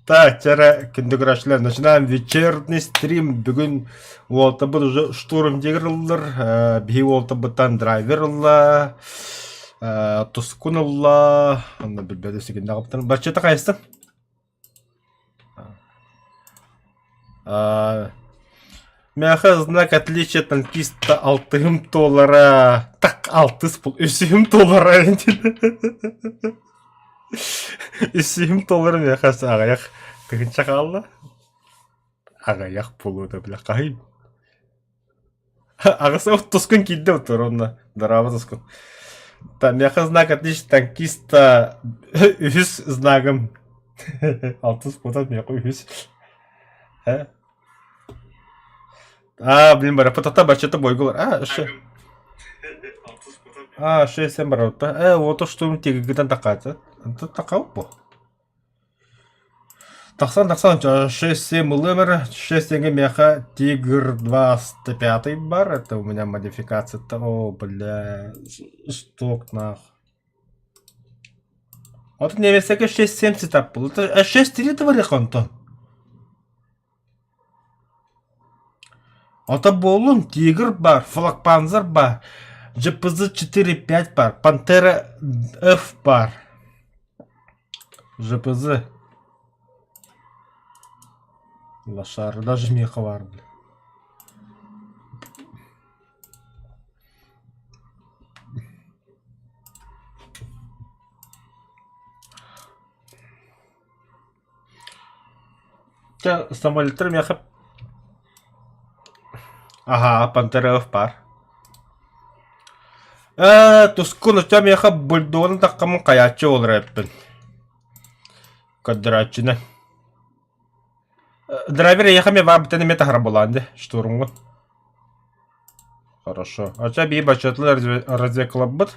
Так, вчера күндү Начинаем вечерний стрим. Бүгүн уолтабыт уже штурм тигр ыллар. Биһи уолтабыттан драйвер ылла. Тускун ылла. Онно билбэт өсүгүннэҕиптэн. Баччата хайыстын? Миэхэ знак отличия танкиста алтыһым туолара так алтыс бул үсүһүм туолара үсүһүм туолара миэхэ аҕыйах тыһыынча хаалла аҕыйах буолуо бile хаһый аҕыс тускун киирдэ отур онно дорообо тускун миэхэ знак отличия танкиста үһүс знагым алтыс буолан миэхэ үһүс А, блин, бараппатата баччата бойгулар. А, ше. А, ше сен барапта. Э, вот что тигигитен такаата. Такау бу. Тахсан, тахсан, 6-7 ылымыр, 6 тенге меха Тигр 25 бар, это у меня модификация. О, бля, сток нах. Вот немецкий 6.7 этап был. Это 6.3 творих Антон. Ото буоллун, Тигр баар, Флагпанзер баар, ЖПЗ 4.5 баар, Пантера F баар. ЖПЗ. Лошары даже миэхэ баар бля. Чэ, самолеттар миэхэ Аһаа, Пантеров баар. Ээ, тускун оччо миэхэ бульдогун таххаммын хайааччы буолар эбиппин. Көрдөрөөччүнэн. Драйвер эйиэхэ эмиэ баар бүтэн эмиэ таһара буолаан дии, штурмҥун. Хорошо. Оччо биир бочуотлар разведкаларбыт.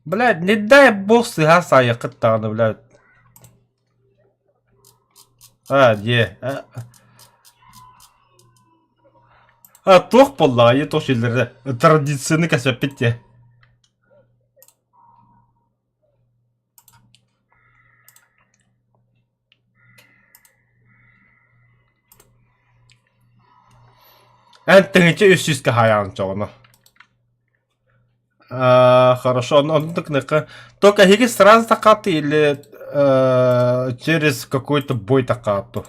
Блядь, не дай бог сыһа саайыаххыт даҕаны, блядь. А, дьиэ. А, туох буоллаҕа, ийэ туох сииллэрэ традицияны кэспэппит дьэ. Эн тыһыынча үс сүүскэ хаайаҕын чоҕуну. А, хорошо, он, он так Только эһиги сразу такаты или через какой-то бой такаату?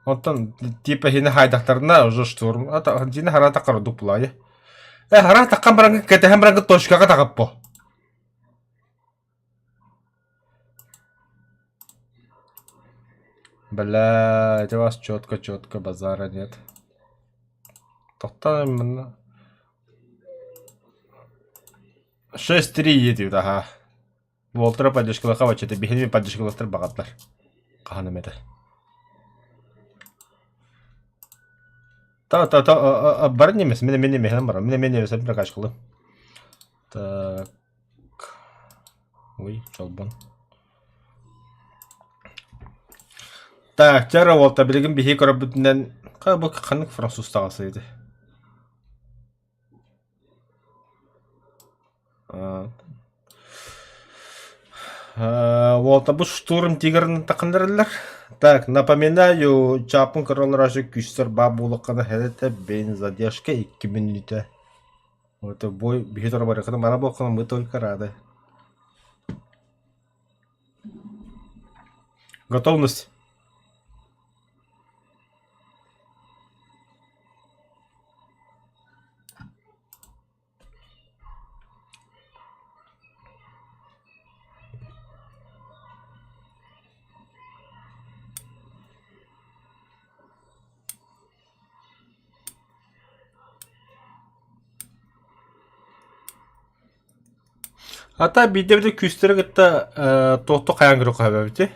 Онтон типа хини хайдахтарына уже штурм. А дини хара такар дуплайы. Э хара таккан баран кэтэһэн баран точкаға тагаппо. Бля, у вас четко, четко базара нет. Тохтоо манна 6-3 едет, ага. Уолтара поддержкалаха вообще-то биһиги поддержкаластар баҕаттар. Хаһан эмэтэ. Та та та бар немес, мен мен немес бар. Мен мен немес прокачкалы. Так. Ой, чолбон. Так, чара уолта билигин биһи көрөбүтүнэн ха бу ханнык француз таҕасыйды. Уолта бу штурм тигрын такындырылар. Так, напоминаю, чапын көрөлөр ашы күстер ба булыккана херете бен задержка 2 минута. Вот бой биһи барыкына мара буолхана мы только рады. Готовность. Ата биирдэ күүстэри кытта туохту хайаан көрө хаһабабыти.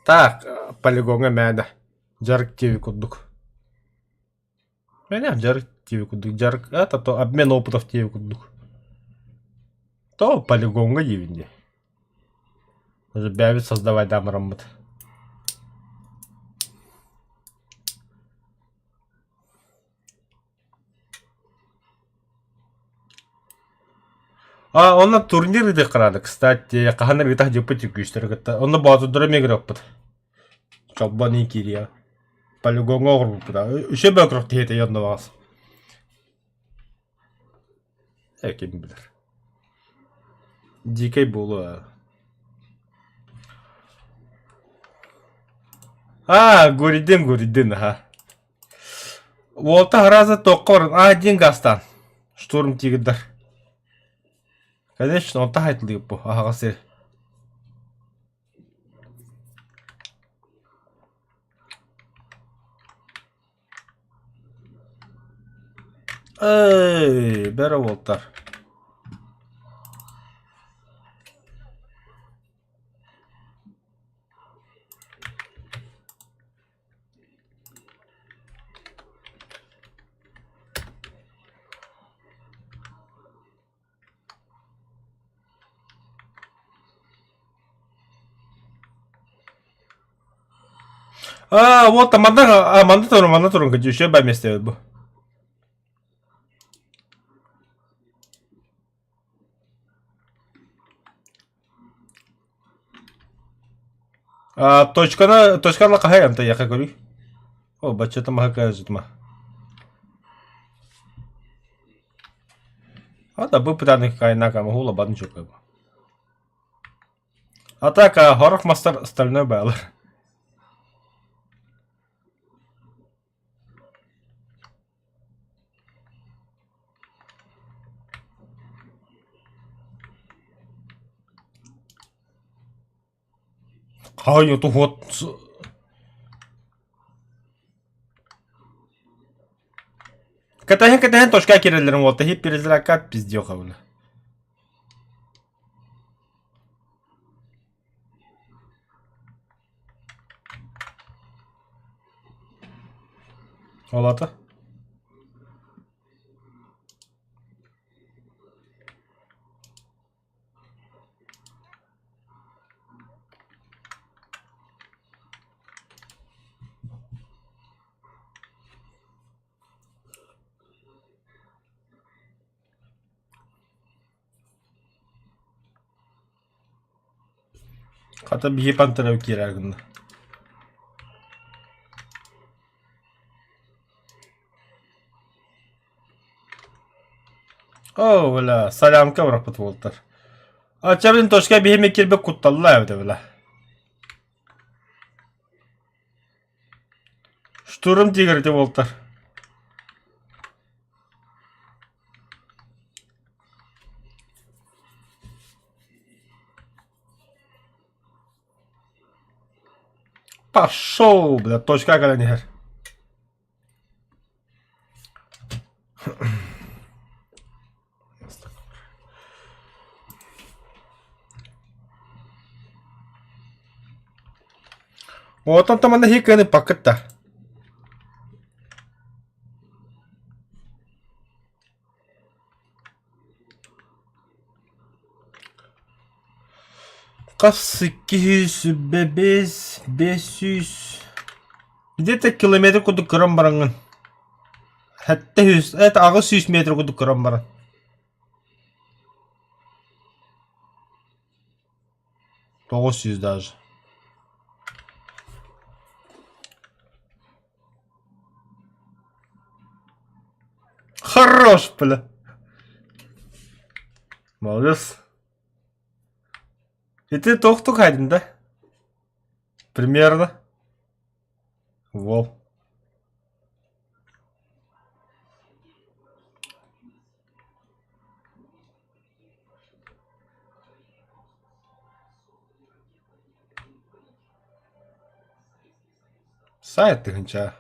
Так, полигоҥҥа мээнэ дьарык диэби курдук. Мээнэ дьарык диэби курдук. Дьарык это то обмен опытов диэби курдук. То полигоҥҥа диибин дии. Уже бэйэбит создавай даамараммыт. А, онно турнир ыытыахха наада, кстати, хаһан ыытах дьыппыт күүстэри кытта. Онно боотурдары эмиэ гыраппыт. Чолбон иин киириэ. Полигоҥҥа оҕорбуппут. Үчүгэй бөкрөх тиһэтэ онно баҕас. Э, ким билэр. Дикэй буолуо. А, Гуридин, Гуридин, аха. Уолта арааза туохха баран а диэн гаастаан штурм тигрдар. Конечно, онто хайтылыып бу аһаҕас сир. Эй, бэрэ уолтар. А, вот манна, а, манна турун, манна турун, еще ба месте бу. А, точканы, точканы хаһай анта яха көрүй. О, баччата маһа кажытма. А да бу пытаны кайнака могула бадын чукай. А так, а, хорох мастер стальной байлар. Хай, вот Кэтэһэн кэтэһэн точка киирэллэрин уолта хип перезракат пиздеха бля. Ол ата? Хата биһи пантера киирэр гынна. Оо, бля, солянка бырахпыт буолтар. Ача блин, точка биһиме кирбек кутталла эбитэ бля. Штурм тигр ити буолтар. Пошел, бля, точка кэлэн иһэр. Оттон тамана хикканы пакытта. Хас 205 500 где-то километр курдук көрөн бараҥҥын. 700 это 800 метр курдук көрөн баран. 900 даже. Хорош, бля. Молодец. И ты тохтук один, да? Примерно. Вол. Сайт тыһыынча.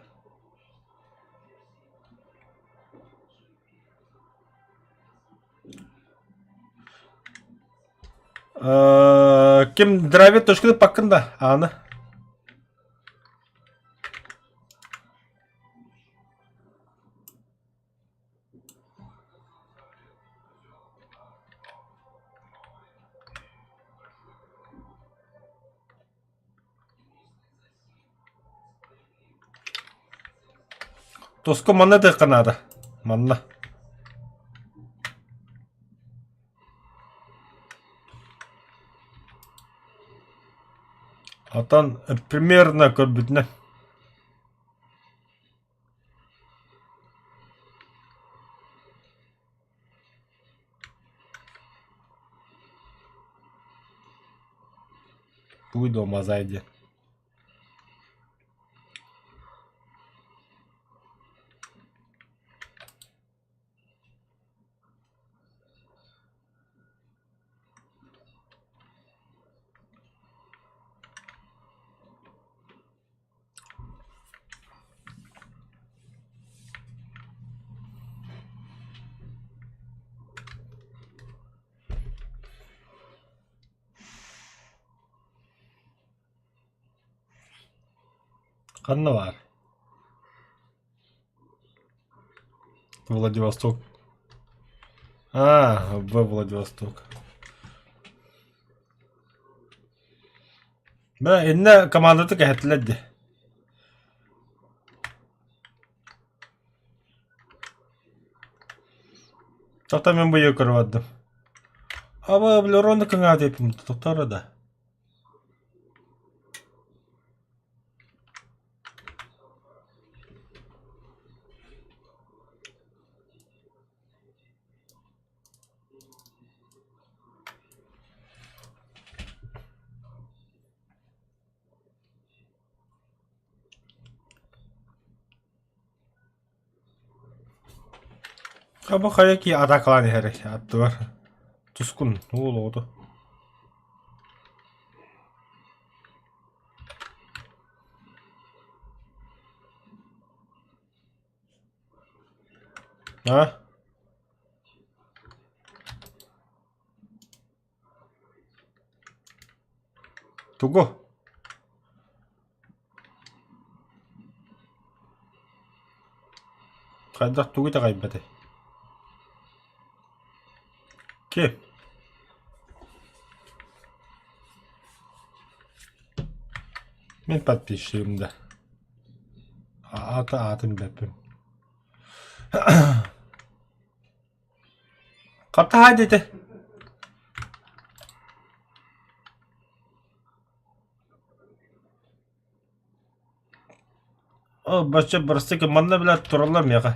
Ким драйвер точканы паккын да, аны. Тоско манна тыахха наада. Манна. Оттон примерно көрбүтүнэн. Тугуй дуо Мазай диэн? Ханна баар? Владивосток. А, В Владивосток. Бля, иннэ командата кэһэтилэр дии. Тоқта мен быйыл көрө бардым. Аба, бля, роны кыҥаат эппим, тоқтар да. Хаба хайа ки атаакалаан иһэр аттыбар тускун уол оҕото. А? Тугу? Хайдах тугу итэҕэйбэтэй? Ким? Мин подписчигым да. Аата аатын билэппин. Хатаа диэтэ. О, бачча бырастык манна билэр тураллар миэхэ.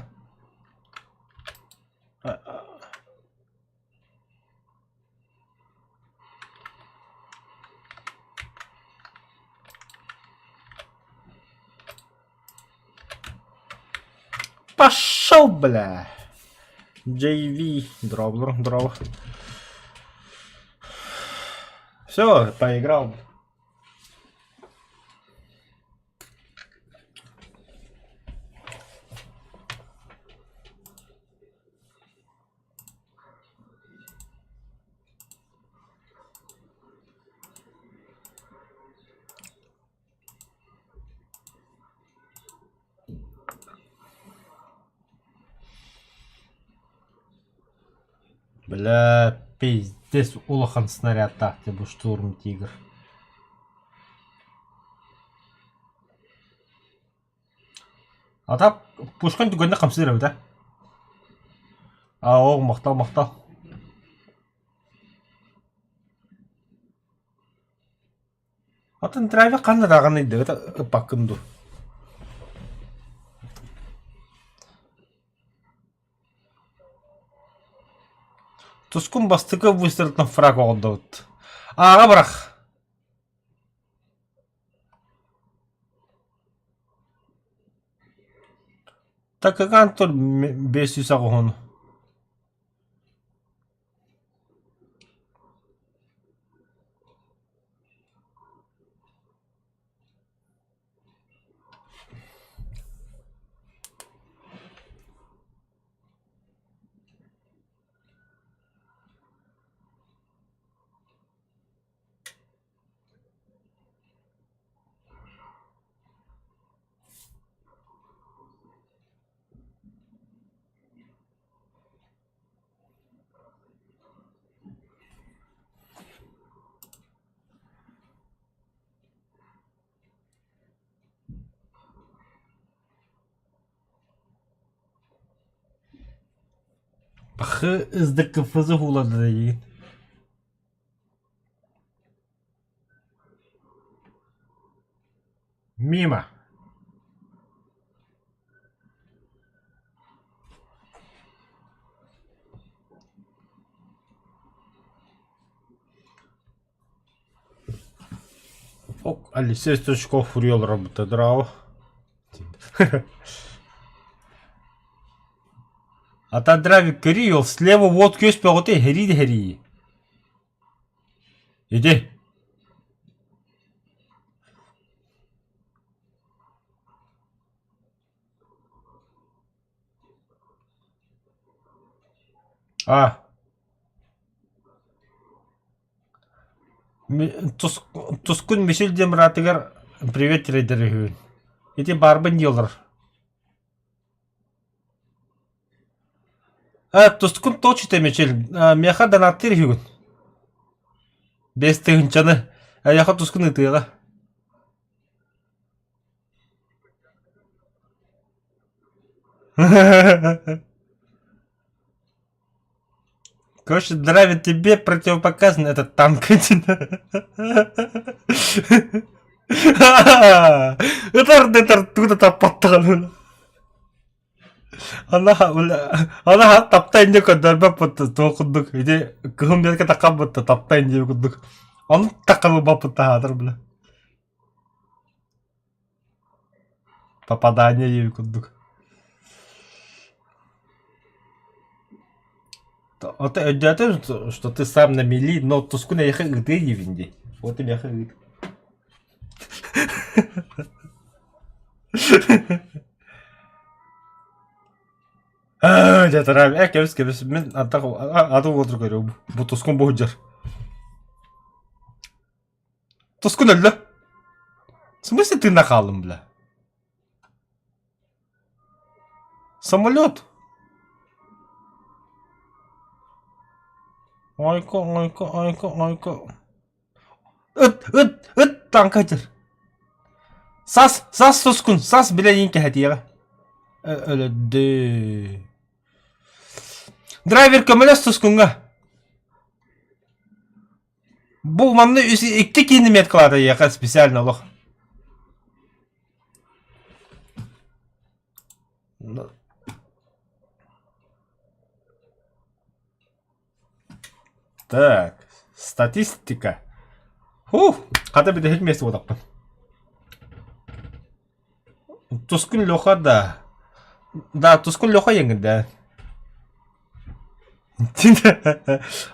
Пошел, бля! JV. Дроблер, дроба. Все, поиграл. Бля, пиздец, улахан снарядтаах бу штурм тигр. А так пушкан түгэннэ хамсыыр эбит ээ. Аа оо махтал махтал. Атын драйвер ханна даҕаны ыппаккын дуу? Тускун бастакы выстрелтан фраг оҕордубут. Ааҕа бырах. Такыгаан тур 508 Бахы ыздыккыфызы хуулады дейин. Мимо. Ок, Алексей Стручков фурье олорбута драо. Атадрави көрүй ол слева вот күөс бөҕөтө эһэрии да эһэрии. Иди. А. Тускун Мишель диэн быраатыгар привет тирэйдэр үһүбүн. Ити баарбын дии олорор. Э, тускун точно Мишель. Миэхэ донаттыыр үһүгүн. 5000-ны. Эйиэхэ тускун ыытыаҕа. Короче, Драйвер, тебе противопоказан этот танк. Ытар ытар тугу да таппаттаҕын. Ана ана таптайын диye көрдөрбөппүт туох курдук ити кыһын биэргэ таккаммыт таптайын диye курдук. Ону таккалыбаппыт таһаатар бile. Попадание диэбит курдук. Ото өйдөөтүм, что ты сам на мели, но тускун эйиэхэ ыытыа диибин дии. Вот и миэхэ ыыт. Дьэ тараам, э кэбис кэбис мин антах аты уотур көрүөм. Бу тускун бу сылдьар. Тускун өллө. В смысле ты нахалым, бля? Самолет. Ойко, ойко, ойко, ойко. Ыт, ыт, ыт таҥка дьэр. Сас, сас тускун, сас билэ кэһэтиэҕэ. Өлөддү. Драйвер көмөлөс тускунга. Бу манна үс икки киини меткалаата эйиэхэ специально олох. Так, статистика. Фух, хата бүтэһик миэстэ буолахпын. Тускун Леха да. Да, Тускун Леха еҥин да.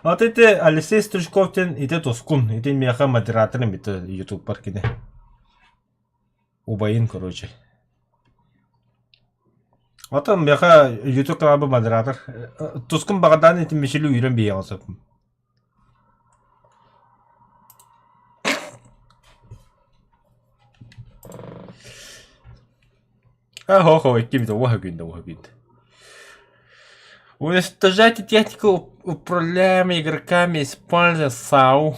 Вот ити Алексей Стручков диэн ити Тускун, ити миэхэ модераторым ити ютубпар кини. Убайын, короче. Отон миэхэ ютуб каналбы модератор. Тускун баҕардаан ити Мишелю үүрэн биһиэҕэ сөп. Хо-хо, иккибит уоһа күндэ, уоһа күндэ. Уничтожайте технику управляемой игроками, используя САУ.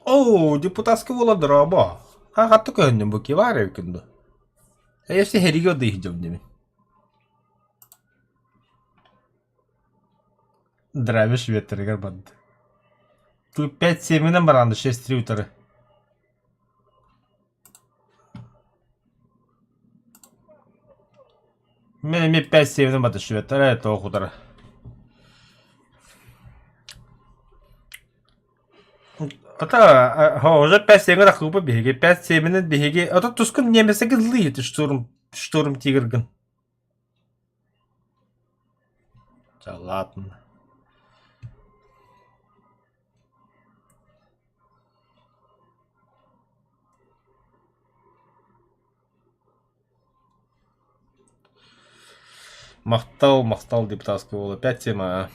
Оо, депутатский буола дорообо. Хатты көһүннүм бу кивар эбикин ду. Эйэси хэригэ дыйдым дими. Драйвер шведтэригэр барда. Тут 5-7-нэн бараанды 6-3 утары. Мин эмиэ 5-7-нэн барда шведтэрэ тоҕо утары. Это уже 5-7 рахыпа биһиги 5-7-нэн биһиги ото тускун немецкий лыйыт штурм штурм тигргын. Ча ладно. Махтал, махтал депутатского уола. Опять тема.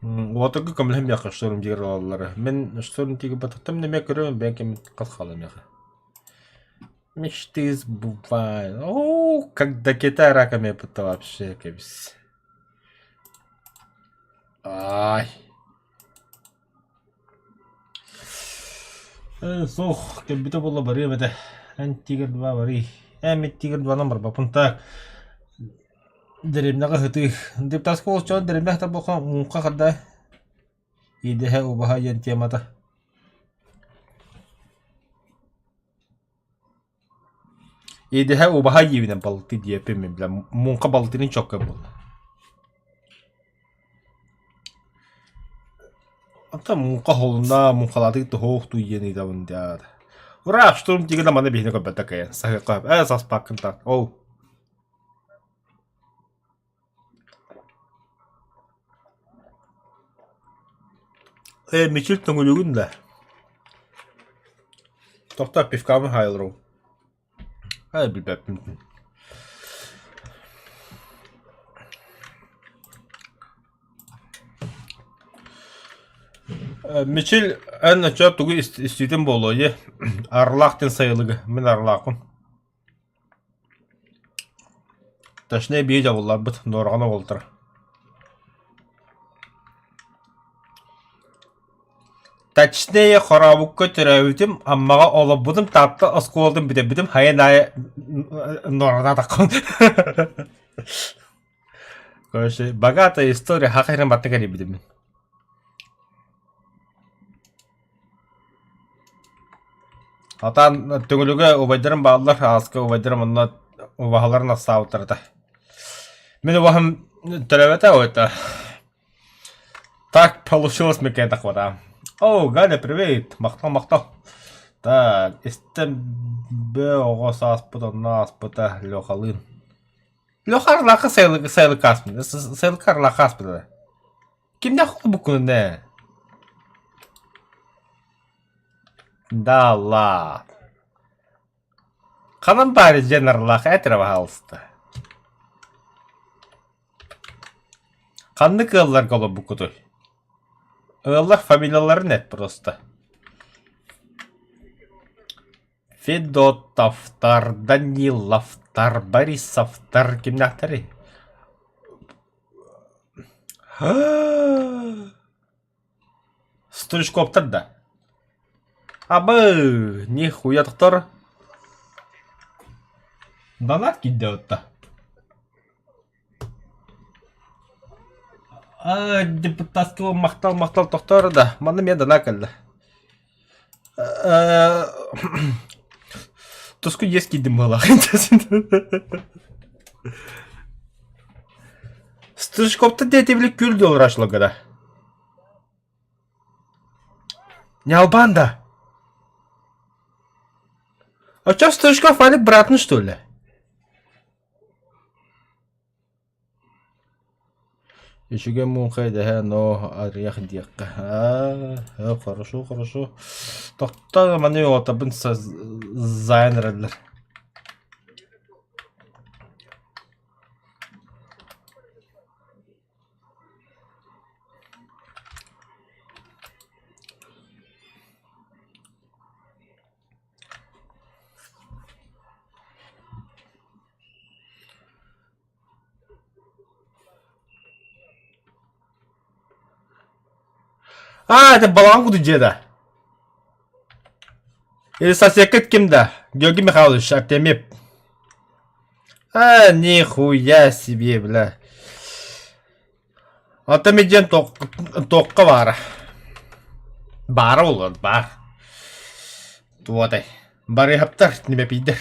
Уотарга көмөлөһөн миэхэ штурм тигр ылаллара. Мин штурм тигр батыктым да эмиэ көрөбүн бэйэм кэм хас хаалла миэхэ. Мечты сбывают. О, когда Китай раками это вообще кэбис. Ай. Э, суох, кэлбитэ буолла барыам этэ. Эн тигр 2 барый. Ээ миттигэр дуонан барбаппын так дэриэбинэҕэ ыһытыы. Депутатскай олоччоҕо дэриэбинэ ыһытар буоллахха муҥха харда идэһэ убаһа диэн темата. Идэһэ убаһа диибинэн балыктыы диэппин мин бля муҥха балыктыырын чоккой буолла. Оттон муҥха холуна муҥхалаатык туһуох дуу диэн ыйытабын даа. Ура, штурм тигрэ маны биһини көрбөтө кыайан саһыахха ээ саспаккын так оу. Ээ Мичил төҥүлүгүн да. Тохтоо пивкабын хаайыларым. Ээ билбэппин. Мичил эн оччо тугу истиитин буолуо дии Арлаах диэн сайылыгы мин Арлаахпын. Точнее биир дьабылларбыт Нуораҕан оҕолтор. Точнее Хорообукка төрөөбүтүм, Аммаҕа олорбутум, Таатта оскуолатын бүтэрбитим, хайан аайы Нуораҕанаатаххын. Короче, богатая история, хахайрын батта кэлбитим. Атаан Төҥүлүгэ убайдарым бааллар, ааска убайдарым онно убаһаларын астаабыттар этэ. Мин убаһам төрөөбөтө это. Так получилось меккэ тахвата. О, Галя, привет! Махтал, махтал. Так, истэн бө оҕо сааспыт онно ааспыта Лехалыын. Леха Арлаха сайылык сайылыкка ааспыт. Сайылыкка Арлаха ааспыта. Кимнээх холбуккунун ээ? Да ладно. Ханан баар дьэн Арлаах этэрэ баһаалыста. Ханнык ыалларга олорбуккутуй? Ыаллар фамилияларын эт просто. Федотовтар, Даниловтар, Борисовтар кимнээхтэрий? Стручковтар да? Абы, нихуя тохтор. Донат киирдэ отто. А, депутатского махтал махтал тохтоор да. Манна мен донат кэллэ. Туску есть киирдим быһыылаах. Стручковтар диэтибили күл доллар да. Нялбан да. А чё Стручков Алик братный что ли? Үчүгэй муҥха идэһэ но арыйах диэххэ аа хорошо хорошо тохтоо маны уотабын зайан эрэллэр А, это балаҕан куту дьиэ да? Или соседкыт ким да? Георгий Михайлович Артемьев. А, нихуя себе, бля. Артемий диэн туохха баара? Баара буолуон баар. Туотай. Барыһаптар, небепийдэр.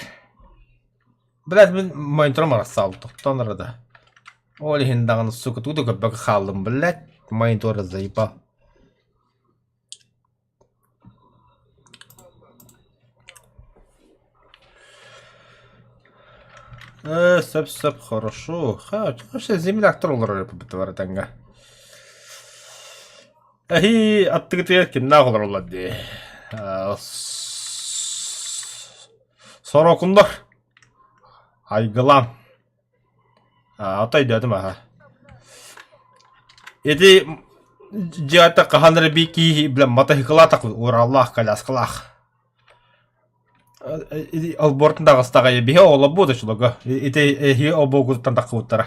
Блядь, мин мониторум арахсаал тохтоон да. Ол иһин даҕаны сука тугу да көрбөккө хааллым, блядь, монитор заебал. Э, сөп сөп хорошо. Ха, вообще земляктар олорор эбит барытанга. Эһи аттыгытыгар кимнээх олороллор дии. Сорокуннар. Айгылаан. Ата өйдөөтүм аха. Ити дьиэҕэ хаһан эрэ биир киһи бля мотоциклаах Ураллаах коляскалаах. Ити олбуортан таҕыстаҕай биһи оҕолорбут оччолорго ити эһиги олбуоргутуттан тахсыбыттара.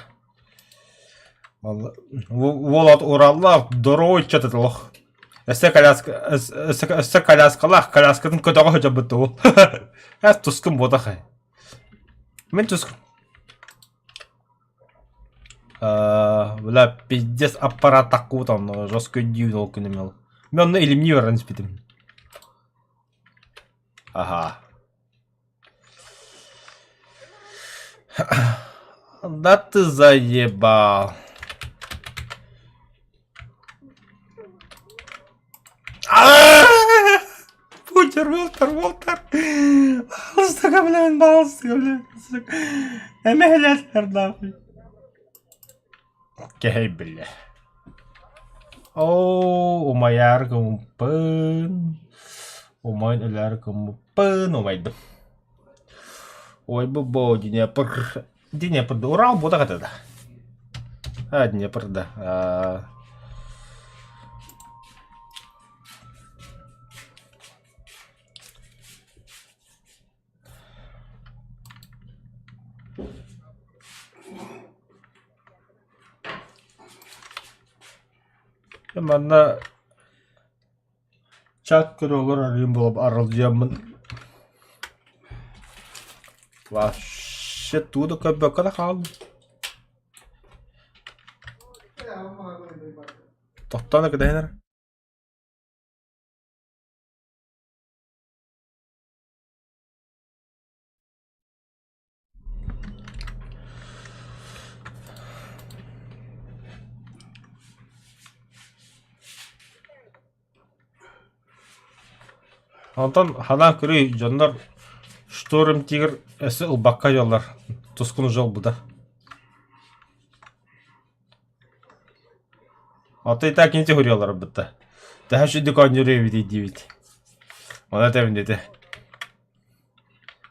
Уол Ураллаах дорогой чё-то олох. Өссө коляска өссө, өссө коляскалаах коляскатын көтөҕө сылдьарбыт уол. Эс тускун буотах. Мин тус Бля, пиздец аппарат таккубут онно жестко өйдүүбүн ол күнүм ол. Мен онно илимнии баран испитим. Аха. Да ты заебал. Путер, Волтер, Волтер. Сука, блин, сука, блин, сука. Эмэһэлэттэр нахуй. Кэһэй биллэ. Оо, умайаар гыммыппын. Умайан өлөөр гыммыппын умайдым. Ой, бу бо Днепр. Днепр, Урал буотах этэ да. А, Днепр, да. А... Манна чат көрө олорор арыым буолап аралдьыйаммын вообще тугу да көрбөккө да хааллым. Тохтоон да кэтэһин эрэ. Онтон ханаан көрүй дьоннор Шторм Тигр өссө ылбакка дьоллор тускуну дьолбута. Ото и так кинти хуриалар бытта. Төһө сүдүк оонньуур эбитий диибит. Оны этэбин дете.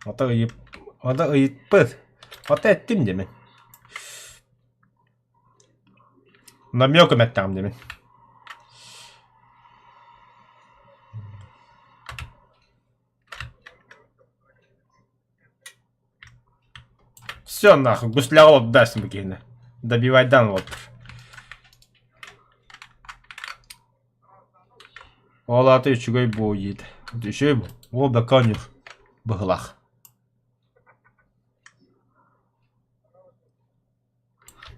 Ото ыйып, ото ыйыппыт. Ото эттим дэмин. Намек эттэҕим дэмин. Все нахуй, гусляҕа олордоосун бу киһини. Добивайдан олордор. Ол аата үчүгэй буойит. Үчүгэй бу. Ол да конюх быһылах.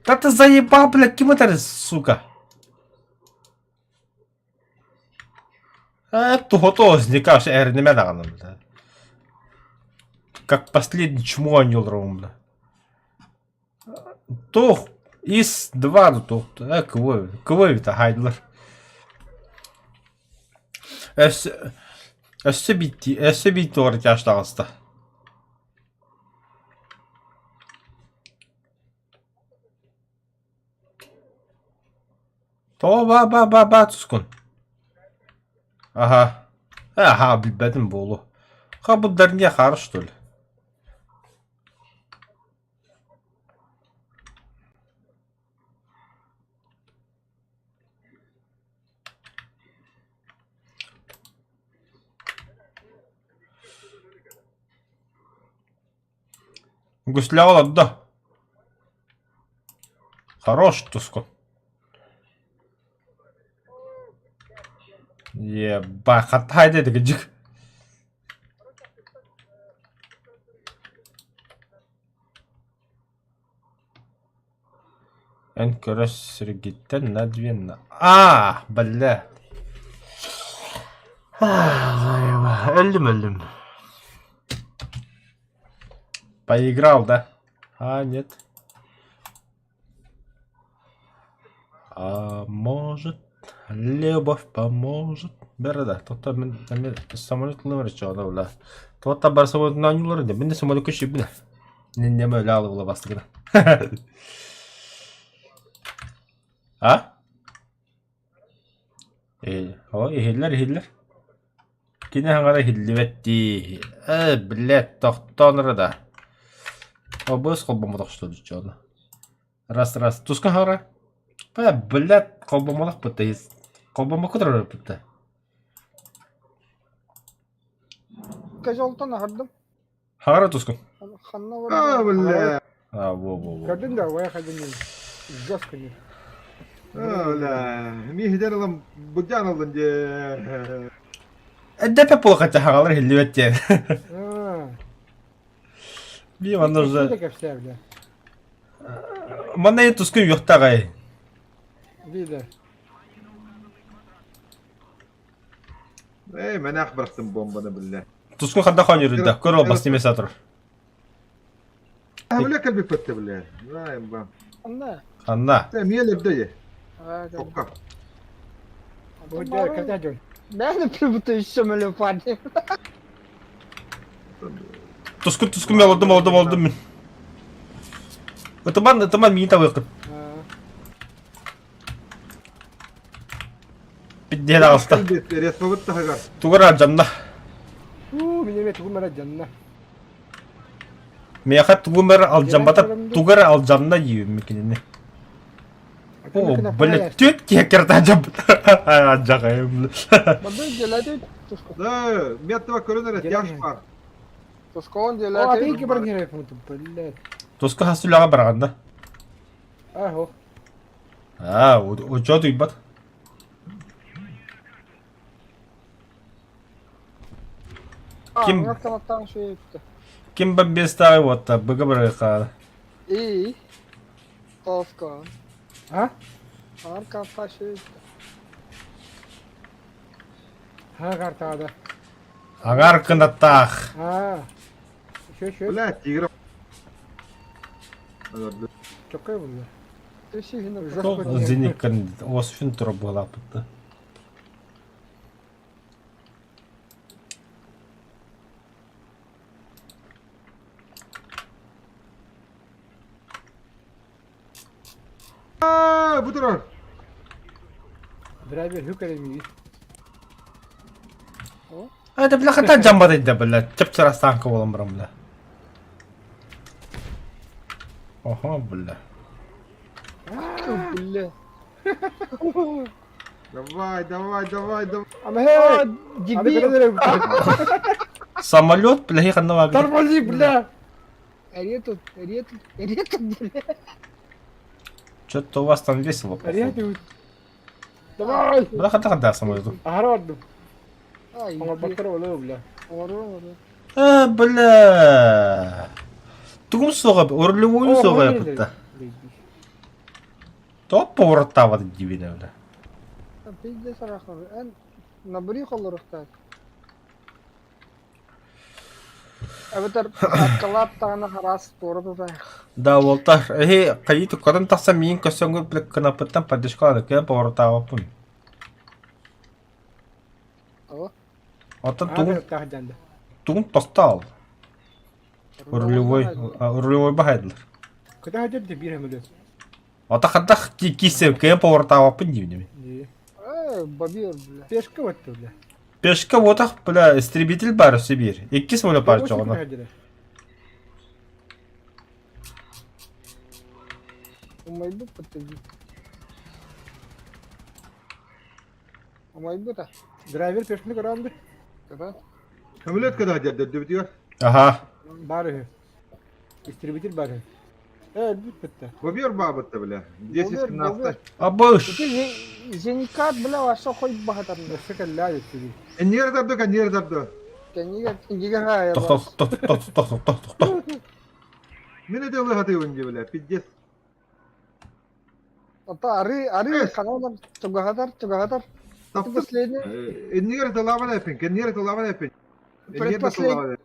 Да ты заебал, блядь, ким это, сука? Э, туһото возникавший эрнеме даҕаны, бля. Как последний чмо оонньуулар бля. Туох ис два ну туох э кво кво эбит аһаайдылар. Өссө өссө биитти өссө биир туора тяж таҕыста. Тоҕо ба ба ба ба тускун? Аха. Аха билбэтим буолуо. Ха бу дарне хаар что ли? Гусляҕа олордо. Хорош туску. Еба, хаттай деді кыдьык. Эн көрө сиргиттэн на две на... А, бля. Өллүм, өллүм. Поиграл, да? А, нет. А может, любовь поможет. Бәрі да, тоқта мен мен самолет номер чоғына бля. Тоқта бар самолет нанюлар де, мен де самолет көшіп бля. Неме өлі алып ола бастығына. А? Э, о, иһиллэр, иһиллэр. Кини хаҥара иһиллибэт дии. Э, блядь, тохтоон эрэ да. Обыс холбоммотох что ли, чё Раз, раз. Туска хаҥара. Э, блядь, холбоммотох бытта. Холбоммокко турар бытта. Козелтон аһардым. Хаҥара туску. Ханна А, барда? бля. А, во, во, во. Көрдүн да, уай хадын жестко не. А, бля. Миһиден ылан былдьаан ыллын дьэ. Эддэпэ буолахачча хаҥалар иһиллибэт диэн. А. Би манна уже Да кэпсээ бля. Манна ен туску юхтагай. Биде. Эй, мэнээх бырахтым бомбаны биллэ. Туску ханда хонюрда. Көр ол бас неме сатыр. Бля кэлбиппэттэ бля. Знаем ба. Анна. Ханна. Тэ миэлэрдэ Окка. Когда дьон? Бэйни прибыты еще мөлөпади. Туску туску мен олдум олдум олдум мен. Ытыман ытыман миин табыакыт. Пиддиһэн аҕыста. Респобут таһыгар. Тугар алдьанна. Уу, минеме тугум эрэ алдьанна. Миэхэ тугум эрэ алдьаммата тугар алдьанна диибин кинини. О, блядь, түөт киһи кэртэ алдьаммыт. Алдьаҕайым. Бады делать Да, меттова көрөн эрэ тяж бар. Тускоон делать. О, ты баргер, блядь. Туска хасулаға барғанда. Ахо. А, учет уйбат. Ким Ким бомбестағы вот быга барыха. И Тоскоон. А? Аҥар кынаттаах. Бля, тигр. Зениккин осфин тура буолааппытта. Аа, бу турар. Драйвер хүкэрэмии. Это бля хата жамбат да бля. Чап-чарас танка болан барам бля. Ого, бля. Бля. Давай, давай, давай, давай. А, дебил. Самолет, бля, ханна вагы. Тормози, бля. Ретут, ретут, ретут, бля. Что-то у вас там весело, походу. Ретут. Давай. Бля, хата хата самолету. Аһарардым. Бля. А, бля. Тугум соға, рулевую соға yapıttı. Топ повороттавады дибине, бля. Пиздец арахар. Эн набри холорухтар. Эбэтэр откалаат даҕаны хараас туора тутар. Да, уолтар, эһи хайыы туккатын тахсан миин көрсөҥҥүт бile кынаппыттан поддержкалаан кыайан повороттаабаппын. Тоҕо? Оттон тугун тугун тохтоол. Рулевой, рулевой баһайдылар. Ата хадах кисе кыайан повороттаабаппын диибин. Э, бабир, бля. Пешка вот бля. Пешка уотах, бля, истребитель бар Сибирь. Икки самолет бар чоҕуна. Умайбыт подтверди. Умайбыт а. Драйвер пешканы көрөмдү. Да. Самолет когда дьэрдэрдибитигэр. Аха. Бар үһү. Истребитель бар үһү. Э, өлбүт бытта. Бобер баабытта, бля. 10-17. Абыш. Зеникат, бля, вообще хоть бахатар. Өссө кэллээ дии. Эннер дарды, каннер дарды. Кэннигэр кинигэ Тохто, тохто, тохто, тохто, тохто, тохто. Мен это лыгаты өнде, бля, пиздец. Ата ары ары каналдар чугахатар чугахатар. Это последний. Эннер это лава эпин, кеннер это лава эпин. Предпоследний.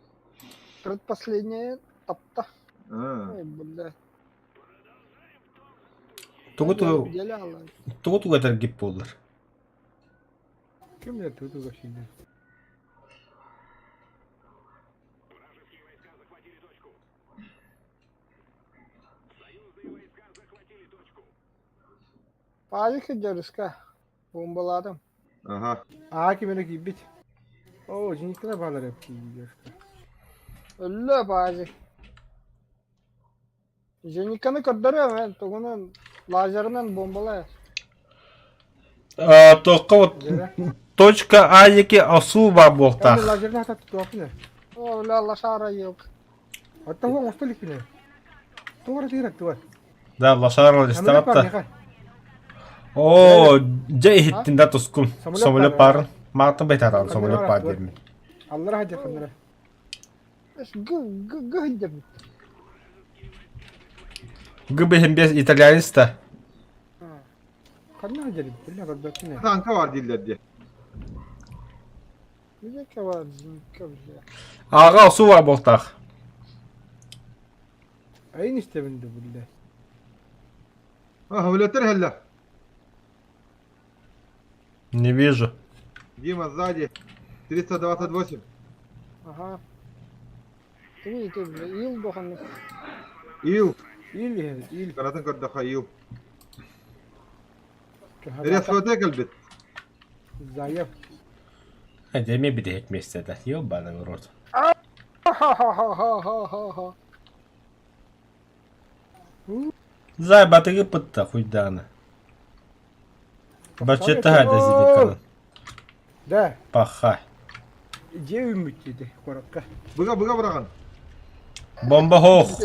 Предпоследняя тапта. Ой, бля. Тугу тугу тугу тугу этэр буоллар. Ким я тут вообще? Палик дерыска. Бомбаладым. Ага. А, ким кибит. О, жиниккана балар эп Өллө бази. Жениканы көрдөрөм, тугунан лазерынан бомбалай. А, тоққа вот точка А екі асу бар болтақ. Лазерна хата туапны. О, бля, лошара yok. Атта хуан остолик бине. Тугара тирек туар. Да, лошара листапта. О, дьэ иһиттин да тускум. Самолет барын. Маатын байтаран самолет бар дермин. Аллара хадя ханнара. Г г г деп. ГБ-75 итальянец да. Ханна дьэрин, бля, көрбөппүн ээ. Танка бар дииллэр дии. Где бар, зенитка, бля. Аҕа сува буолтаах. Айын истэбин да, бля. А, өлөтөр иһэллэр. Не вижу. Дима сзади. 328. Ага. Ты ты, бля, ил доханнык. Ил. Ил иһэр, ил. Каратын көрдөххө ил. РСВТ кэлбит. Заев. Дьэ эмиэ бүтэһик миэстэтэ. Ёбаный в рот. Ха-ха-ха-ха-ха-ха. Зай батыгы пытта хуйдааны. Баччата да зидикканан. Да. Паха. Дьиэ үүммүт диэтэ куоракка. Быга быга быраҕан. Бомба хоох.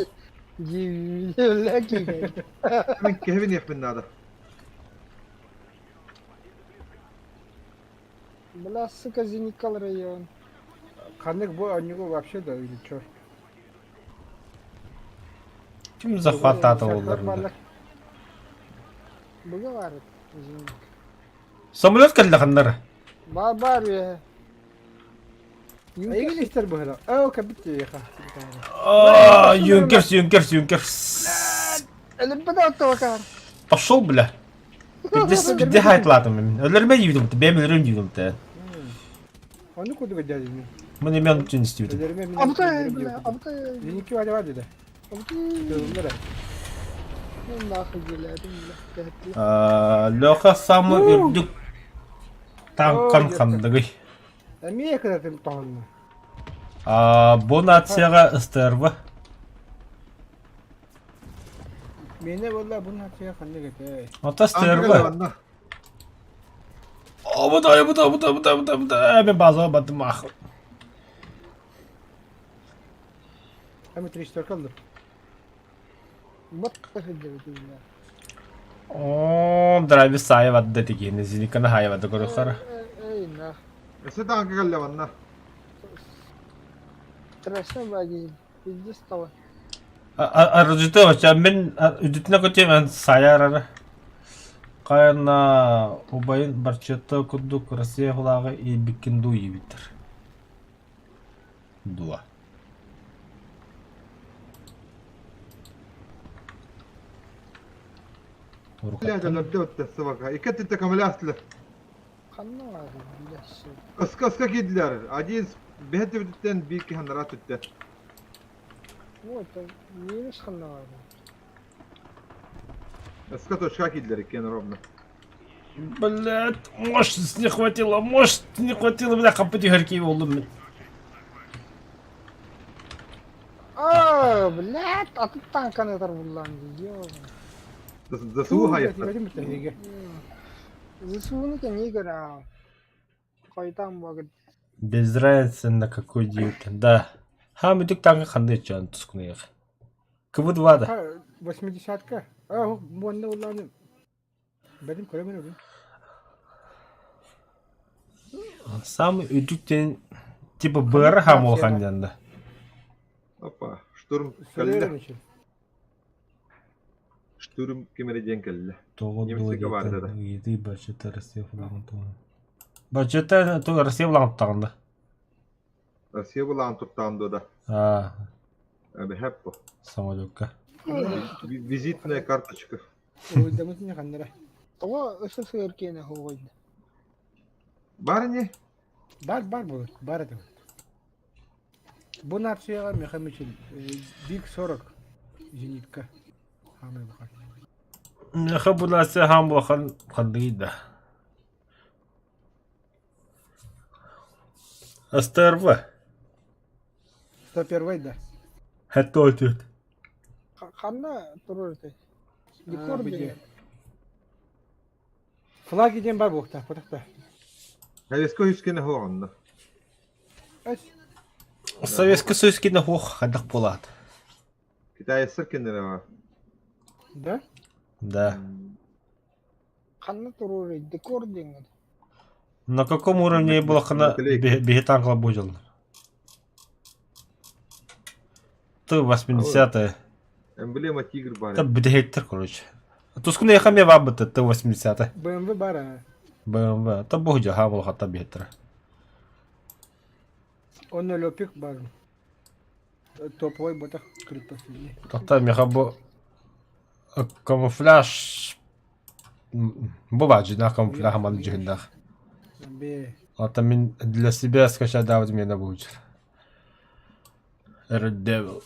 Дьиэ киһи. Мин киһибин иэхпин наада. Бля, сука, зеникал район. Ханнык бу оонньууга вообще да или чё? Ким захваттаата буоллар? Быга бар зеник. Самолет кэллэ ханнара? Бар бар үөһэ. Эйигин истэр быһыла. Оо, кэбит диэхэ. Юнкерс, Юнкерс, Юнкерс. Өлөрбөт оттуокар. Пошел, бля. Пиздец, пизде хайтлаатым мин. Өлөрмө диибитим, бэйэм өлөрүм диибитим тэ. Ону курдук дядя. Мин эмиэ оннук истибитим. Өлөрүмэ мин. Абытай, бля, абытай. Зеники вадя вадя да. Абытай. Тыллара. Ну нахуй делятым, бля. Леха самый үрдүк таҥхан хандыгый. Эмиэ кыратым тоһунна. Бу нацияҕа СТРВ. Миэнэ буолла бу нация ханнык этэй? Ото СТРВ. Обута, обута, обута, обута, обута, обута. Мен база баттым ах. Эми 34 алды. Бат сылдьыбыт Оо, Драви саайвадда тигиһини Зиниканы хаайвадда көрүөххара. Эй, нах. Өссө таҥка кэллэ манна. Страшно баги. Пиздец стало. Арыдьыты оча мин үдүтүнэ көтүөм эн сайаарара. Хайана убайын барчыта курдук Россия флагы иирбиккин дуу иибиттэр. Дуо. Блядь, өлөрдө өттө собака. Икки өттүттэ көмөлөстүлэр. Ханна баар бля, Ыска ыска киирдилэр. Один бэһэ төбөтүттэн биир киһи анараа түттэ. Вот, немец ханна баар. Ыска точка киирдилэр иккиэн ровно. Блядь, мощности не хватило, мощности не хватило, бля, хаппыт түһэр киһи буоллум мин. А, блядь, а тут танканы торбуллаан дии, ёбаный. ЗСУ хайыттар. ЗСУ-ну не играл. Хайтан багыт. Без разницы на какой дьют. Да. Ха, мүтүк таңы ханды чан тускунуях. КВ-2 да. Восьмидесятка. А, уонна улааны. Бэдим көрөмүн өлүм. Самый үдүк ден типа БР хам улахан диэн да. Опа, штурм Сөлөрөн кэллэ. үчүн. Штурм ким эрэ диэн кэллэ. Тоҕо Немецкий баар да. Ыйытыы баччата Россия флагын туһунан. Баччата Россия флагын туттаҕын да. Россия былаан туттаан дуо да. А, Эбэһэп бу. самолекка. Визитная карточка. Уйдамытын ханнара. Тоҕо СССР киэнэ хоҕойда. Бар ини? Бар бар буолар, бар этэ. Бу нацияҕа Михамичил Биг 40 зенитка хаамай бахан. Меха бу нация хаам улахан ханныгый да. СТРВ. 101 да. Хэттуотүт. Ханна турар этэй? Декор А, диэн. Флаги диэн бар буолуохтаах, потахта. Советскай Союз кэнэ хоҕонно. Эс. Советский Союз кэнэ хуох хайдах буолаат. Китайцар кэннэрэ бар. Да? Да. Ханна турар декор диэн. На каком уровне булахына биһи танкла божылар? Ты 80-е. Эмблема тигр баар. Та бүтэһиктэр, короче. Тускун эйиэхэ эмиэ баабыт Т-80. БМВ баар аа. БМВ. Та бу дьаһаа булхатта биһиттэрэ. Онно лёпик баар. Топовой ботах предпоследний. Тоқта меха бу камуфляж бу баар дьиҥнээх камуфляж маны дьүһүннээх. Бе. Ата мин для себя скачать давать мне на будет. Red Devil.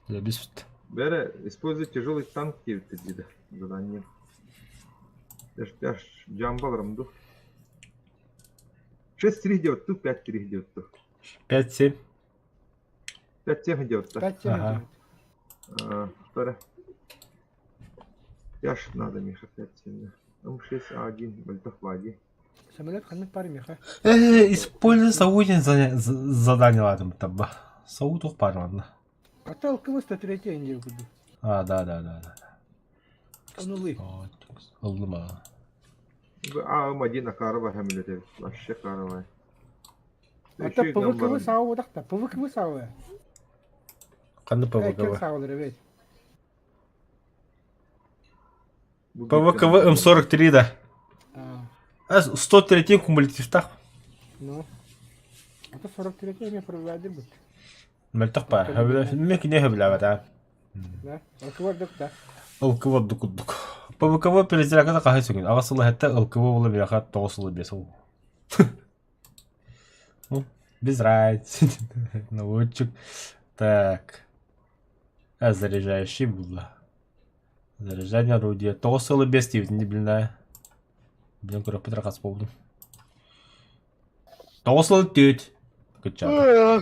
Лебис. Бэрэ, используй тяжелый танк диэбиттэр диде задание. Тяж жамба ду. 6-3 идет, тут 5-3 идет. 5-7. 5-7 идет. 5-7 Ага. идет. Вторая. Тяж надо, Миша, 5-7. М6А1, Вальтахвади. Самолет ханнык пар меха. Используй Саудин задание ладно таба. Сауд ух пар ладно. А то ЛКВ 103 инде куду. А, да. Онулы. Ыллым а. А М1 Акарова хэмилете. Вообще Карова. А то ПВКВ сауы дақта. ПВКВ сауы. Қанды Кем ПВКВ? сауылар бет. ПВКВ М43 да. А, 103 кумулятивтах. ну. А то 43 мен проводил бит. Мөлтөх па. Мекне хөбүләбәт а. Да. ЛКВ дақта. ЛКВ дукудук. ПВКВ перезарядката хаһы сүгүн. Аҕыс сыл иһэттэ ЛКВ була биэхэ тоҕус сылы биэс ол. Ну, без разницы. Наводчик. Так. А заряжающий була. Заряжание орудия. Тоҕус сылы биэс диэбитин блин Блин, көрөппүт рахас буолдум. Тоҕус сылы түөт. Кыччаата.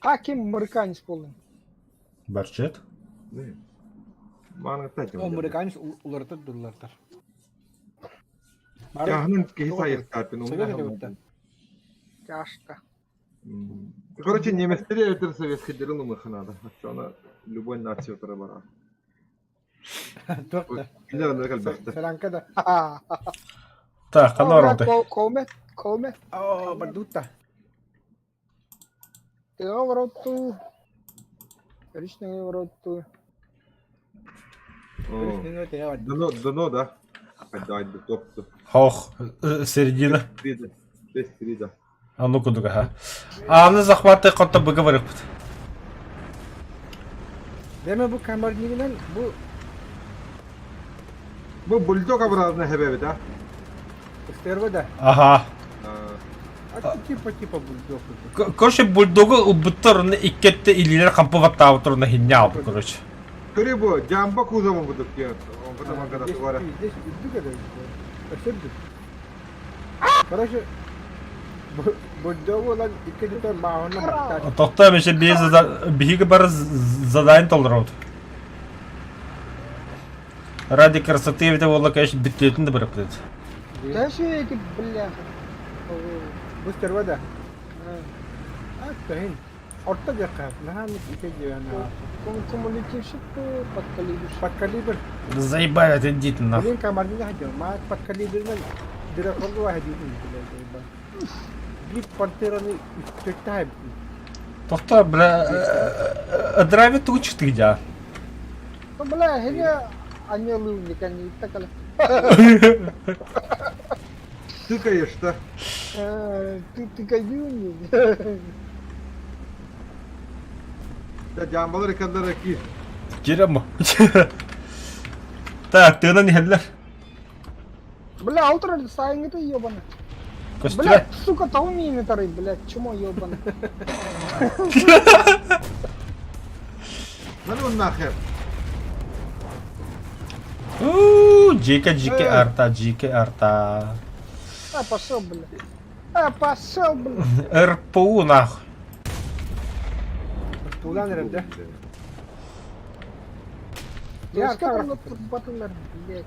А ким американец буоллуҥ? Барчет. О, американец уларытар дуллартар. Яһынан киһи сайыктаатын Совет эбиттэр. Тяжко. Короче, немецтери эбэтэр советскайдарын ылыахха наада. Оччоҕуна любой нация утары барар. Туох да. Кинилэр онно кэлбэхтэр. Солянка да. Так, ханна барабытай? Коме, коме. Оо, бардутта. Тыа вороту. Личный вороту. Дно, дно, да? Дай, топту. Хох, середина. 6-3, да. А ну-ка, ну-ка, ха. Ааны захваты хотто быга барыппыт. Деме бу камернигинен бу Бу бульдог образно хэбэбит, а? стерва да. Ага. А типа типа бульдог. Короче, бульдогу ылбыттар онно иккетте илиилэр хампы баттаабыттар онно хинньаабыт, короче. Көрү бу, жамба кузовын кудук диэн. Он потом ангара тугара. Здесь үрдүк это. Өсөрдүк. Короче, бульдогу ылан икки дүтэн бааһына баттаат. Тохтоо эмише биһиги бары задание толоробут. Ради красоты эбитэ буолла, конечно, бүттүөтүн да барыппыт. Да что эти, бляха. Бу стерва да. А, тахин. Орто диэххэ. Наһаа икки диэн. Кумулятивщик подкалибр. Подкалибр. Заебали, отойдите нахуй. Блин, командир хотел. Мать подкалибрынан дырокорду ваһадиитин Биир пантераны үттөттаһай. Тохтоо, бля, драйвер тугу чыктыгы дьаа. Ну, бля, хене анелы они так Тыкаешь, да? Ты тыкаюни. Да, жамбалар экаллар кир. Кирем. Так, тыынан иһэллэр. Бля, утро сайыҥҥыта ебаный. Көстүбэт. Бля, сука, того мини тары, блядь, чмо ебаный. Да ну нахер. Уу, Джика, Джики, арта, Джики, арта. А, пошел, бля. А, пошел, бля. РПУ нахуй. Тулан эрэрдэ. Я блядь,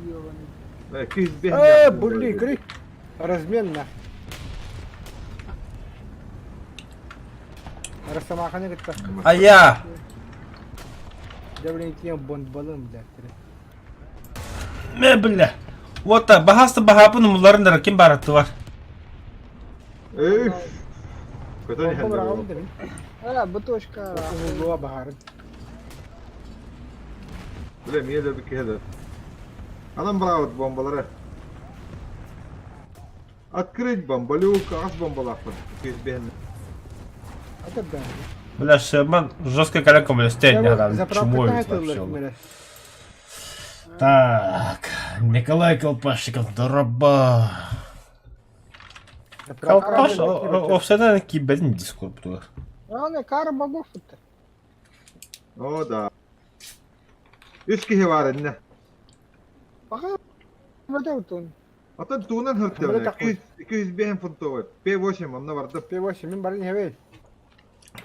ебаный. Кис Э, були, крик. Размен на. Росомаханы кытта. А я. Дьэ, блин, киэн бонд балын, блядь. Мэ, бля. Вот так, баһаста баһаапын умуларын ким бараттылар. Эх. Көтөн Бомба иһэллэр быраҕабын ол. да мин. А, буточка. Уһуллуа баһарын. Бля, эмиэ да киһи да. Анан быраабыт бомбалары. Открыть бомбалюк, аҕас бомбалаахпын. 205 Атырдан. Бля, Шерман жестко кэлэн көмөлөстө не Заправка чмо ведь вообще. Так, Николай Колпашников, дороба. Колпаш, офсайдан киберин дискурд тур. Аны кара богов это. О, да. Үс киһи баар иннэ. Пока вот он. Атын туунан Хамыра хыртыана. такой. 205 фунтовый. П8 онно бардым. П8 мин барын иһэбэй.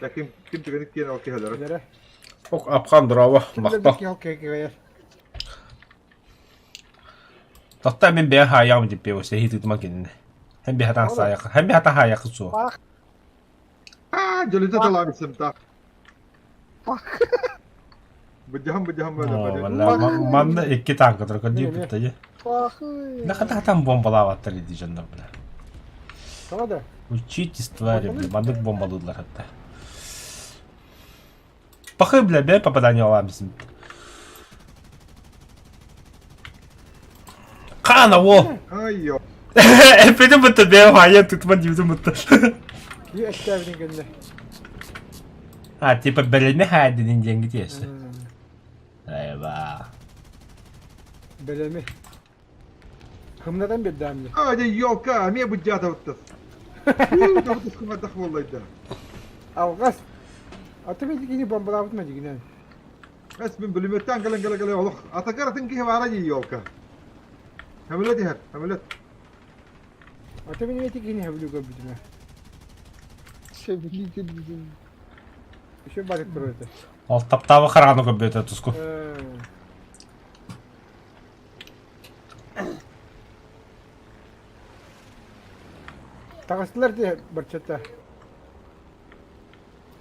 Да ким ким түгэник киэн ол киһилэр. Билэрэ. Ок, апхан дороба, махта. Тохта мин бэйэ хаайаҕым дип пиво сэһии тытыма кинини. Һэн биһатан саайах, һэн биһатан хаайах суох. Пах, Аа, дьөлүтэ талаабысым та. пах. Быдьаһан быдьаһан быдьаһан Оо, быдьаһан. валла, манна икки танка турар диэбит да. Пахы. Да хата бомбалаабаттар дии дьоннор бля. Тоҕо да? Учитесь, твари, бля, маннык бомбалыыллар хатта. Пахы, бля, бээ попадание аламсым. Хаана уол! Ай, йо. Эппитин бытта бээ хаайа тутман диибитин бытта. Киһи эттээбитин кэннэ. А, типа бэлэми хаайдынын диэҥги тиэсэ. Айба. Бэлэми. Хымнатан биэрдээмни. Аа, дьэ, елка, эмиэ быдьаатабыттас. Табытыс кымардах буоллайда. Алҕас. Аты мен кини бомбалаабыт ма дигинэн. Эс мин бүлүмөттөн кэлэн кэлэ кэлэ олох атакар атын киһи баара дии елка. Самолет иһэр, самолет. Аты мен эти кини хөбүлүү көрбүтүм. Шевелите блин. Еще барык турар этэ. Ол таптаабы харааны көрбүтэ туску. Таҕыстылар дии барчата.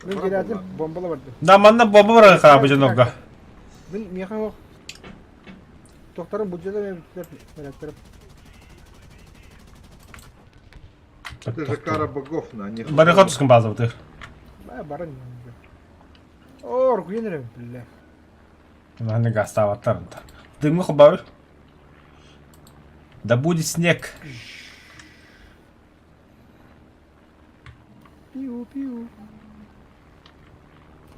Мин кирээтим бомбала бардым. Да, манна бомба баран хараабы дьонорго. Мин миэхэ ох. Тохторум буддьалар эбиттэр мэлэттэрим. Это же кара богов на них. Барыха тускун базабыты. Ба баран. Оо, оргуйан эрэ биллэ. Манна гастаабаттар. Дымы хобар. Да будет снег. Пиу-пиу.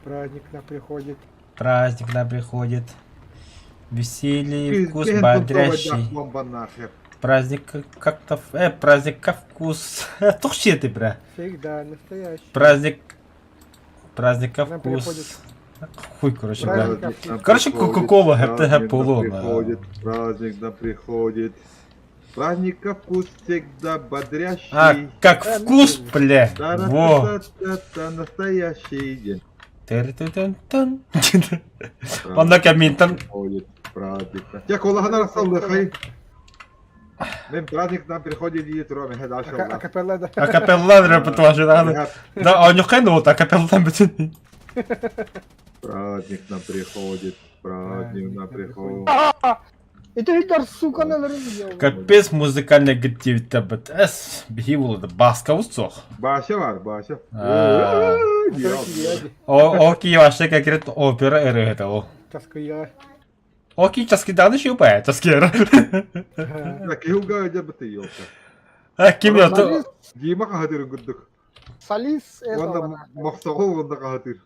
Праздник к нам приходит. Праздник к нам приходит. Веселье, вкус бодрящий. Бомба нахер. Праздник как-то... праздник как вкус... Тухчи ты, бля. Всегда настоящий. Праздник... Праздник как К нам вкус... приходит. Хуй, короче, бля. Праздник нам Короче, приходит, Кока-Кола, праздник ГТГ нам поло, Приходит, праздник нам приходит. Праздника вкус всегда бодрящий. А, как вкус, бля. Во. Та-ра-та-та-та, настоящий день. Тыр-ты-тын-тын. Онно кэмминтэн Приходит праздник. Я коллагана рассаллыхай. Мен праздник нам приходит и троме дальше. Акапелла да. акапелла репертуажы Да, онюхай вот акапеллан бүтүн. Праздник нам приходит, праздник нам приходит. Это Ильдар, сука, наверное, Капец музыкальный гиттивитте бит. Эс биһи булды баска усох. Баша бар, баша. А. Оки вообще конкретно опера ырыгыта ол. Таскыйа. Оки часкиданы шупа, часкер. Киһилга өдө быты елка. А ким ото Дима кахатырын күрдүк. Солист этого. Онда мохсоҕол онда кахатыр.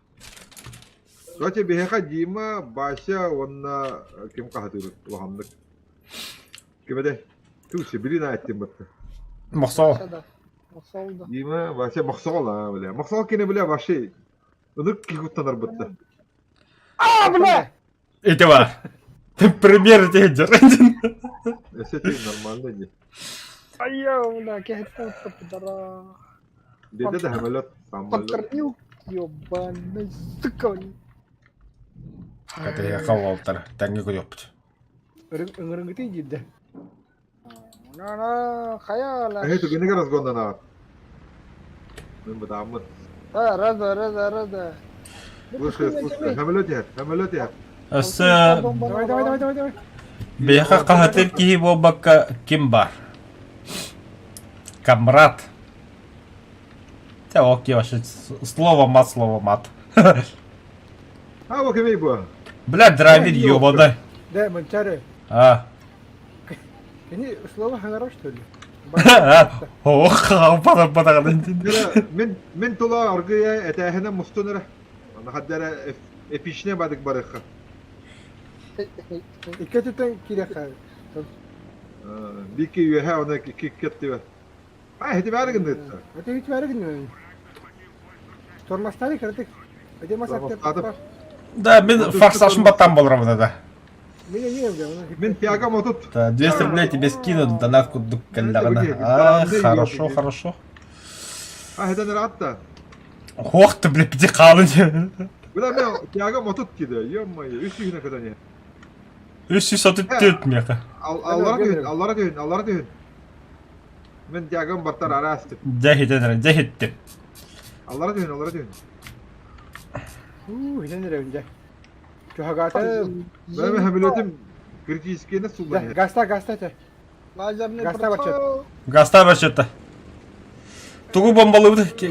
Короче, биһиэхэ Дима, Баша уонна ким кахатыр улаханнык. Ким этэй? Туси, билин айттым бытты. мохсол. Мохсол да. Дима, Баша, мохсоҕол а, бля. Мохсоҕол кини бля вообще. Ынык кихуттанар бытты. А, бля! Ити бар. Пример дедер. Эсе ты нормально не. Айя, бля, кехтен пидора. Деде да самолет, самолет. Подкормил, ёбаный, сука. Ката я калалтар. Таңы көйөпт. Ыңырыңгыты диде. На, на, хаяла. Эһи түгенеге разгоннан аар. Мен бытааммын. А, рада, рада, рада. Слушай, слушай, самолет иһэр, самолет иһэр. Өссө Давай, давай, давай, давай, давай. Бэйэхэ хаһатыр киһи буолбакка ким бар? Камрад. Те окей, вообще слово мат, слово мат. А, вот кемей бу. Бля, драйвер ёбаный. Да, Манчары. А. Кини слово хаҥара что ли? Ох, бада бада. Мен мен тула аргыя этээһинэ мустун эрэ. Нахаддара эпичне бадык барыха. Икки өттүттэн киириэххэ. Бики үөһэ оны киккеттибэ. А, эти бары гынныттар. Это ведь бары гынныттар. Тормостали кырдык. Эти масактар. Да, мен форсажын баттан болоромун да. Мин тягам отут. Да, 200 рублей тебе скинут, донат курдук кэллэҕинэ. А, хорошо, хорошо. А, это ратта. Ох ты, бля, пиди хаалын. Бля, мен тягам отут киде. Ё-моё, үс сүүһүнэ көтөн 334 меха. Аллара түһүн, аллара түһүн, аллара түһүн. Мен тягам бартар араас деп. Дьэ хитэн эрэ, дьэ хиттим. Аллара түһүн, аллара түһүн. Уу, хитэн эрэбин дьэ. Чуһагаата. Мен хамилетим критический суллан. Гаста, гаста те. Лазерный Гаста прицел. Гаста бачыта. Тугу бомбалыбыт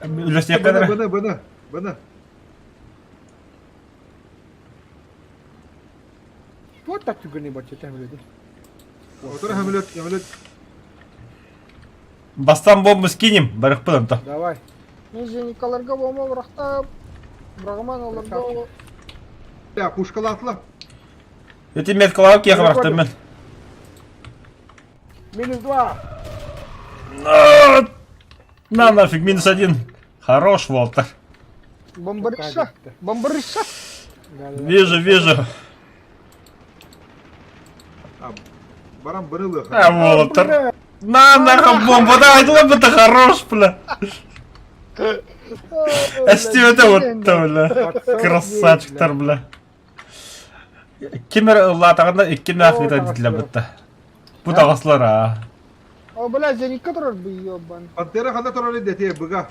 үлэсиэххэ Бына, эрэ. бына, бына, бына. Вот так түгүнүй бачыта хамилети. Отура хамилет, хамилет. Бастан бомбу скинем, барыхпын онто. Давай. Мен зениткаларга бомба бырахтап, бырагыман олорго Я пушкалатла. Эти меткалар киэхэ барахтым мен. Минус два. На нафиг, минус один. Хорош, Волтер. бомбарыша, бомбарыша. Вижу, вижу. Барам бырылы. А, Волтер. На нахуй бомбу, да, это хорош, бля. Эстиөтэ отта, бля. Красавчиктар, бля. Ким эрэ ыллаатаҕына икки наахыта дитлэ бытта. Бу таҕаслар аа. О, бля, зенитка турар бы ёбан. Пантера хана турар дете быга.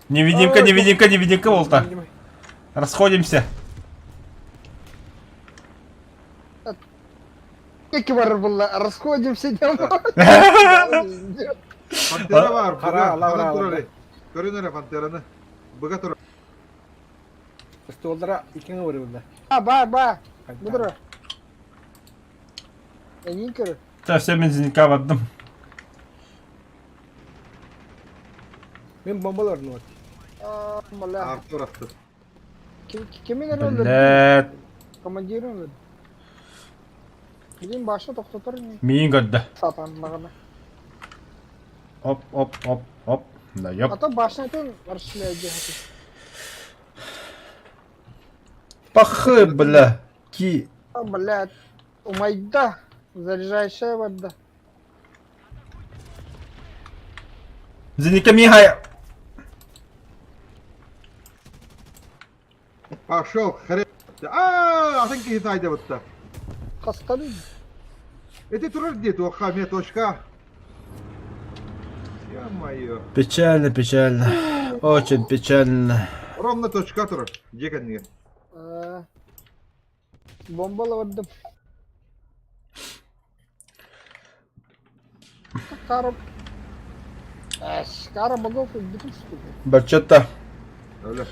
Невидимка, невидимка, невидимка болта. Расходимся. Как бар было, расходимся, дем. Пантера бар, быга. Хара, Хана лавра, турар. Көрүн эрэ пантераны. Быга турар. Столдара иккиҥэ барыбылла. А, ба, ба. Будра. Эниnkер. Та все бензинка бардым. Мен бомбаларын вот. А, бля. Артур ахты. Кимин эрэ Блядь. Командирин өлөрдү. Билин баша тохтотор Миин көрдө. сатан багана. Оп, оп, оп, оп. Да, ёп. А то башнатын аршлайды. Пахы, бля. Ки. А, блядь. Умайда. Заряжающая вода. Зеника Михай. Пошел, хрен. А, атын киһи таайда бытта. Хастаны. Эти турар дии туохха эмиэ точка. Ё-моё. Печально, печально. Очень печально. Ровно точка турар. Дьиэ кэннигэр. Бомбалабардым. Кара... Кара богов бүтүн Баччата. Öyle.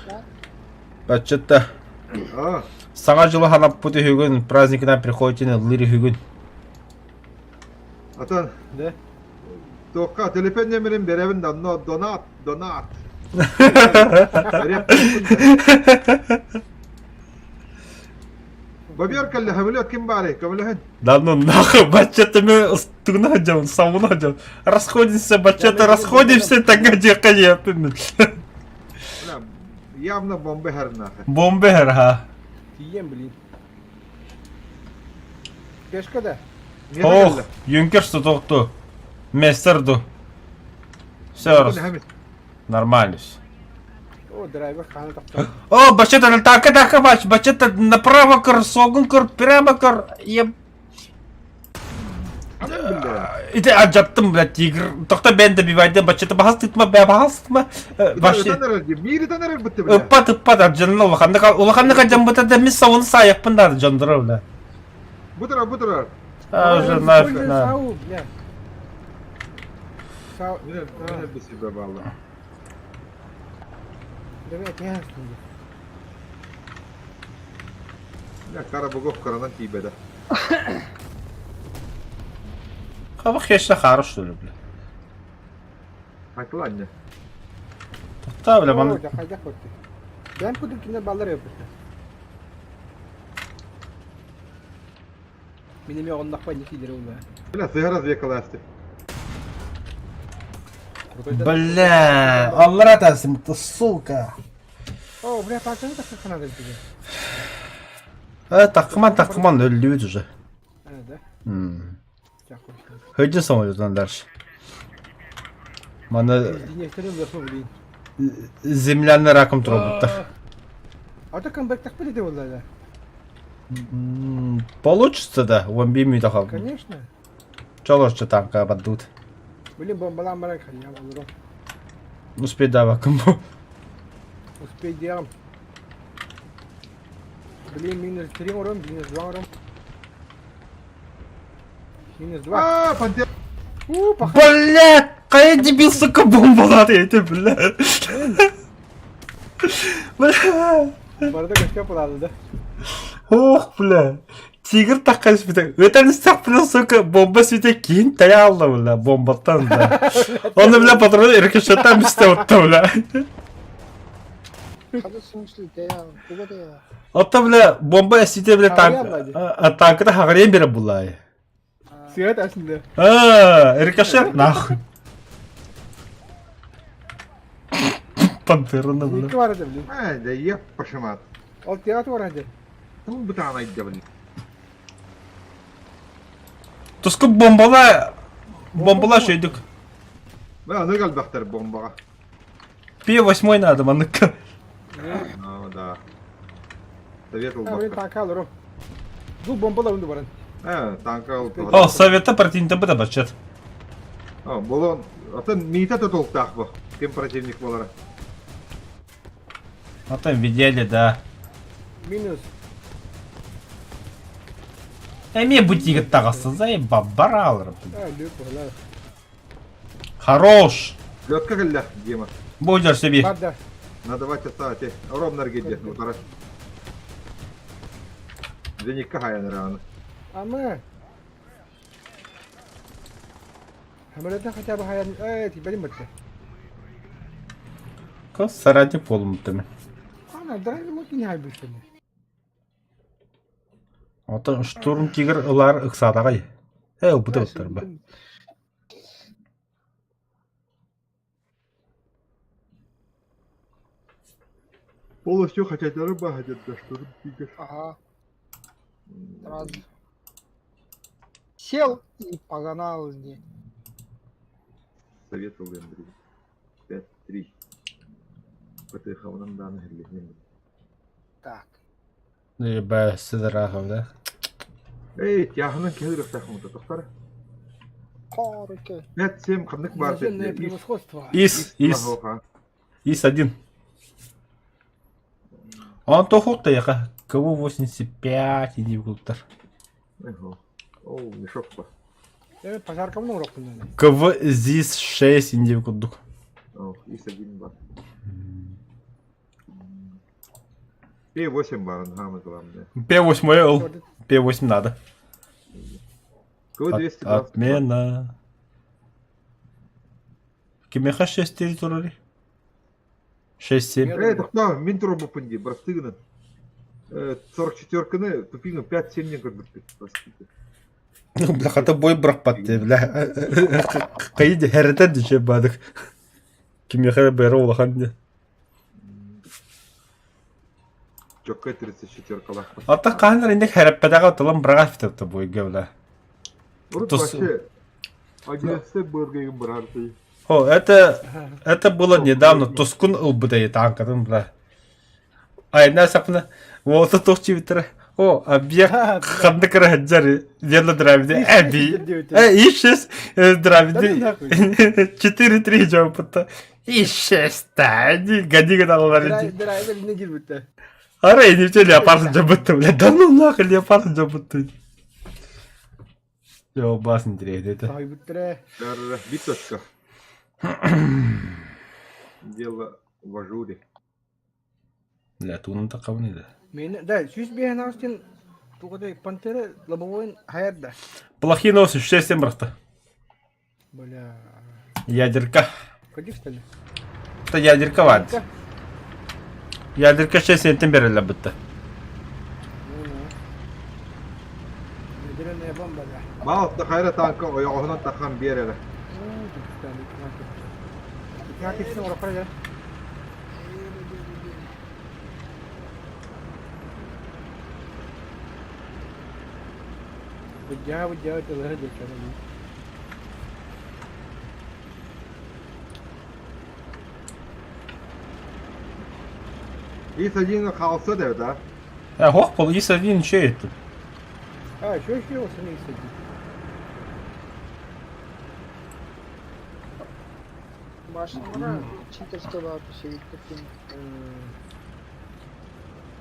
Баччата. А, Саҥа дьылы ханаппыт үһүгүн, праздникынан приходите лыри үһүгүн. Атан. Да. Туохха телефон нөмерин беребин да, но донат, донат. Бабер кэллэ хамилет ким баарый, көмөлөһүн. Да ну нахуй, баччата мен ыстыгына сылдьабын, сауна сылдьабын. Расходимся, баччата, расходимся, так где конечно. Бля, явно бомба иһэр нахуй. Бомба иһэр, ха. Тиийэн блин. Пешка да. Ох, юнкер тохту. Мессер ду. Все, нормально все. О, драйвер хана тохтоо. О, бачата, так, так, бач, бачата, направо көр, согун көр, прямо көр. Еб... Ити алдьаттым, блядь, тигр. Тохто бэйэн да бивайдым, баччата баһас тытма, бэ баһас тытма. Вообще... Мири танарар бытты, бля. Ыппат, ыппат, ардьанна улаханнык, улаханнык ардьаммыта да мин сауны саайахпын да дьондоро, бля. Бутырар, бутырар. А, уже нафиг, на. Сау, бля. Сау... Мин элбисибэ баалла. Давай, этиһэн Карабогов кыранан тиийбэтэ. Хабах кеште хорош что ли, бля. Хакла анне. Та, бля, маны... Хайдах көрдө. Бэм кудук кинилэр баллар өппүттэр. Мин эмиэ оҕоннохпо инник киилэр ула. Бля, сыһара развекалаасты. Бля, аллара тасым, ты сука. О, бля, пацаны так ханады бізге. Э, такыман, такыман, өлдүбүт уже. А, да? Höjde самолетан дальше. Маны земляны раком турбуттар. А то камбэк так билди болла Получится да, он би тахал. Конечно. Чолорчу танка баддут. Блин, бомбалаан баран хайям олорон. Успей давакым. Успей делом. Блин, минус 3 урон, минус 2 урон. Минус 2. А, пантера. У, паха. Бля, кая дебил, сука, бомбалады эти, бля. Бля. Барда көчкө булады да. Ох, бля. Тигр такка испите. Өтен сак, бля, сука, бомба сүтэ кийин тая алла, бля, бомбаттан, бля. Оны, бля, патроны рикошеттан бисте отта, бля. Хады смысле тая, туга тая. Отта, бля, бомба сүтэ, бля, танк, танкыта хагарен бере булай. Свет астында. А, рикошет, нахуй. Пантераны, бля. Екі бар еді, блин. А, да еп пашымат. Ол театр бар еді. Тыл бытаан айда, блин. Туску бомбала, бомбала шөйдүк. Бля, аны калбахтар бомбаға. П8 надо, маныкка. Ну, да. Совет А, блин, улбакка. танка алырым. Бу бомбала үнді баран. Э, танка алып. О, совета противника быта бачат. О, болон. Атын мита та толктаах бу. Ким противник болара. А там видели, да. Минус. Эме бутига тагасы заеба баралар. А, лүп, ола. Хорош. Лётка кэллэ, Дима. Будешь себе. Бар да. На два часа те. Ровно аргиде, утара. Зеникка хаян рано. Ама. Хамалата хотя бы хаян. Эй, ти бәлем бітті. Кос саради полумтами. Ана, драйвер локи не хай бітті. Ото штурм тигр ылар ыксадагай. Э, бу да ба. Полностью хотят рыба, хотят да штурм тигр. Ага. Сразу. Сел и погнал не. Советовал Андрей. 5-3. ПТХ нам данных или Так. Еба, сыдырахов, да? Эй, тяхнан келір тахмыта тохтар. Короче. 5-7 қандық бар Наземное превосходство. Ис, ис, ис один. Он то хок-то яка. Кого 85 иди гултар. О, мешок па. Э, пожарка мына урок КВ ЗИС 6 инди курдук. О, ис один бар. П8 бар, самое главное. П8 Л. П8 надо. КВ 220. Отмена. Кимеха 6 территорий? 6-7. Эй, тоқта, мен туру бупынди, простыгны. 44-кіні тупигін 5-7-нен көрдік. Простите. Бля, хата бой брак патты, бля. Кайды хәрәтән диче бадык. Кимеха бәрі улахан де. Чокка 34 лақпа. Ата қаныр инде хәрәппәдәгә тылым брага фитепті бойга, бля. Урут вообще 11 бөргеген бар арты. О, это было недавно. Тускун ылбыдай танкатын, бля. Ай, на сапна. Вот это чивитер. О, объект ханды кыраджары. Верно дравиде. Эби. И 6 дравиде. 4-3 жауапта. И 6 та. Годи гадалар. Драйвер не кир бітті. Ара, не все леопард жабытты, бля. Да ну нахуй леопард жабытты. Жо, бас интересно это. Сай бітті. Бит точка. Дело в ажуре. Бля, тугунан таххабын да. Мин да 105 диэн тугудай пантера лобовойун хайар да. Плохие новости, 6-7 бырахта. Бля. Ядерка. Ходи что ли? Это ядерка варит. Ядерка 6-7 береллер бытта. Ну, ну. Ядерная бомба, да. Мал хайра танка ойоҕоһунан тахан биэр эрэ. Выдя, выдя, это Ис один хаалса да да. Э, хох пол ис один чей это? А, еще еще сами ис один. Башня читерская вообще таким.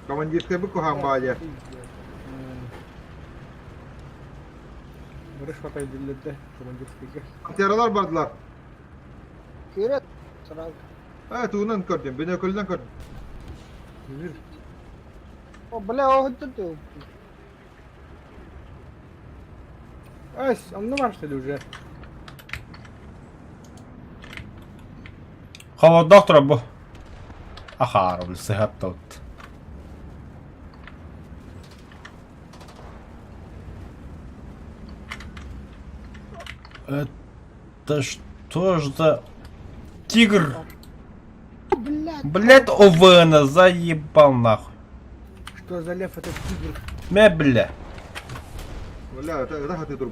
Командирская бы куһаан баайа. Бары шватай диллерде командирскийга. Пантералар бардылар. Кыра сразу. Э, тугунан көрдүм, бинөкүлүнэн көрдүм. Мүр. О, бля, о, тут Ась, онно бар что ли уже? Холодок турар бу. Ахаарым сыһаттабыт. Это что ж за... Тигр! Блядь. Блядь, ОВН, заебал нахуй. Что за лев этот тигр? Мэ, бля. Бля, это это хаты тур.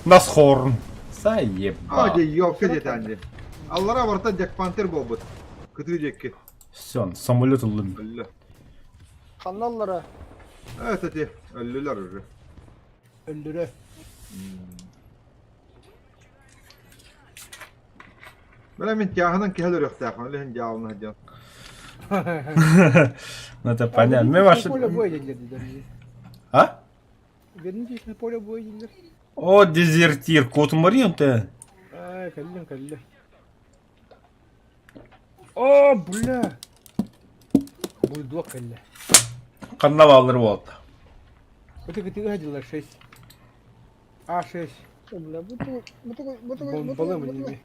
Насхорн. А, Заебал. дьэ, ёлка диэтэ Аллара барта Джек Пантер буолбут. Кытыы диэки. Все, самолет ыллым. Өллө. Каналлара. Это ти өллүлэр уже. Өллөрө. Бля, мин тяһынан киһи өлөрүөхтээх, ол иһин дьаалына сылдьан. Ну это понятно. Мы ваши... Поле боя дииллэр дии. А? Вернитесь на поле боя дииллэр. О, дезертир, кот Марион ты. Ай, кэллим, кэллим. О, бля! Бульдог кэллэ. Ханна бааллар буолта. Ытык ытыга дела 6. А6. О, бля, буту, буту, буту, Бомбалым ними.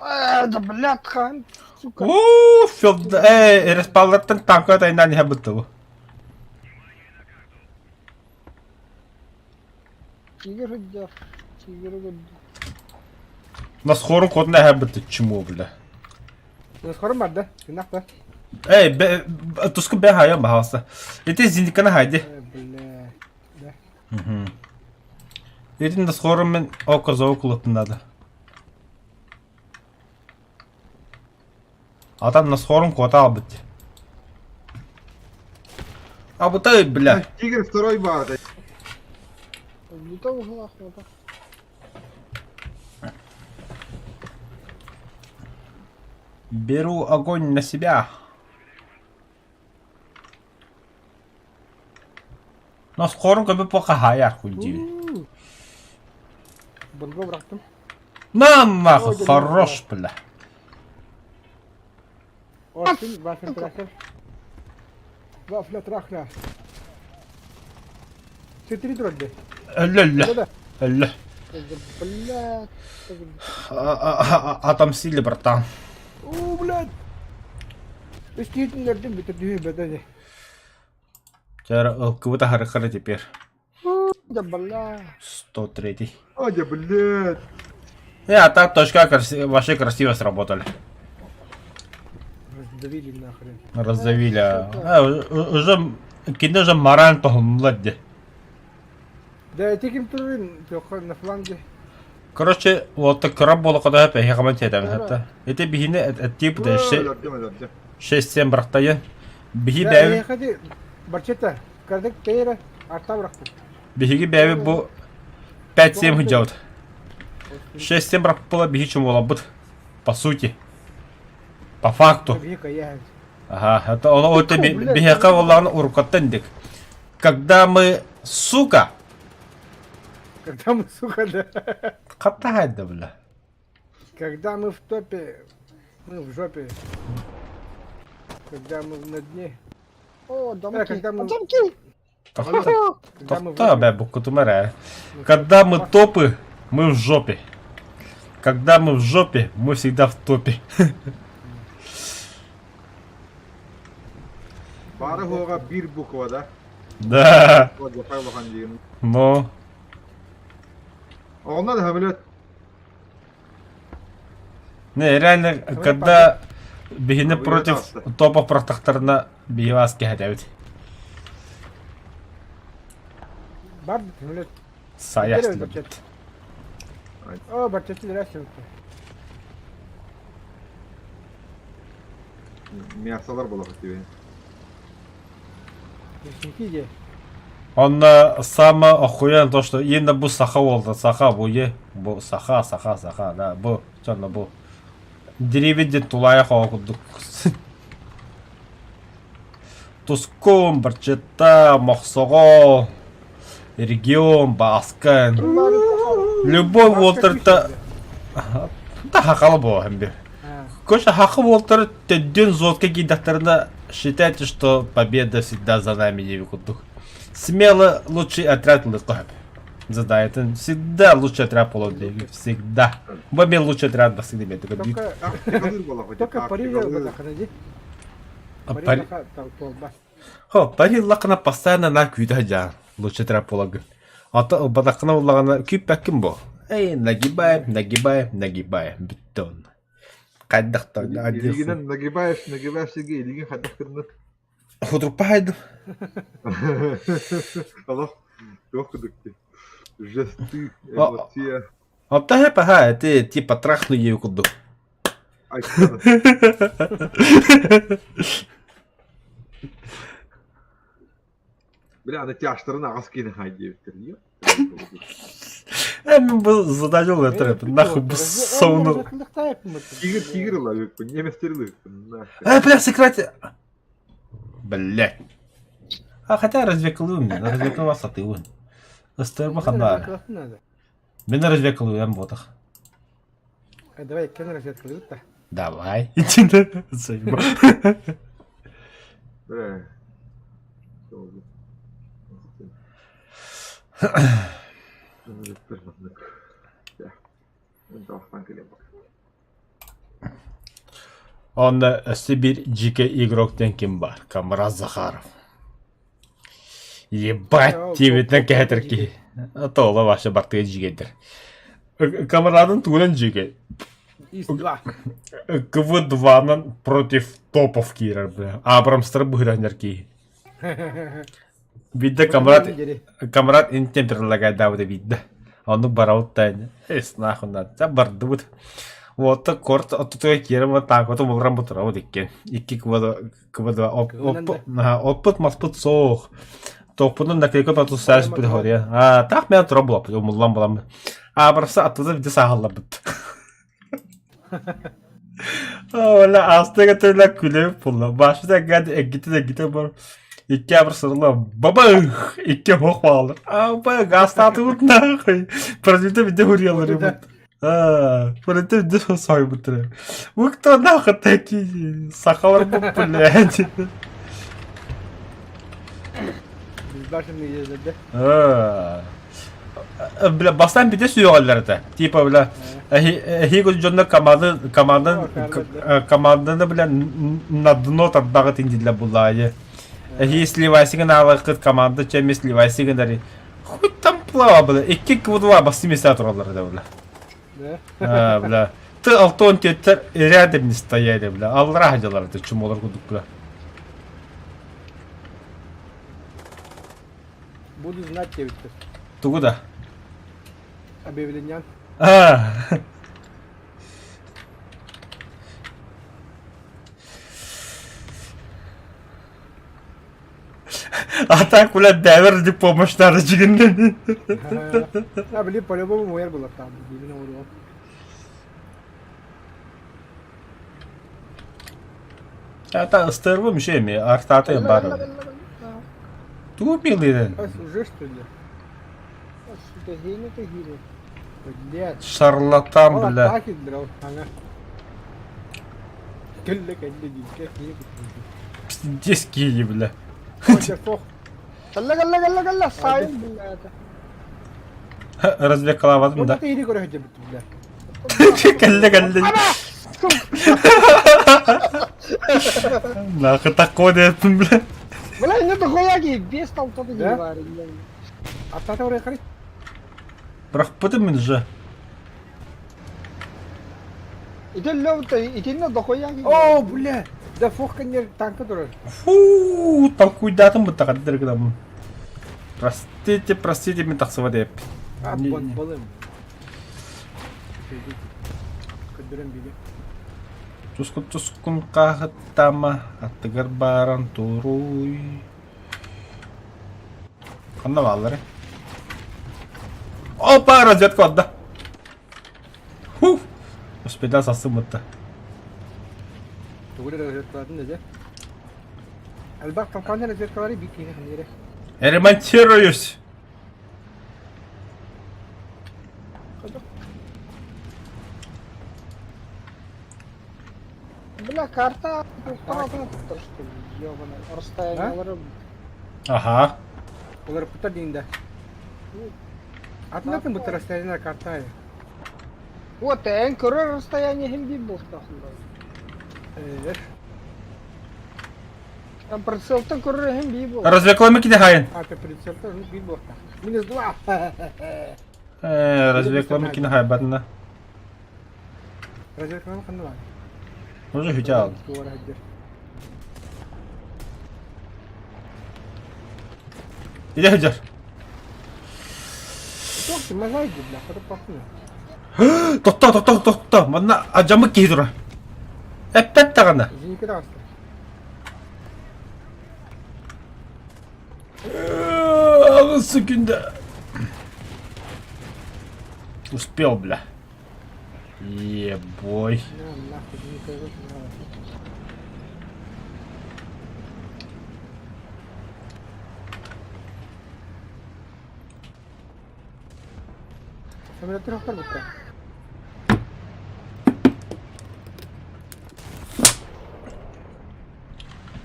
А, да, блядь, хан, сука. Уу, филд, э, респаллартан танка тайнан иһэ быттыбы. Тигр идет. Тигр идет. Насхорун кодун эһэ бытты чему, бля. Скоро бар да? Гынах да? Эй, туску бэ хайа баһалса. Ити зиниканы хайди. Бля. Да. Ити насхорун мен око за околотун надо. А там насхорун кота албыт. А бутай, бля. Тигр второй бар. Лутал углах, вот так. Беру огонь на себя. Насхорун көбү пока хая хуйди. Бомба бырахтым. На нахуй, хорош, бля. Орсин, вафен трахер. Вафля трахля. Четыре тролля. Өллө, Да-да. өллө. Блядь. Отомстили, братан. О, блядь. Үстүйтүннэрдин бүтүрдүү бөдө. Кого-то харахара теперь. Да, бля. 103. О, дьэ, блядь. А так точка краси- вообще красиво сработали. Раздавили нахрен. Раздавили. А, уже кино же мораль похумлади. Да, таким турын только на фланге. Короче, вот так краб было когда я пехаман это. Это бихине это тип да Өлөрдүм, өлөрдүм. 6-7 брахтайын. Бихи Да, бәби я ходи. Барчета, кардык тейре, арта бырахтым. бихиги бәби бу 5-7 худжаут. 6-7 брах было бихи чем было По сути. По факту. Века я. Ага, это он вот Фу, блядь. биһиэхэ буоллаҕына уруккаттан дик. Когда мы, сука, Когда мы, сука, да. Хатта бля. Когда мы в топе, мы в жопе. Когда мы на дне. О, Э, домки. когда мы- Домки! Когда мы в Тохта, жопе. бля, буккутумара. Когда мы топы, мы в жопе. Когда мы в жопе, мы всегда в топе. Бары хоға bir буква да. Да. Жапай улахан диэн. Ну. Онно да самолет. Не, реально, когда биһини Вы против ятасты. топов протахтарына биһивас кэһэтэбит. Бар, самолет. Саястылар. О, бартети здрасте. Мясалар болар тебе. Мясники Онно самое охуенно то, что именно бу саха болду, саха бу е, бу саха, саха, саха, да, бу, чонно бу. Деревень тулая кудук. Тускум, Барчета, Мохсого, регион, Баскан. Любой уолтарта... Да хакалы бу хэмби. Короче, хакы уолтар төддүн зотка кийдахтарына считайте, что победа всегда за нами не кудук. Смело лучший отряд лыкап. Зада, это всегда лучший отряд полудня. Всегда. Бомбе лучший отряд всегда имеет. Только Только, Тактикалыр болар. только Парижа батаханади. Пари... Хо, Пари лакына постоянно на күйді жа. Лучший отряд полага. А то бадақына улағана күйіп бәккім бо. Эй, нагибаем, нагибаем, нагибаем. Бүтті он. Қайдақта. Илигинен нагибаешь, нагибаешь сиге илигин хадахтырны. Худруп хайдым. Аллах, туох кудукти. Жесты, эмоция. Апта хэпа ха, ты типа трахну ею куду. Айтканы. Бля, аны тяштырын ағас кейін хай диэбиттер. Э, мен бұл задавил это, нахуй бұл соуну. Тигр, тигр лавыкпын, неместер лывыкпын. Э, бля, сыграть. Бля. А хотя развекалуем, мен развекалуа сатылын. Ыстырма ханда. Мен развекалуем ботах. Давай, кен разведка Давай. Иди Заебал. Бля. Онда Сибирь жеке игроктен ким бар? Камраз Захаров. Ебать, тебетен кәтір ки. Тола вообще бартыга жигедер. Камрадын тугунан жиге. Из два. КВ-2 против топов кирер, бля. Абрамстар быһыраннар ки. Бидде камрад камрад интен предлагает да бидде. Ону бараут тайны. Эс нахуй надо. Та бардыбыт. Вот корт отутуга киэрем вот так вот умулран бутура иккен. Икки КВ-2 КВ-2 оппут маспут соох. Тохпунун наклейка пату саш бит хория. А так мен тура булап умуллан булам. А барса аттыда бидде сахаллабыт. Ола астыга төйлә күлеп булла. Башта гад эгите де гите бар. Икки абыр сырла. Бабах! Икки хох баалар. А ба гастаты нахуй. Паразиты бидде хуриялар ебут. А, паразиты бидде сойбуттыр. Вы кто нахуй такие? Сахалар бу блядь. Безбашенный ездят, А. Бля, бастан бидде сүйөгаллар это. Типа, бля, Хигус дьонно команда команда команданы бля на дно тарбаҕы тиндилер буллаайы. Эһи сливайсигын аалакыт команда чэми сливайсигын Хуй там плава бля. Икки квдва басты места тураллар да бля. Да? А, бля. Ты алтон теттер рядом не стояли, бля. Аллах дялар это чумолар кудук, бля. Буду знать тебе. Тугу да. Объявление. А. А так, бля, дәвер дип помощь надо дигәннән. А, блин, по-любому муэр была там. Именно урон. Ата ыстырбы мүше артаты бар. Тугу милыйдын. Уже что ли? Сука, это гири. Блядь. Шарлатан, Ол бля. аттаах киирдилэр ол хаҥа. Кэллэ кэллэ дииргэ киһи Пиздец киһи, бля. кытта. Кэллэ кэллэ кэллэ кэллэ сайын блядь. Развлекалаватым да. Уонна иһини көрө сылдьыбыт бля. Кэллэ кэллэ. Нахуй такой дедим, бля. Бля, не дохуя ки, без толпы Да? не варили. Аттаата орой қарай. Бырахпытым мин уже. Итиннэ итиннэ дохуя ки. О, бля! Да фох конер танка турар. Фу, толкуйдаатым бутта хаддыр гынамын. Простите, простите, мин тахсыба деп. А, Не- бон балым. Көддөрөн биге. Тускун тускун хаһыттама, аттыгар баран туруй. Ханна бааллары? Опа, разведка отда. Фу! Успеда сасым бутта. Тугу разведкаларын деді. Элбэх толкааннар разведкалары бик киһи ханныре. Ремонтируюсь. Бля, карта что ли, ёбаная. Расстояние. Ага. Олар путар дейінде. Атын атын бұттар расстояние карта. Вот, эн көрөр расстояние хим бир болтахында. Э, Там прицелтан көрөр хим бир бол. Развлеклами киде хайын. а ты прицелта ну бир болта. Минус два. Э, развлеклами киде хай бадына. Разведкалары қандай бар? Уже хүтә алды. Туара хәддер. Иде хүтә. Тоқ, мазай бля, қадып бақтың. Тохто, тохто, тохто. Манна ажамы киһи тура. Эппет даҕаны. Зенитке да асты. Аҕыс күндэ. Успел, бля. Ебой. На, нахуй, зенитке Самолеттер охтар бутта.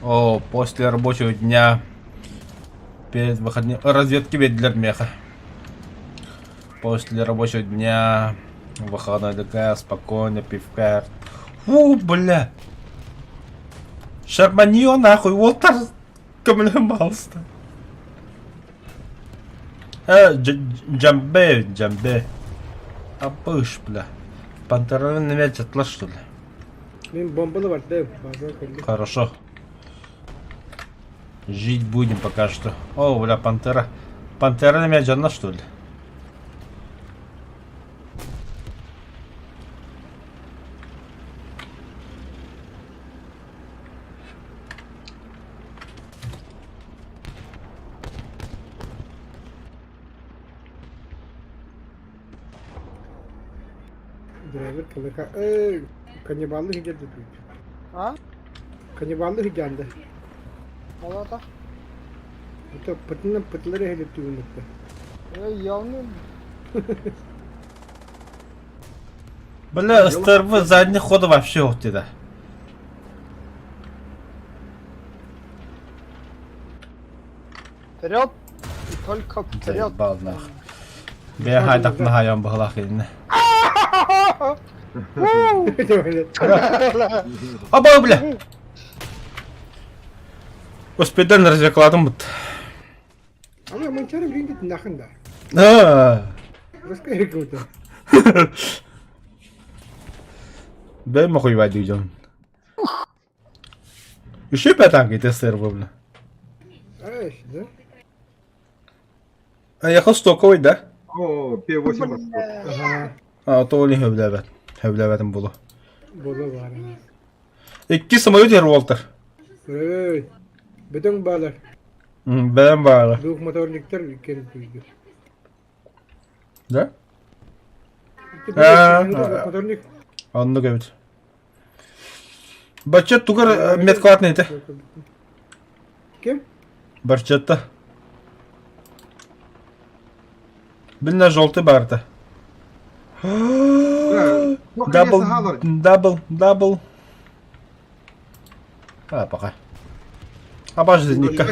О, после рабочего дня перед выходным разведки для меха. После рабочего дня выходной такая спокойно пивка. Фу, бля. Шарманье нахуй, Уолтер көмөлөм Э, джамбе, джамбе. Абыш, бля. Пантераны неме жатла, что ли? Мен бомбалы бар, да, базар келді. Хорошо. Жить будем пока что. О, бля, пантера. Пантера на меня жана, что ли? Драйвер КВК. Эй, каннибаллы хигерді тут. А? Каннибаллы хигерді. Алата. Это пытына пытылары хелеп түйінікті. Эй, явно. Бля, СТРВ задних хода вообще вот да. Вперед. И только вперед. Заебал нах. Бля, хайдах на хайон бахлах инне. Аба, бля. Успедан развекладым бут. Ама манчары білейін нақында. А. Басқа керек өте. Бля, мохуй вадю Еще пятанка это СТРВ, бля. Ай, да? А я стоковый, да? О, П8 Ага, А, то не хөбләбәт. Хөбләбәтем булу. бола бар. Икки самолет ер Уолтер. Эй, бөтен балар. Бәм бары. Двух моторниктер үлкен түйді. Да? А, Моторник. Онны көбүт. Бачет тугар меткалатны ите. Кем? Барчетта. Билнэ желтый барда. Double, double, double. А, пока. Обожди, Ника.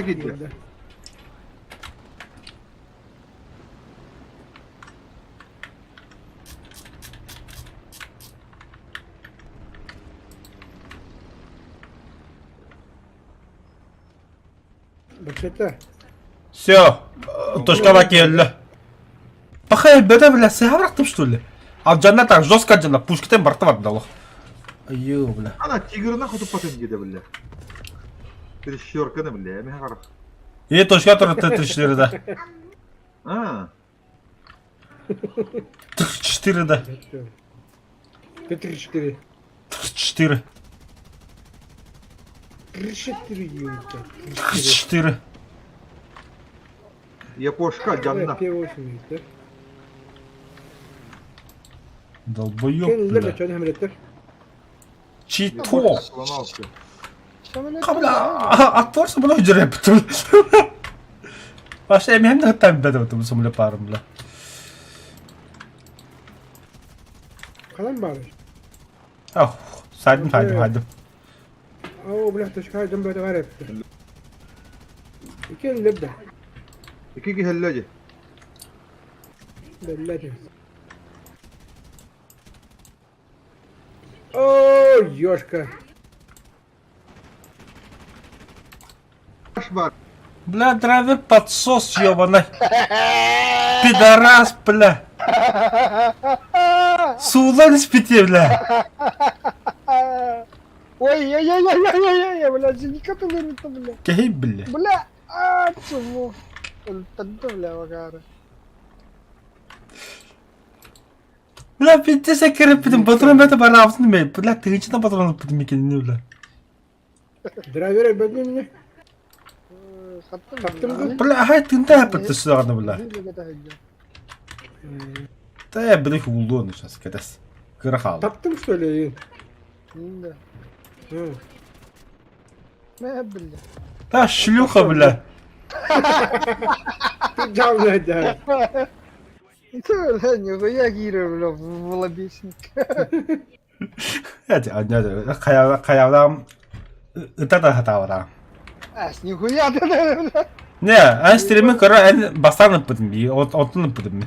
Бачата. Все, точка келді. Пахай, беда, бля, сыграхтым, что ли? А Джанна так жестко Джанна, пушкитен барты бар дало. Ё, бля. Ана тигрына хотуп потом гиде, бля. Трещерканы, бля, мен қарақ. И точка тұр Т-34 да. А, 34 да. Т-34. 34. 34 юнita. 34. Япошка, Джанна. П-8 юнita. Долбоёб, Кенилер бля. да чөне хемреттер. Чито. Сломался. Бля, attorsa bunu hücre yaptım. Başta emeğim de hatta bir de batım sumlu parım bla. Kalan bari. Ah, saydım saydım saydım. О, бля, точка жамбы да бар этти. Кенилер да. İki kihelleci. Бля. О, ёшка. Баш бар. Бля, драйвер подсос, ёбаный. Пидорас, бля. Суулан испите, бля. Ой-ой-ой-ой-ой-ой, бля, зеника ты бля. Кей, бля. Бля, а, чему? Бля, вагара. Бля, пиздец, я кирip патрон бета бара алсын мен. Бля, тыгынчына патрон алып битим экенин, бля. Драйвер бәдне мне. Хаптым. Бля, хай тында битти саганы, бля. Та бля хулдуны сейчас кедес. Кыра хал. Таптым что ли? Да. М. Мә, бля. Та шлюха, бля. Ты жал да. Ты, бля, нихуя кире, бля, в лобесник. Эти, а, хая хаявдан ыта хатавара. Ас, нихуя ты, бля. Не, эн стриме кара эн бастан ыппытым би, отун ыппытым.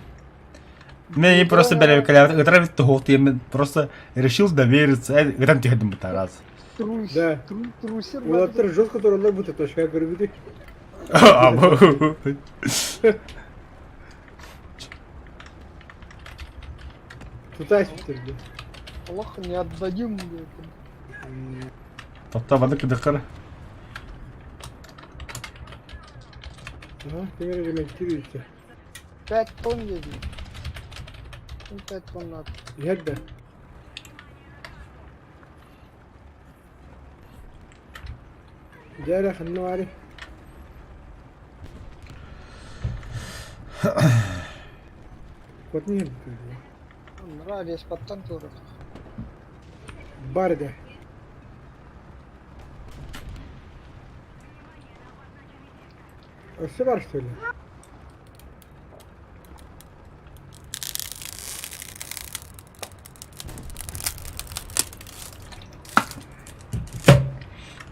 Мен просто бәрекелер ытра бит тухты, мен просто решил довериться. Эн ытам тихдим бу раз. Трус, Да. трусер. Улаттар жестко туралар бу точка көрбүдү. А, бу. Тутай сүттүрдү. Плохо не отдадим, бля. Топта баны кыдыкыр. Ага, кемер ремонтируется. 5 тонн едем. 5 тонн надо. Ерде. Жара ханнуари. Котни Нравится паттан туры. Барда. Өссө бар что ли?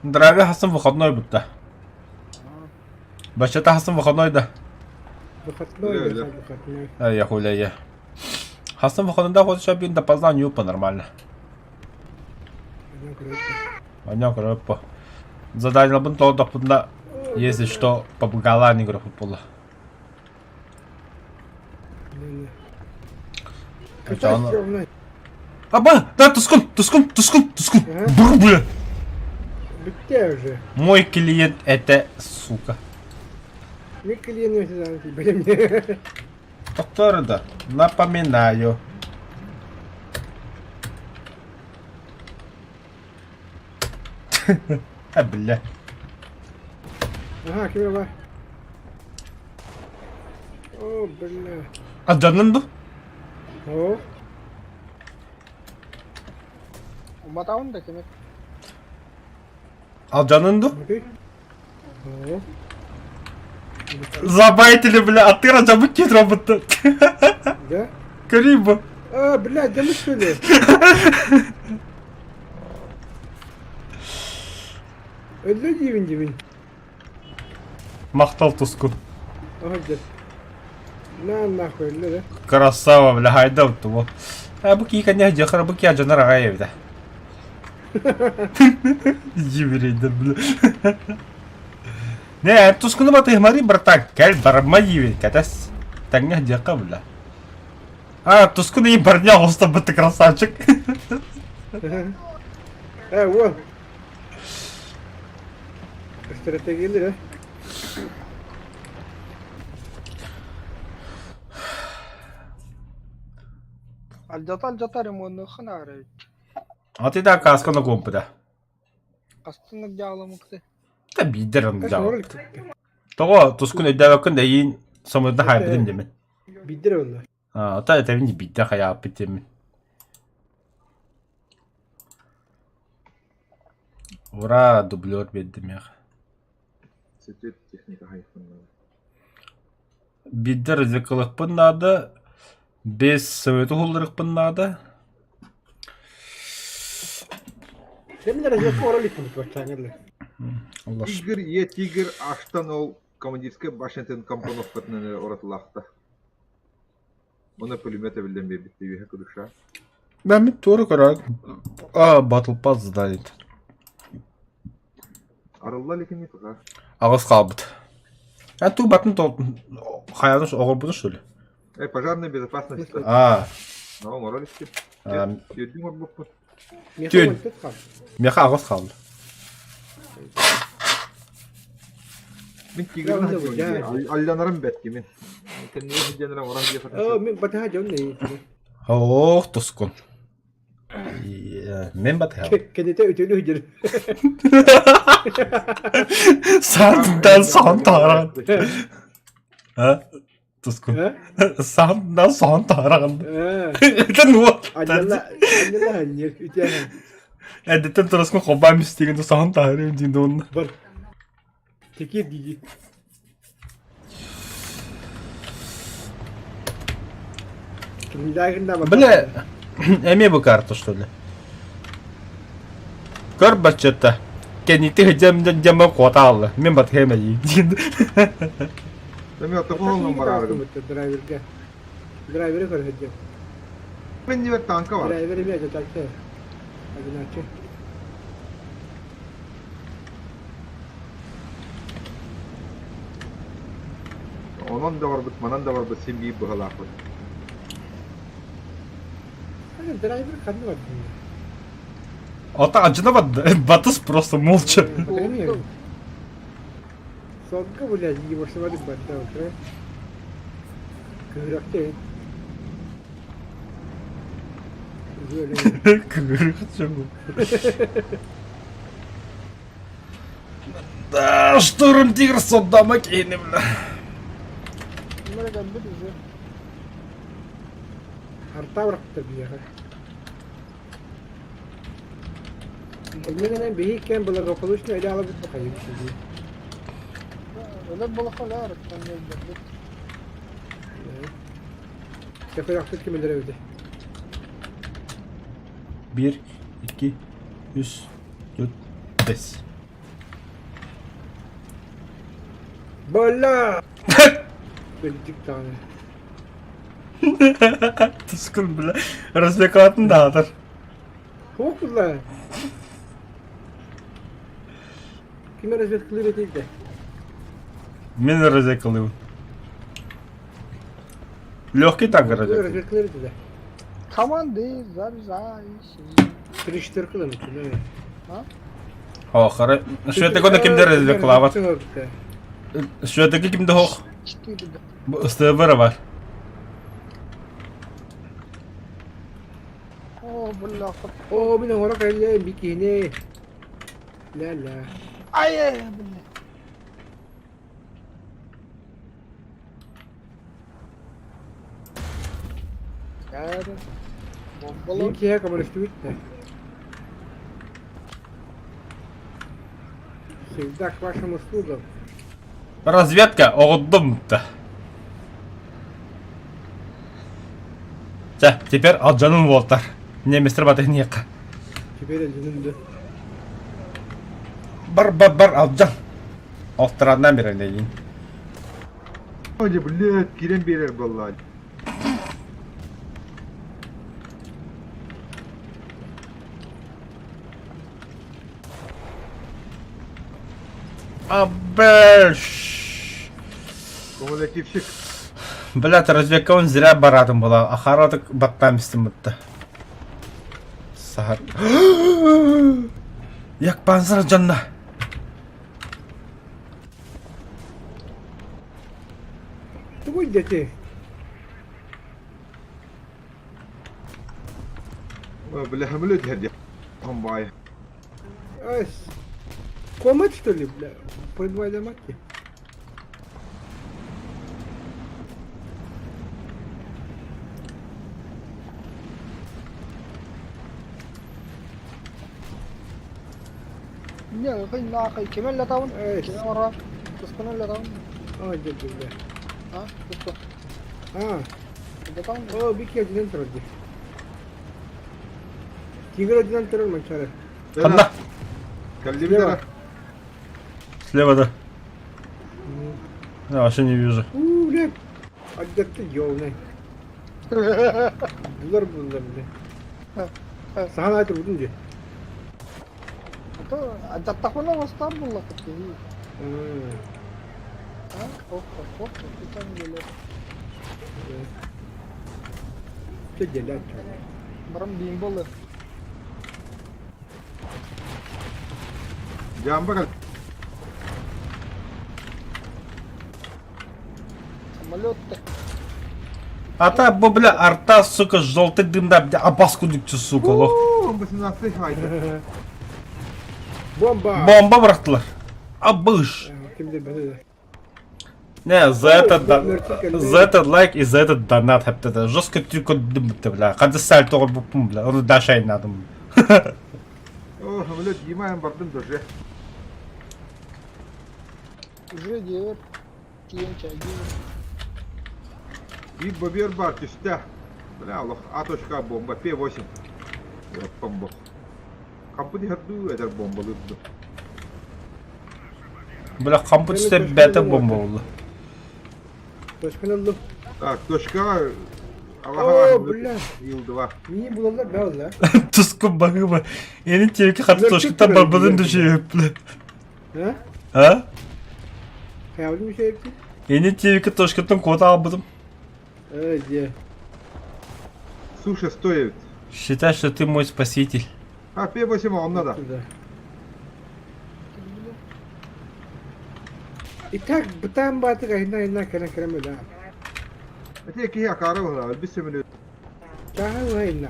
Драйвер Хасан выходной бутта. Башата Хасан выходной да. Выходной, Да, да. выходной. Ай, я хуля я. Хасан выходной да хоть шабин да поздно не упа нормально. Аня короче. Задание бун то да пунда. Если что, по не игру футбола. Катай стрёмно. Аба, да, тускун, тускун, тускун, тускун. Ага. Бур, бля. Битте уже. Мой клиент это сука. Мен клиент блин. Доктор, да, напоминаю. А, бля. Ага, кем бар? О, бля. А жанын ду? О, Уматауын да кемек. Ал жанын ду? окей. О. Забайтили, бля, а ты разобыки робота. Да? Кариба. А, блядь, да мы что ли? Өллө диибин диибин. Махтал туску. Ага, дьэ. На нахуй өллө да. Красава, бля, хайда того. А бу кии конечно, дьахара бу кии дьонор аҕай эбитэ. Еврейдер, бля. Не, тускуну батыһымары, братан, кэл барма диибин, кэтэс. Тэҥҥэ дьиэххэ, бля. А, тускун и барня оҕустарбыт ты красавчик. Э, уол. Стратегиялар, э? Алдьата алдьата ремонныаххын аара эбит. А ты да каска на компыда. Хастыннык дьаалымыкты. Да биидер он Кас дьаал. оҥорор иликпит. Тоҕо тускун өйдөөбөккүн да эйиин самырда хаайбытым дэмин. Биирдэр онно. А, та этэбин биирдэ хайааппыт дэмин. Ура, дублер биэрдим миэхэ. Сетеп техника хайфаннара. Биирдэ развлекалыахпын наада, без совету уһулларыахпын наада. Кэмнэр разведка оҥоро иликпит баччааҥҥа дылы. Аллаш. Тигр, е тигр аштан ол командирскай башнятын компоновкатынан эрэ уратылаахта. Уонна пулемет эбиллэн биэрбит үөһэ кыдыша. Да, мин туора көрөр. А, Battle Pass сдали. Арылла иликини пока. Аҕыс хаалбыт. А ту батын тол хайаны оҕорбутун что ли? Э, пожарная безопасность. А, Но оҥорор истим. а, Түөрдүн оҥорбуппут. Миэхэ Түөн. уонтет хаал. миэхэ аҕыс хаалла. Мин тигрин Дьэ, дьэ. алланарым бэрт мин. Кэннигэр сылдьан эрэ оҥорон дьиэ Оо, мин батыһа дьон не. Ох, тускун. Мен батыһа. Кэннитэ үтүөлүү сылдьар. Саантан сон тааран. А? Тускун. Э? Саантан сон тааран. Э. Это вот. Анньалла, анньалла анньыр, үтүө. Эдеттен тураскын хоббам истеген сон таарым дейді оны. Бар. Текир дии. Кимдаагын да Бля, эмиэ бу карта что ли? Көр баччата. Кэннити дьэм дьэм куотаалла. Мен батхэм эйи. Эми отоҕо барааргын. Драйверга. Драйвери көрөһөддө. Мен нибер танка бар. Драйвер эмиэ жатаччы. Одиначчы. Онон да барбыт, манан да барбыт син биир быһалаахпыт. Драйвер ханна бардын? Ата ажына батыс просто молча. Сокка блядь, ебашнымадык барда утра. Кыыракты. Да, штурм тигр соддама кейни, бля. Артабрактыр биэхэ. Иннинэн биһи иккиэн благополучно илэ аҕалбыт бахайым дии. Өлөр болохо өлөр өлбөт. Чөкөрөхпүт ким өлөр эбитэ. Бір, екі, үс, төрт, бес. Болла! Кырдьык даҕаны. Тускун, бля. Развлекатын даатар. Туох буолла? Ким разведкалыыр этий да? Мен развлекалыбын. Легкий танк развлекал. Разведкалыыр этэ да. Команды заряжайся. Три-четыре кылын О, хара. Шветекона кимдер развлекалават. Шветеки кимде хох. Четыре да. СТБ бар. О, бля. Оо, мин оҥоро кэллэ бикини. Ля-ля. Ай, бля. Мин киһи көмөлөстүбүт да. Всегда к вашим услугам. Разведка оҕурдум да. Чэ, теперь алдьанын уолтар. Немецтэр батыһыныахха. Теперь алдьанын да. Бар бар бар алдьан. Алтыраннан берелейин. Ой, блядь, кирен берер буолла. Абэш! Кумулятивщик. Блядь, разведка он зря баратым была. Ахаратык баттаан истим бытта. Сахар. Як панзар жанна. Тугуй дети. Бля, хамлет herdi. Бай. Ай, комат что ли, бля? Придвайда матки. А, дядя, бля. А, о, бики один турар дии. Тигр один турар манчары. Ханна? Каллибера. Слева, да. Я вообще не вижу. У, бля. Аддатты ёлный. Булар булар, бля. Сахан айтыр будун дии. Чэ делят. Жамба А та, бу, бля, арта, сука, желтый дым, да, бля, абас кудукчу, сука, лох. О, 18 хайда. Бомба! Бомба бырахтылар. Абыш. Кимдир бәле. Не, за этот, да, за этот лайк и за этот донат хэптеді. Жестко трюк дым бля. Қанды сәл тоғыр бұппын, бля. Оны даша айнадым. О, хамлет, Димайым бардым даже. И бобер бар түстә. Бля, лох, А точка бомба, П8. Бомба. Кампы дихарду, эдер бомба лыпты. Бля, қампы түсте бәті бомба болды. Точканы алды. Так, точка. О, бля. Ил 2. Мини булалар бә алла. Тұсқын бағыма. Ені терекі қатты точкадан барбадын düşüyor, бля. Ha? А? Хаялым bir şey yaptı. Ені терекі точкадан кода албыдым. Evet, ye. Суша стоит. Считай, что ты мой спаситель. А, П8 он надо. Туда. Итак, бытан батык айна айна кәрә кәрә да. Это кихи акара була, бис минут. Чаһа айна.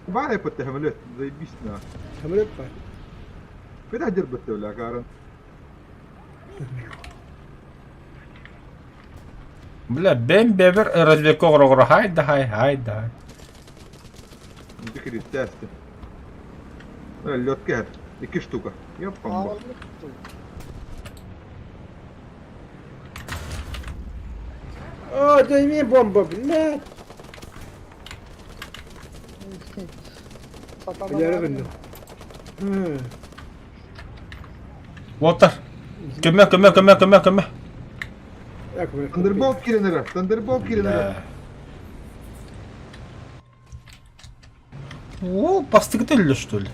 Бара пытты хамлет, заебись на. Самолет бар. Куда дербытты бля акара? Бля, бен бебер разведка оғыр хай да хай хай да. Дикри тесты. Лётке Iki штука. Я бомба. О, да имей бомба, блядь. Бля, рыгынды. Уотар. Көмө, көмө, көмө, көмө, көмө. Thunderbolt киренере, Thunderbolt киренере. О, постыгнули, что ли?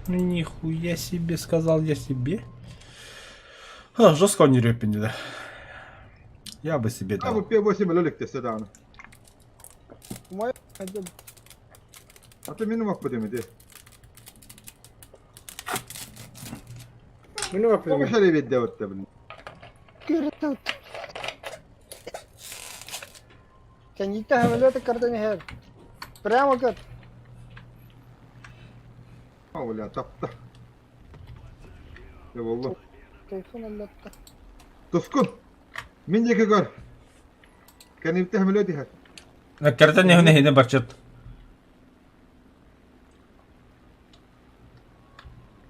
Нихуя себе, сказал я себе. А, жестко он не репин, да. Я бы себе А, бу дал. П8 лөлек тесте дааны. Ата минум аппы демеди. Мені Бу шаре бедде отта бил. А, бля, тапта. Я болду. Тускун. Мен жеке көр. Кәнепте хамлет ихар. Кертен не хне барчат.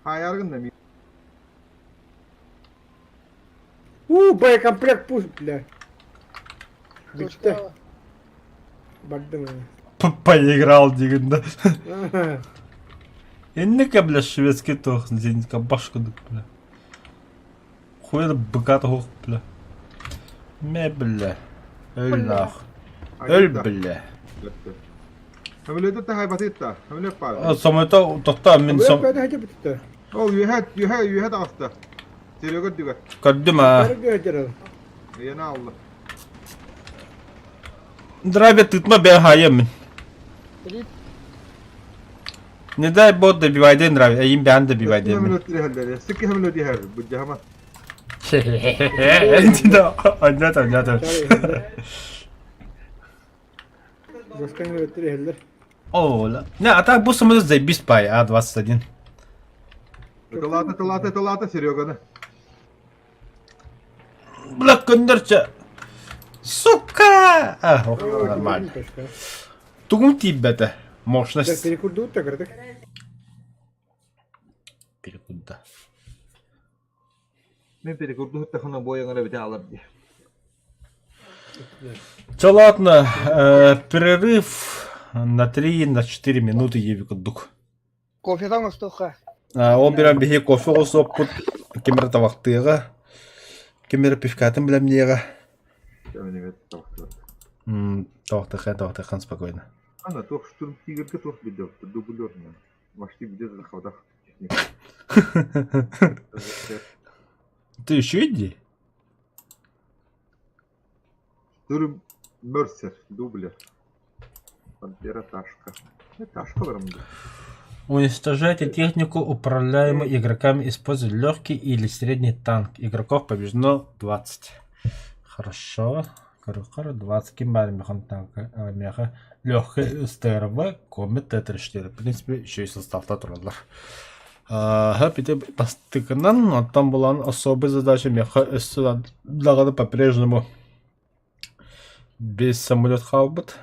Хаяргын да ми. У, боекомплект пусть, бля. Бүттэ. Бардым. Поиграл диигин да. Инника, бля, шведский туох зенитка башка бля. Хуя быка туох, бля. Мэ, бля. Өл нах. Өл, бля. Самолета таһайбатыытта. Самолет баар. Самолета тохтоо мин сом... Ол үөһэ үөһэ үөһэ таҕыста. Серега үрдүгэр. Көрдүм аа. Ыйана алла. Драйвер тытма бэйэ хаайыам мин. Не дай бог добивайден драйвер, эйин бэйэн добивайден мин. Сикки самолет иһэр, буддьаһама. Аннята, аннята. О, не, а так бу самолет заебись пай, А-21. Тылаата, тылаата, тылаата, Сереганы. Бля, көннөрчө. Сука! А, ох, нормально. Тугум тиийбэтэ. Мощность. Перекурдуут кырдык. Перекурда. Мен перекурдуут буойаҥара бите алар дии. Чэ, ладно, перерыв на 3, на 4 минуты ебик курдук. Кофетан остоха. Ол бирэн биһи кофе оҕусуоппут, ким эрэ табахтыаҕа, ким эрэ пивкатын билэмниэҕэ. Табахтыахха, табахтыаххан спокойно. Ана туох штурм тигрге туох бидэ дублерна. Машти бидэ захватах. Ты еще иди? Штурм Мерсер, дублер. Пантера Ташка. Ташка барам. Уничтожайте технику, управляемую игроками, используя легкий или средний танк. Игроков побеждено 20. Хорошо. Короче, 20 ким баар механ танка, меха легкий СТРВ, Комет Т-34. В принципе, еще и составта тураллар. Ага, бастыкынан, оттон булан особой задача меха өссө даҕаны по-прежнему без самолет хаалбыт.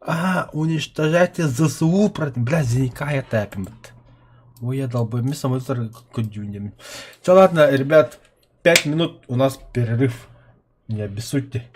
А, уничтожайте ЗСУ против... Бля, Зеника тэпимит. Ой, я долбой, мен самолеттар көдүүнемин. Все, ладно, ребят, 5 минут у нас перерыв. Не обессудьте.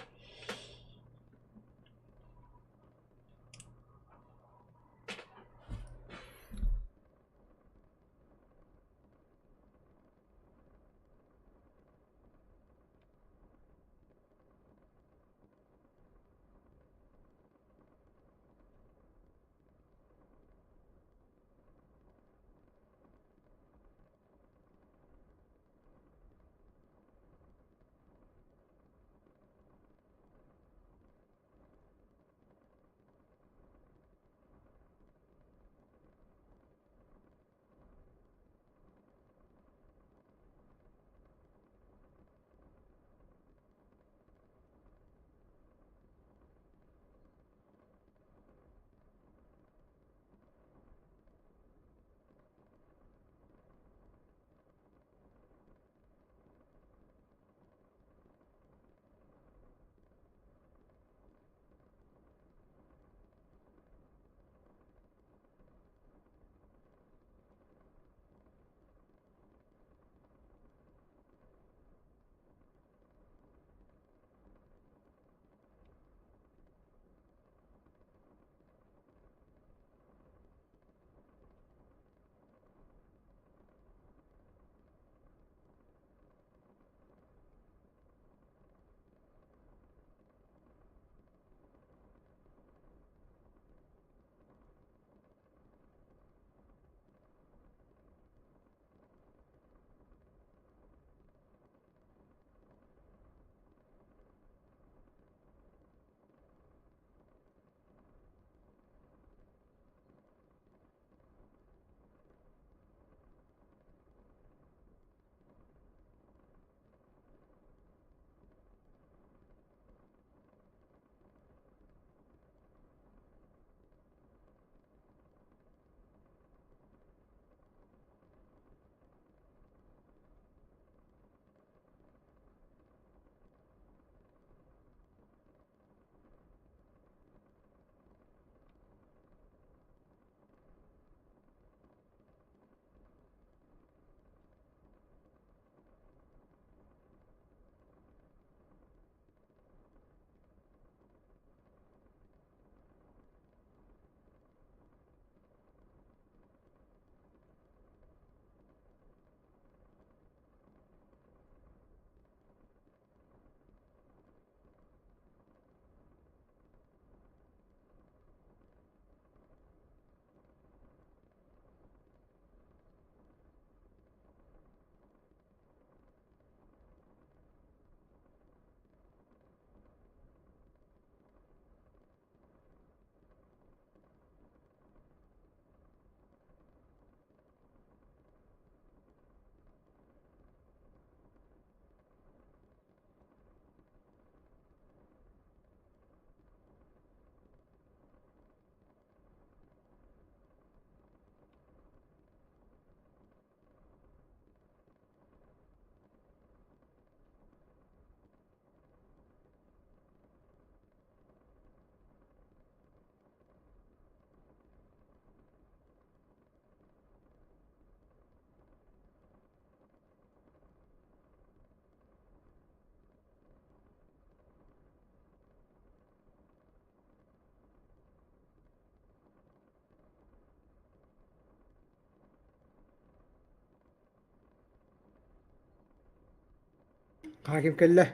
Хаһан ким кэллэ?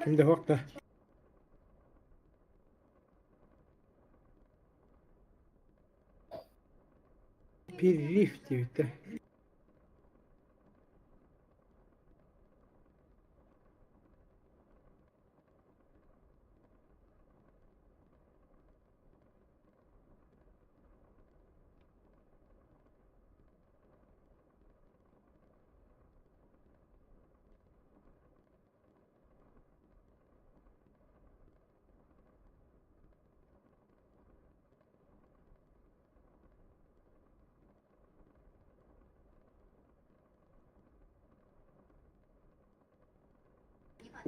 Ким да суох да? Перерыв диэбиттэр.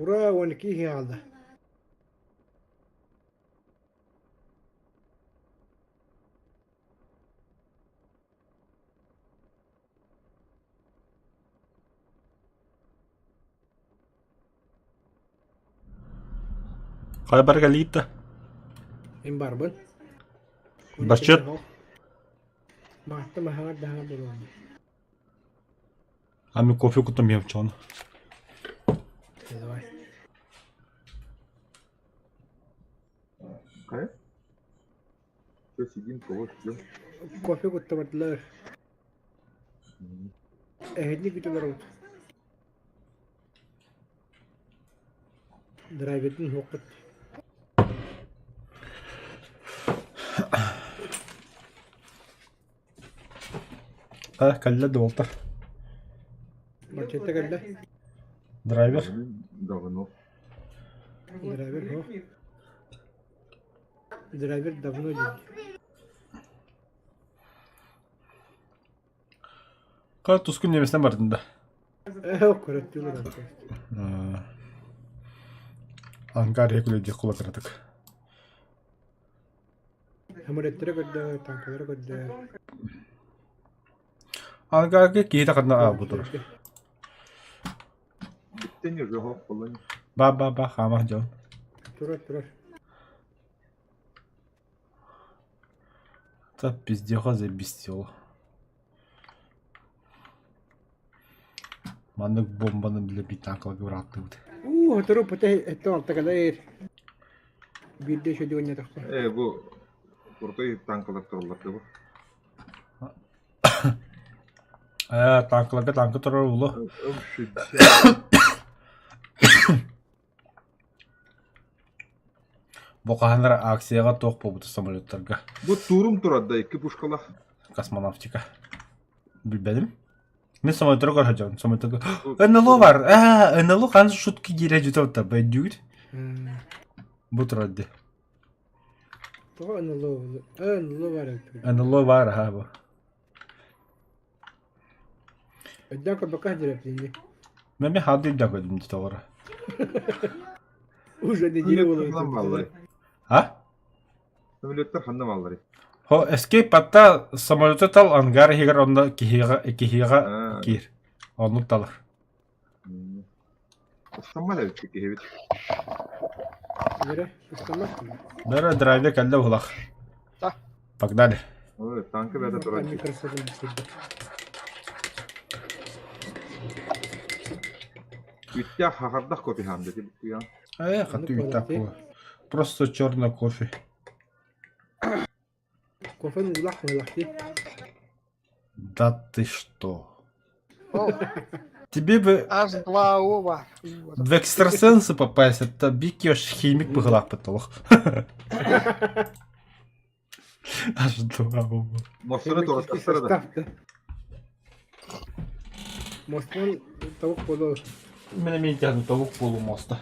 Ура, 12 киһи хаалла. Хайа баргалита? Мин барбын. Баччыт. Маатта маһаҕар даһаҕар буолуом. А мен кофе кутам иһэм Давай. Хайа? Все сидим, кого ждем? Кофе куттабардылар. Эһэтини күтэлэр от. Драйвердин хуоххут. А, кэллэ дуолтар. Марчетта кэллэ. Драйвер. Давно. Драйвер хуох. Драйвер давно диэн. Ка тускун немесинен бардын да. Ээ, көрөттүлэр. Ангар регуле кулатыратык. Самолеттары көрдө, танкалары көрдө. Ангарга киһи таханна аабы турар. Бүттен уже хоп болон. Ба ба ба хаамах дьон. Турар, турар. Та пиздеха забестила. Маннык бомбаны бile битанкалга бырааттыбыт. Уу, сотору пыта эттэн алтакалар. Биирдэ еще дьуонньатахпа. Э, бу крутой танкалар тураллар да бу. Э, танкаларга танка турар улу. М60. Бу хаһан акцияҕа туох буолбута самолеттарга Бу турум турар да икки пушкалах. космонавтика. Билбэтим. Мин самолеттары көрө сылдьабын. Самолеттарга НЛО бар. Аа, НЛО хаан шутки киирэ дьүтэ бэйдүүгүт. Бу турар дии. Тоҕо НЛО НЛО бар эбит. НЛО бар аха бу. Өйдөөн көрбөккө сылдьар Мен мен хады өйдөөн көрдүм дии тоҕоро. Уже неделя Ханна бааллар? А? Самолеттар ханна бааллар? Хо escape атта самолету тал ангар иһигэр онно киһиэҕэ киһиэҕэ киир. Оннук талар. Ыстаммат эбит киһибит. Бэрэ, ыстаммат. Бэрэ драйве кэллэ уһулах. Да. Погнали. Ой, танка бэдэ турар. Они красоты бисирдэ. Үттэх хахардах кофе хаамда ти буя. Э, хатты үттэх Просто черный кофе. Кофе улах улах ти. Да ты что? Тебе бы Аж два оба. в экстрасенсы попасть, это бикеш химик быһылаах потолок. Аж два оба. Мостары туораттахтара да. Мостон тавык боло. Мен эмиэ тяну тавык болу моста.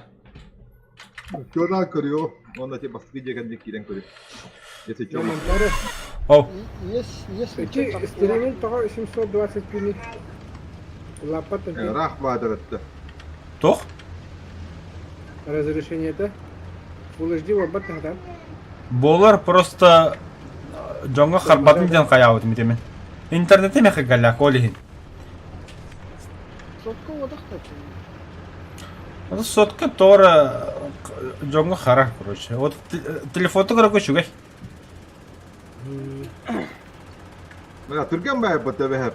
Көрөн көрүө. Онно ти бастыкы дьиэ киирэн көрүө. Если чё, Монтары. О, Есть, есть. Эти стремен того 720 пини. Лапа рах баадыр этте. тох? Разрешение это. Full HD буолбат наһаа. Болар просто дьоҥҥо харбатын диэн хайаабытым итимен. Интернете мехэ галляк ол иһин. Сотка одахта. Сотка тора дьоҥҥо харар, короче. Вот телефонта көрө үчүгэй. Мына түргэн баар бу төбөһөр.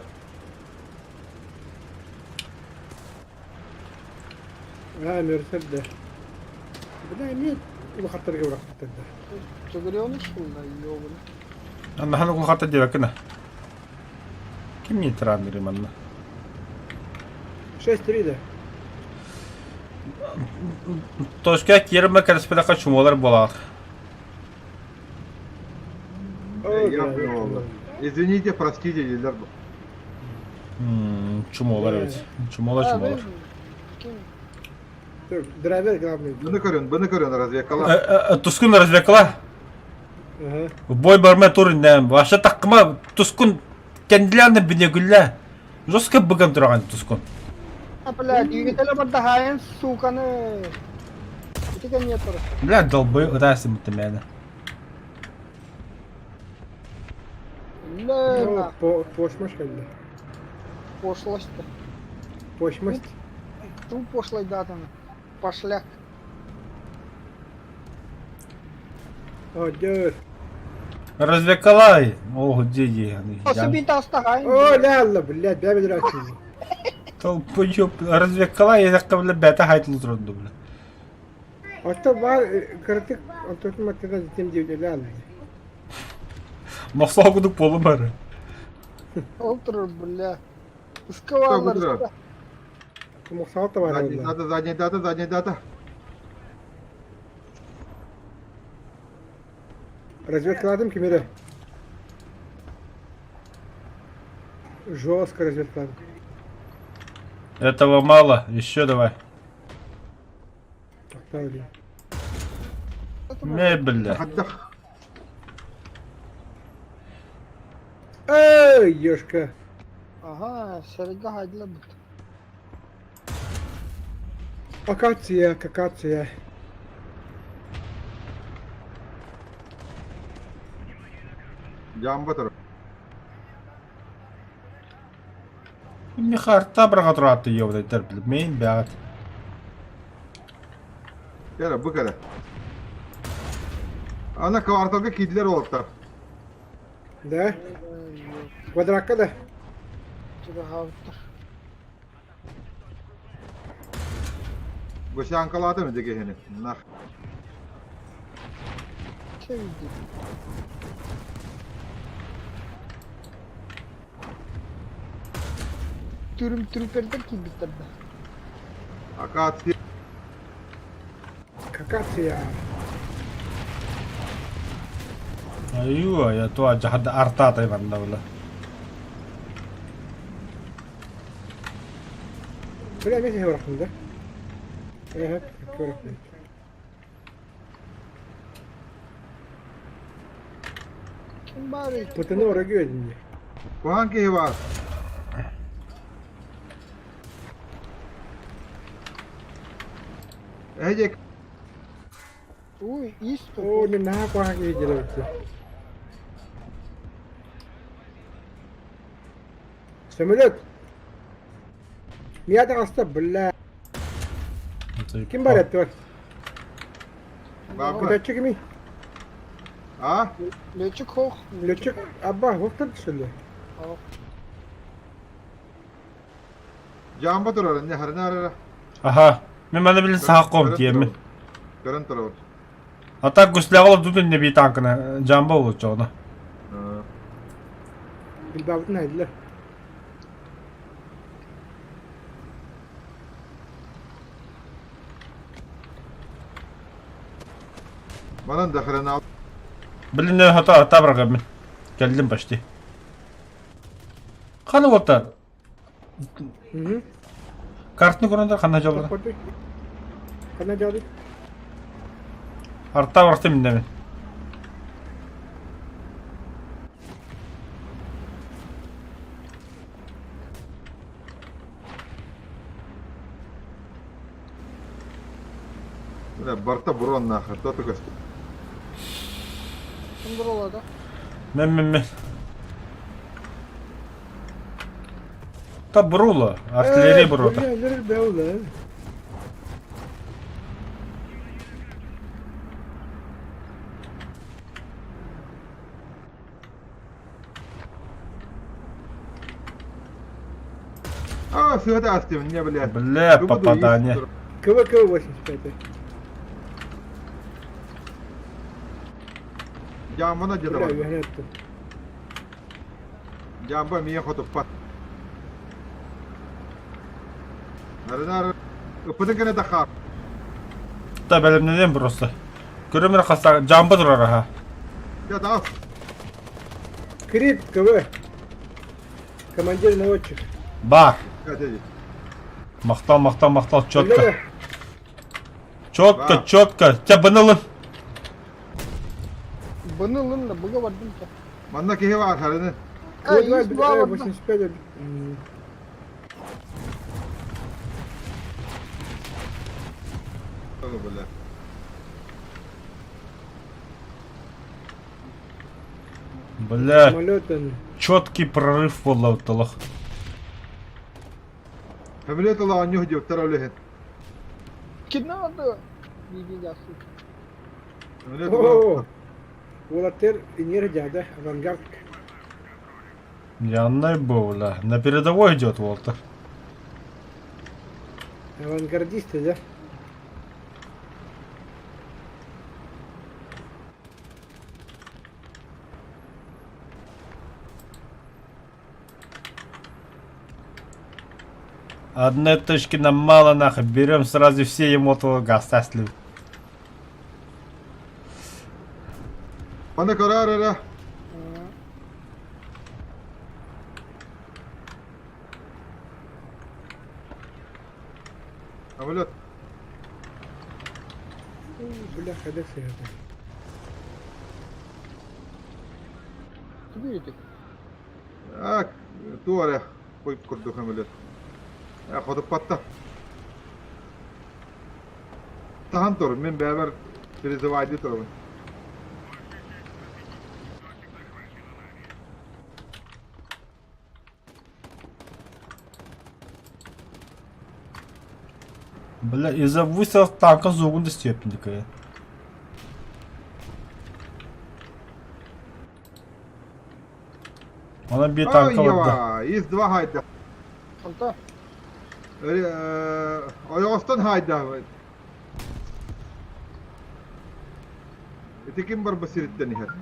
Аа, мөрсөр да. Бля, эмиэ улахаттарга бырахпыттар да. Төгүрүөҥүс булла, ёбун. Аннахан улахатта диэбэккин Ким не транныры манна? 6-3 да. Точка киэрмэ кэрэспэтэххэ чумолар буолаат. Я понял. Извините, простите, дииллэр бу. Чумолар эбит. Чумолар чумолар. Драйвер главный. Быны көрөн, быны көрөн разведкала. Тускун разведкала. Бой барма тур иннэм. Вообще таккыма тускун кэндлянна бинегүллэ. Жестко быган тураган тускун. А, блядь, двигателя бардаһаайын, суканы. Ити кэнниэ турар. Бля, долбы ытаасым мэтэмээнэ. Бля, Пошмаш кэллэ. Пошлость-то. Пошмасть. Ту пошлой датаны. Пошляк. О, дьэ. Развекалай. Ох, где Особи таастаҕаайын. О, ля, блядь, бля, бля, Толпойоп, развекалай, я так бля, бята хайтл турду, бля. Оттон баар кыратык онтон маттыга дитим диэбитэ ля Мохсоҕо кудук буолум бары. Ол турар, бля. Ыскалаалар. Мохсоҕо табаар Задняя дата, задняя дата, задняя дата. Разведкаладым ким эрэ? Жестко разведкаладым. Этого мало, еще давай. Тохтоо Мебель. Хайдах. Эй, ёшка. Ага, сэргэ хайдылабыт. Акация, какация. Жамба турар. Михарта браҕа ёбдайтар мейн бэҕэт. Кэрэ, бу кэрэ. Ана кварталга киирдилэр уолаттар. Да? Квадракка да? Чугаһаабыттар. Гусянкалаатым ити киһини. Нах. Чэйди. Түрүм түрүпердер киирбиттэр да. Акация. Какация. Айуу, я туа жахада артаатай манна була. Бля, эмиэ бырахтым да? Эһэ, бырахтым. Ким баарый? Пытыны орогу эдинни. Куһаҕан киһи баар. Эһэ Уй, ис Оо, не наһаа куһаҕан киһи дьэлэбитти. Самолет! Мия таҕыста, бля. Ким бар эттибэр? Баабы. Көтөччү кимий? А? Летчик хох. Летчик Абба, хоктор түсөллө. Жамба турар, не харына арара. Аха. Мен маны билин саха диэмин. Көрөн турабыт. А так гусляҕа олордутун не бии танкына жамба олочоҕуна. Билбабытын айдылар. Манан да хрена Билин хата арта баргаммын. Кэллим почти. Ханы уоттар? Картны көрөндөр ханна дьоллор? Ханна дьоллор? Арта барты миннемин. Бля, барта бурон нахер, то только что. Ким бурула Мен мен мен. Та бурула, артиллерия бурута. Бля, А, все это астим, не, блядь. Бля, попадание. КВК 85. Дьааммана дьэ Бля, давай. үөһэ ыттым. Дьаамба миэ хотуппат. Арынар ыппытын кэнэ тахаар. Та бэлэмнэнэн просто. Көрөмөр хаса жамба турар аха. Дьэ таас. Крит КВ. Командир наводчик. Бар. Дьэ Махтал, махтал, махтал, четко. Бля, Четко, Бар. четко. Чэ быны ылын. Быны ылын да быга бардым чэ. Манна киһи баар харыны. Э, ис два барда. 85. Бля. Бля, Самолет четкий прорыв буолла оттолох. Самолет ыла оонньуу диэбиттэр ол иһин. Кино Видя, сука. Самолет О, Уолаттар инер дьаада, авангард. Яннай бля. На передовой идет Уолтер. Авангардисты, да? Одной точки нам мало нахуй. Берем сразу все емотового газ. Маны көрөр эрэ. Самолет. Бля, хайдах сыһыата. Видите? А, туу эрэ. Кой курдук самолет. Э, хотуппатта. Таһан тур, мин бэйэбэр призывайдыы турабын. Бля, из-за выстрелов танка звугун да степень такая. Она бие танка барда. Ай, из два хайда. Онто Ойоҕостон хайда. Ити ким барба сириттэн иһэр?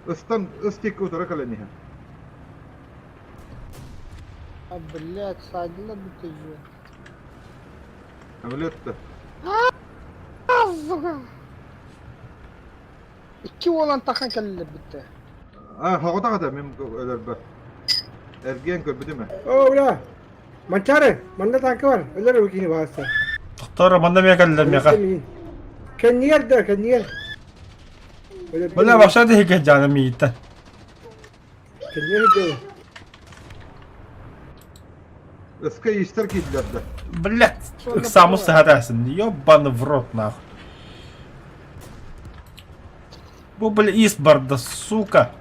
Ыстан ыс тикки утары кэлэн иһэр. А, блядь, садила бы ты же. Самолет да. А, сука! Икки уолан тахан кэллэ бүттэ. А, хоҕотох этэ мин өлөрбөр. Эргиэн көрбүтүм ээ. О, бля! Манчаары, манна танка бар. Өлөр укини баҕаста. Тохтор, манна миэ кэллэр миэхэ. Кэннигэр да, кэннигэр. Бля, вообще да жана мииттэн. Кэннигэр да. Ыска иистэр киирдилэр да. Блядь, ыксамус саһатасын. Ёбаный в рот нахуй. Бу, бля, ис барда, сука.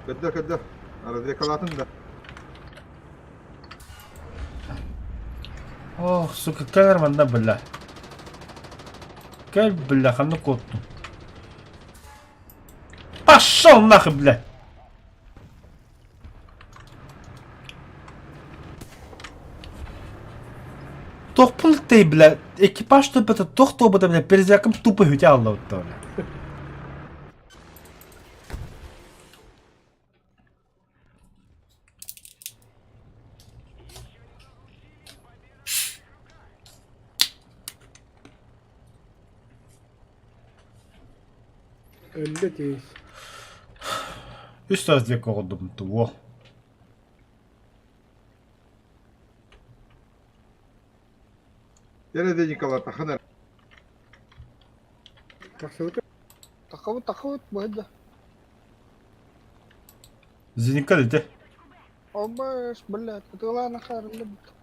Көрдөр, көрдөр. Развекалаатын да. Ох, сука, кэлэр манна, бля. Кэл, бля, ханна куоттум. Пошел нахуй, бля. Туох ты, бля, экипаж тупо туох туобута, бля, перезяком тупо хүтэ аллабытта, бля. Өллө тиис. Үс саас диэки оҕордум туо. Дэрэ да Николай тахан эрэ. Тахсыбыт. Тахабыт, тахабыт, быһыда. Зенитка дете. Обаш, блядь, ытыалаан хаарылла бүттэ.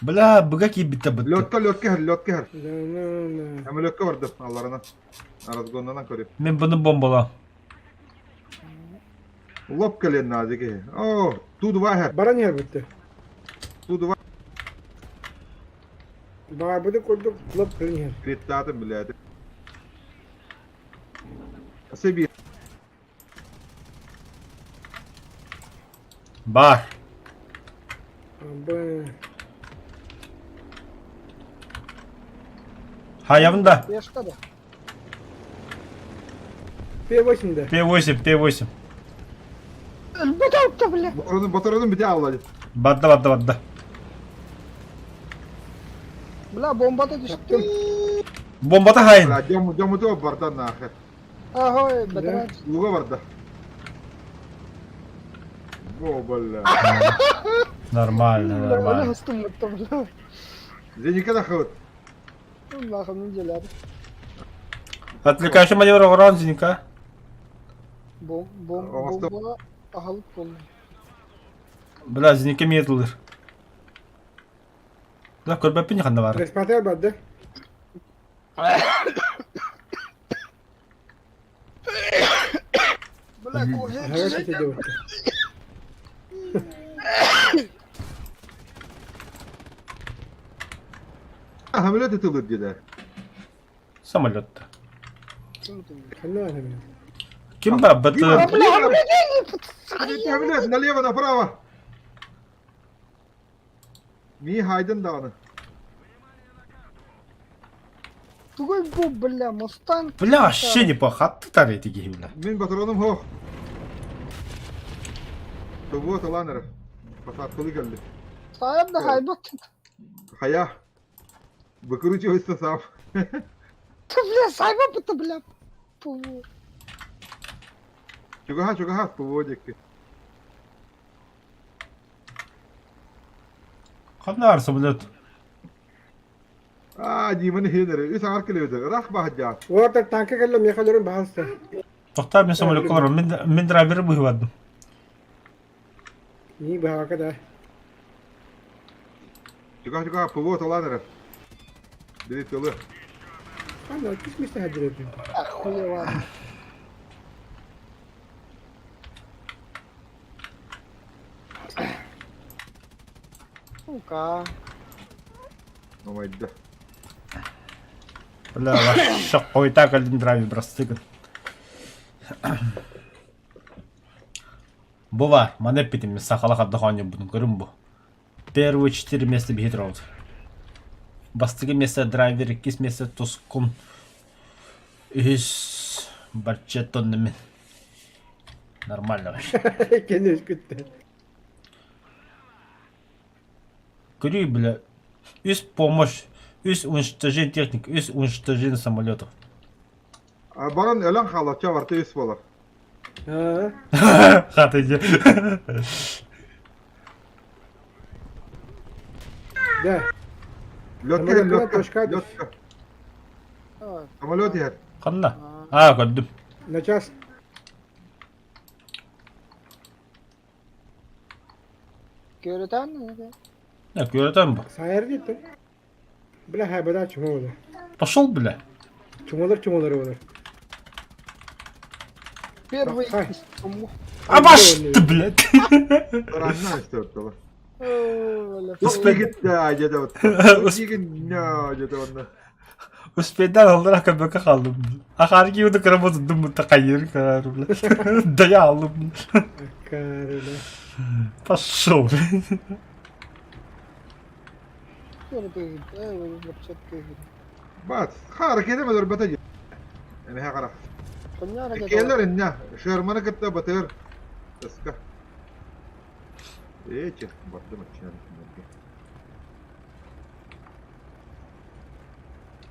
Бля, быга киирбитэ бытты. Лётка, лётка иһэр, лётка иһэр. Да, на, на. Самолетка барды алларынан. Разгоннанан көрүп. Мин бұны бомбала. Лоп кэлиэн наада киһи. Оо, Ту-2 иһэр. Баран иһэр бүтте. Ту-2 Баҕарбыты курдук лоп кэлэн иһэр. Криттаатын билээти. Себе Бар. Б. Хаябын да. Пешка да. П8 да. П8, П8. Өлбөт алта бля. Батырын, батырын бите алла. Барда, барда, барда. Бля, бомбата түстү. Бомбата хайын. Бля, дьом, дьомуту барда нахер. Ахой, бэтэрээ. Ууга барда. О, бля. Нормально, нормально. Зеника да хабыт. Отвлекающий маневр оҕорон Зеника. Бля, Зеника метлыр. Да, көрбөппүн ханна бар. Респатер барда. Аһаҕас этэ диэбиттэр. Самолет ытылыр диэтэ. Самолет. Ханна самолет? Ким ба бытыр? Самолет налево направо. Ми хайден даҕаны. Тугой бу, бля, Мустанг. Бля, вообще не похаттар эти бля. Мин патроным хоох. Тобуо талаан эрэ. Посадкалыы кэлли. Сайып да хайбат. Хайа. Выкручивайся сам. Ты, бля, сайба это, бля. Пу. Чугаһа, чугаһа, ПВО диэки. Ханна самолет? Аа, Диманы иһин эрэ. Үс аҥар километр. Ыраах баһадьаат. Уолаттар танка кэллэ миэхэ өлөрүн баһаалыста. Тоқтаа мен самолекка олорон. Мин, мин драйверы быһыбардым. Нии баһака да. Чугаһ, чугаһ, ПВО талаан эрэ. Били тылы. Ханна кис миэстэ сылдьар эбит. Охуела. Сука. Мамайда. Бля, вообще қойта кэлдим драйвер брастыгын. Бу бар, маны эппитим, мен сахала хадда хоонньобутун көрүм бу. Первые четыре места биһи турабыт. Бастакы место драйвер, иккис место Тускун, үһүс Барчеттон мин. Нормально вообще. Кэннэ үскүттэ. Көрүй, бля. Үс помощь, үс уничтожение техник, үс уничтожение самолетов. Баран өлөн хаалачча барта үс буолар. Аа. Хата иди. Да. Лётка, Самолет лётка, точка. лётка. Самолет иһэр. Ханна? А, көрдүм. На час. Көрөтөн. Я көрөтөн бу. Сайар диттим. Бля хайбада чума болар. Пошел, бля. Чумалар чумалары болар. Первый Хай. из чуму. Абаш ты, блядь. Таранна истэбит Успей. Дигитта дьэ вот. Дигинна дьэ онно. Успейдан аллара көбөкө хааллым. Ахарги уду кыра дум такайыр карар, бля. Да я алым. Карыла. Пошел. Бат, хаар кете мөдөр бата дьэ. Эмэһэ харах. Келлер инна, шерманы кытта батыр. Таска. Эче, бардым аччан.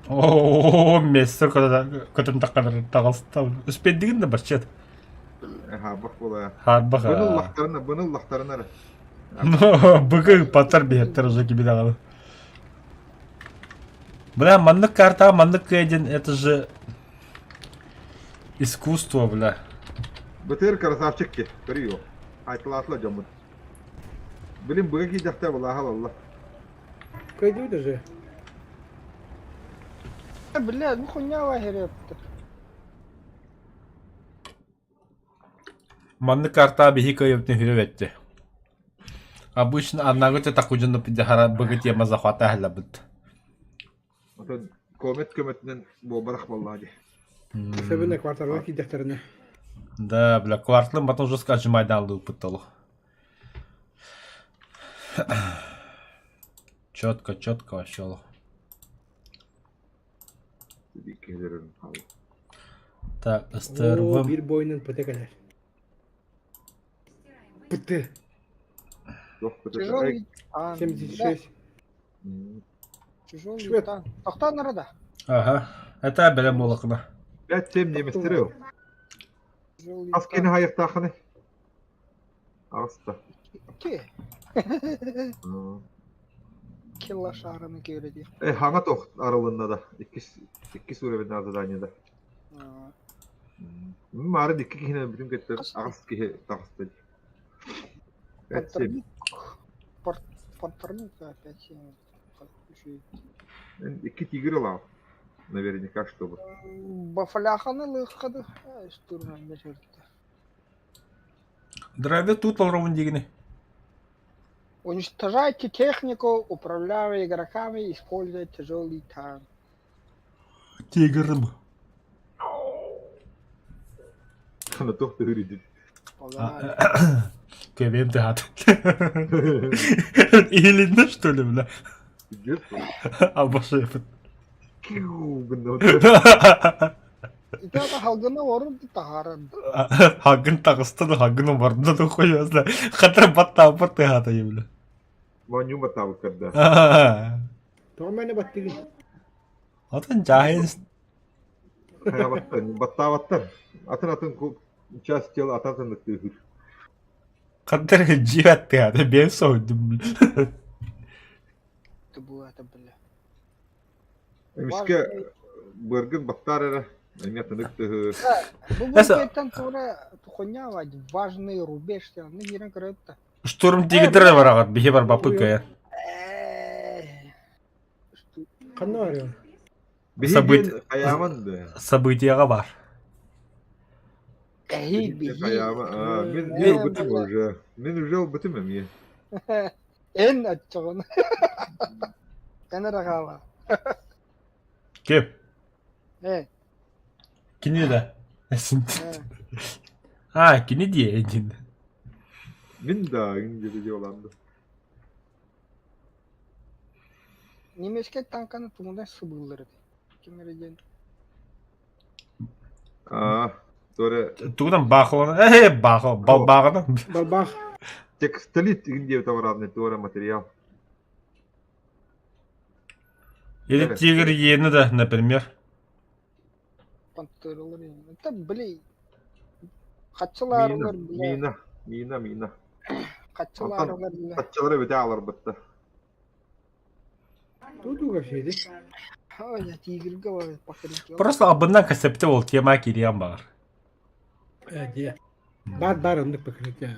О, место көтөн такканар таҕыста. Успейдигин да барчет. Ха, бах була. Харбах. Бұны лақтарына, бұны лақтарына. Быгы патар биһеттер уже кибидаҕалы. Бля, маннык карта, маннык кэдин, это же искусство, бля. Бытыр красавчик ки, көрüyor. Айтылатла жомут. Билин быга кийдәхтә була халалла. Кайды даже. Бля, ну хуйня лагерепті. Маннык карта биһи кыйыптын хүрүбэтти. Обычно одного те такужын пидехара быгы тема захвата хлабыт. Отон комет көмөтүнөн буолбарах буоллаа дии. Себене кварталга кийдехтерине. Да, бля, квартлым потом жестко отжимайдан лупытал. Четко, четко вообще. Иккиһилэрин хаалла. Так, Оо, СТРВ. биир бойунан ПТ кэлэр. ПТ Туох ПТ? Тяжелый танк. Да, 76. тяжелый Швед. танк. Тохтоон нарада. Ага. Это бэлэм буолакына. 5-7 немецтери ол. Тяжелый Хас кини танк. хайыктаахыны? Аҕыста. Ки. Килла шаараны киирдиэх. Э, хаҥа тох арылынна да. Иккис иккис уровень задание да. Мары икки киһини бүтүн кеттер аҕыс киһи таҕыста. 5-7. Пантерник опять 7. Икки тигр ылаа. Наверняка, чтобы. Бафляханы лыххады. Штурман бешерді. Драйвер тут олоробун диигини. Уничтожайте технику, управляя игроками, используя тяжелый танк. Тигрым. Ана туох тыһыр Погнали. Көбем тыһаат. Иһилиннэ что ли, бля? Идет. Албашеппит. Киу гынна. Ити халгына орун таһааран. Хагын таҕыстан хагын барда да хуйасна. Хатыр баттааппыт тыһаата бля. Манньу баттаабыккар да. Тоҕо мээнэ баттыгын? Атын жаһын Хайа баттан, баттаабаттар. Атын атын час тел атын атыннык тыыһыр. Хатыр дьиэт тыһаата биэн соһуйдум. Это было это, бля. Эмискэ быаргын баттаар эрэ. Эмиэ атыннык тыһы. Бу Эсэ- бу тура тухуня важный рубеж, ну кирен көрөттө. Штурм тигрдер бараҕат биһи барбаппыт кыайан. Ханна барыам? Биһи Событ- диэн хайааман да. Событияҕа бар. Эһи биһи. Хайаама. Аа, Мин мин ылбытым уже. Мин уже ылбытым эмиэ. Эн оччоҕун. Эн эрэ хаала. Ким? Э, Кини да. э. А, кини дии диэн. Мин да ингири дьыаланды. Немецкэй танканы тугунан сыбыыллар этэ. Ким эрэ диэн Аа, туора Тугунан баахылана, э, баахыл, балбааҕынан. Балбаах. текстолит ингири товарный туора материал. Или тигр иена да, например. пантералар Это, блин, хаччылаарылар, Мина, бля, мина, мина, мина. хаччылаарылар, бля. Хаччалары бүтэ аларбытта. Тутуга все Ой, я тигрга бар, покрытие. Просто абыннан кэсэпте ол тема кириэн баар. Э, дьэ. Бар бар оннук покрытие.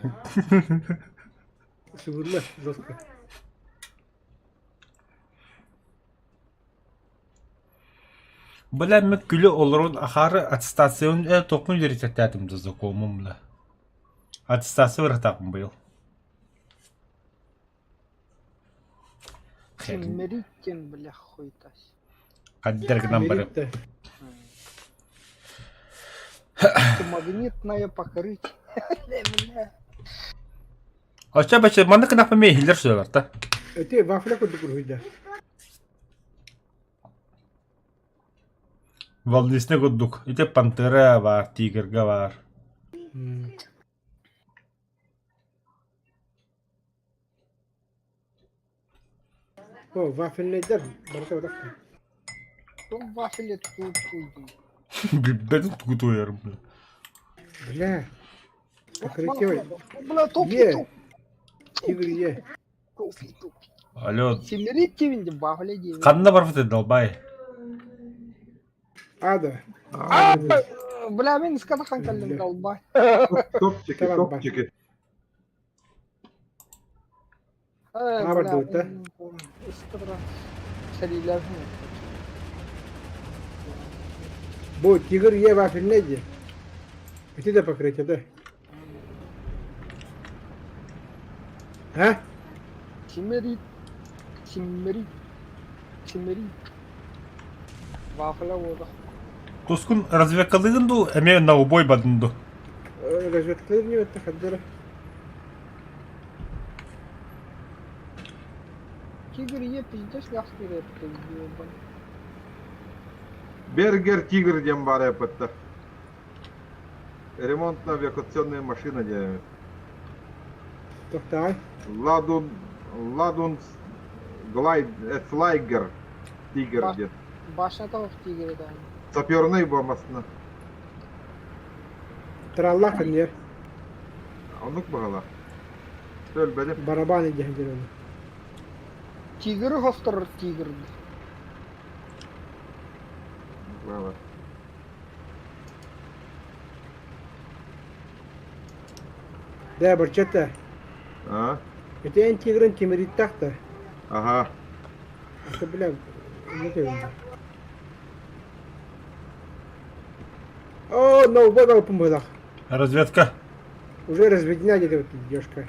Сыбырлар жестко. Бля, мен күлү олорон ахары аттестацион э токун үөрэтэттээтим да знакомым бля. Аттестация баратаакпын быйыл. Мериттен, бля, хуйтась. Хаддер гынан барып. Мерит Магнитное покрытие. Бля. Оча бача манна кынаппа мен иһиллэр сүлэлэр та. Эти вафля курдук уруһуйда. Валдисне курдук. Ити пантера бар, тигрга бар. О, вафельныйдар барыта барахта. Том вафеле тут туйдун. Билбэтим тугу туойарым. бля. Бля. Покрытие. Бля, топи, Е. топ, Тигр е. топи, топи. Алло. Семерит вафля девять. Ханна барбыт долбай. Ада. А, бля, мен скатахан каллым долбай. Топчики, Tamam, bak. топчики. Э, А, бля, бардыбыт да? Ыстыра. Сәрилер. Бу тигр е вафельный де. Эти да покрытие, да? А? Семерит. Семерит. Семерит. Вафля вода. Тускун разведкалыгын ду, эме на убой бадын ду. Разведкалар не это хаддара. Тигр е пиздец лахтыр это ебан. Бергер Тигр диэн баар эппэттэр. Ремонтно-эвакуационная машина диэн. Тохтоой. Ладун, Ладун Глайд, Флайгер Тигр диэн. Башня того в Тигре, да. Саперный буомасына. Траллах нер. Оннук баҕала. Өлбөдүм. Барабан идеһин деревни. Тигр хостор тигр. Баҕала. Да, барчата. А? Это эн тигрин тимириттах-то. Ага. Это, бля, не ты. О, no, вот он помылах. Разведка. Уже разведена где-то вот девушка.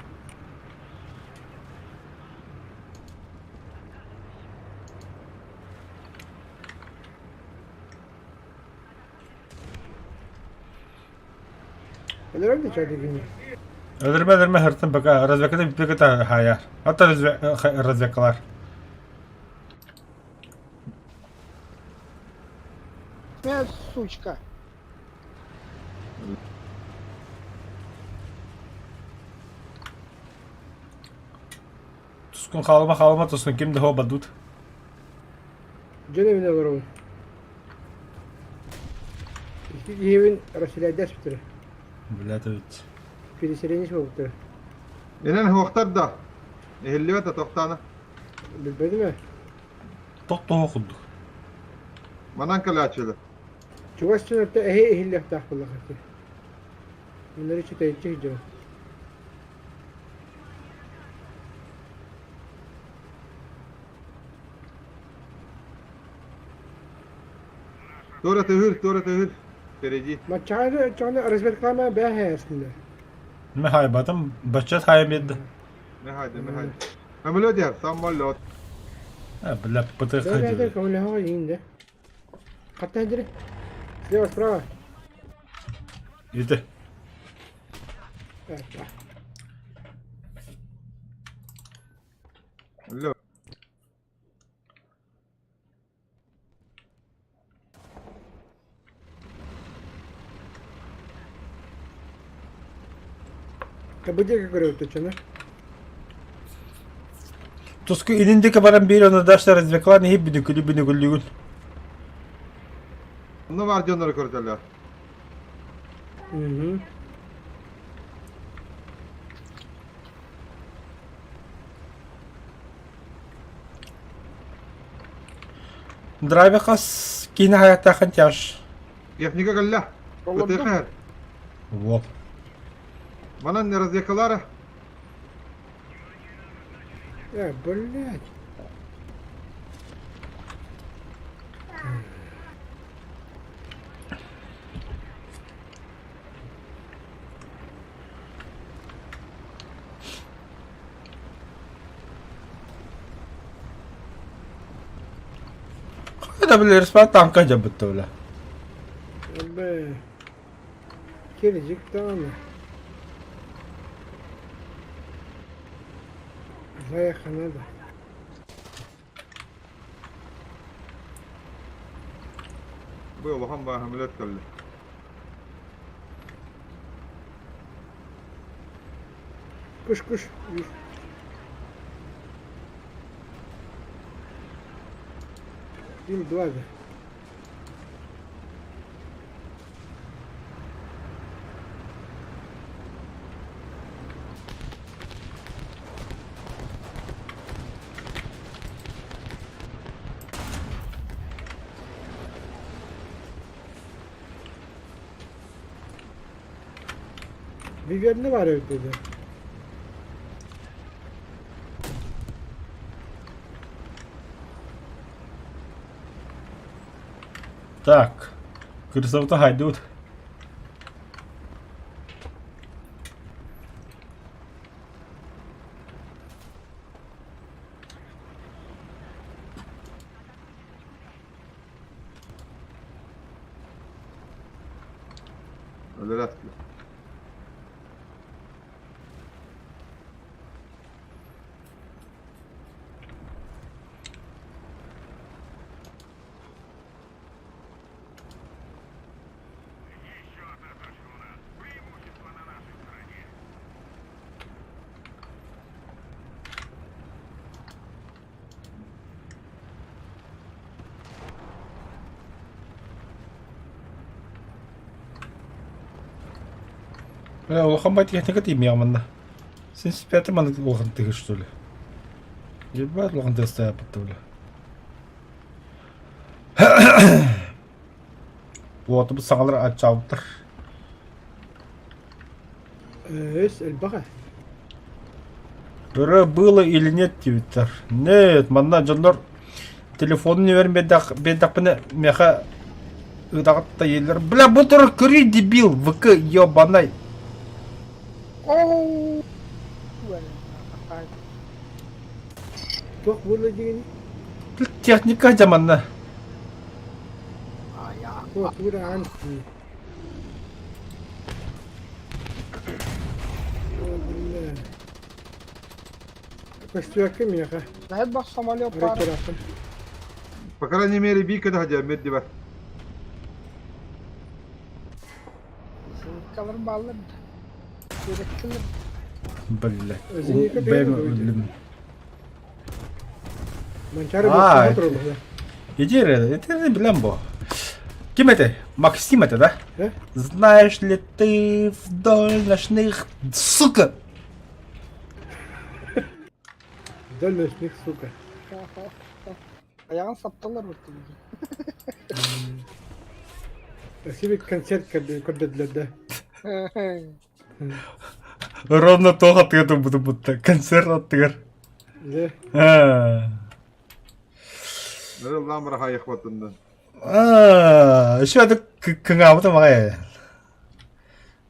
Өлөрөр да чалыгыны. Өлөрмө өлөрмө хыртын пока разведкада бүппүкү хайар. Ата разведкалар. Меня сучка. Тускун хаалма хаалма тускун ким да хо бадут. Дьон эбин олоробун. Икки киһибин расселяйдас бүтэрэ. Блядь, ведь. Переселение буолбуттара. Инэн хуохтар да. Иһиллибэт да тохтаана. Билбэтим ээ. Тох-тох курдук. Манан кэлээччилэр. Чугас дьон өртө эһи иһиллиэхтээх буоллаххына. Миннэри чүтэйчи сылдьабын. Туора түһүр, туора түһүр. Впереди. Маччаҕа оччоҕуна разведкалаама бээһэ эстинэ. Мин хайбатым, баччат хайа биэрдэ. Мехайда, мехайда. Самолет иһэр, самолет. А, бля, ПТХ Да, да, да, дири. көмөлөһөҕө иин да. Хатта дири. Слева, справа. Иди. Так, Алло. Кабыдека көрөбүт оччону. Туску илиндики баран биир ону дашта развеклан иһи бүнүкүлү бүнүкүллүгүн. Онно баар дьоннору көрүтэллэр. Угу. Драйве хас киинэ хайаттаахын тяж. Техника кэллэ. Олордум. ПТХ. Вот. Манан разведкалара. Э, блядь. Это, бля, респа танка дьабытта, бля. Б. Кирдьик даҕаны. Заехана да. Бу улахан баа самолет кэллэ. Кыш кыш. Ил два да. Vivian var evde de. Так. Красота хайдут. Өлөрөт. Бля, улахан бай техника тииймиэҕэ манна. 75 маннык улахан тыһы что ли? Ебать улахан тыастаабыт бля. Уотубут саҥалар аччаабыттар. Өс элбэх ээ. Өрө было или нет диэбиттэр. Нет, манна дьоннор телефонун нөмерин биэрдэхпинэ миэхэ ыытаҕыт да иэллэр. Бля, бу турар көрүй дебил, ВК ебаный. Оу! Туох буолла диигиний? Техника дьэ манна. Туох тугу да аан Көстүөккэ миэхэ. Наһыт самолет бар. По крайней мере, Вика да дьэ дибэр. Калар баллар. Керектилер. Бля. Зенитка Бэм деген өллүм. Манчары А, босхо турулла. Иди, это билэн бо. Ким это? Максим это, да? Э? Знаешь ли ты вдоль ночных... Сука! Вдоль ночных, сука. Ayağın saptılar bu Спасибо концерт көрдөдүлэр да. Ровно туох аттыгар турбутум будто. Концерт аттыгар. Дьэ. А. Нырыллаан бырахайыхпатыннан. А, еще это кыҥаабытым аҕай.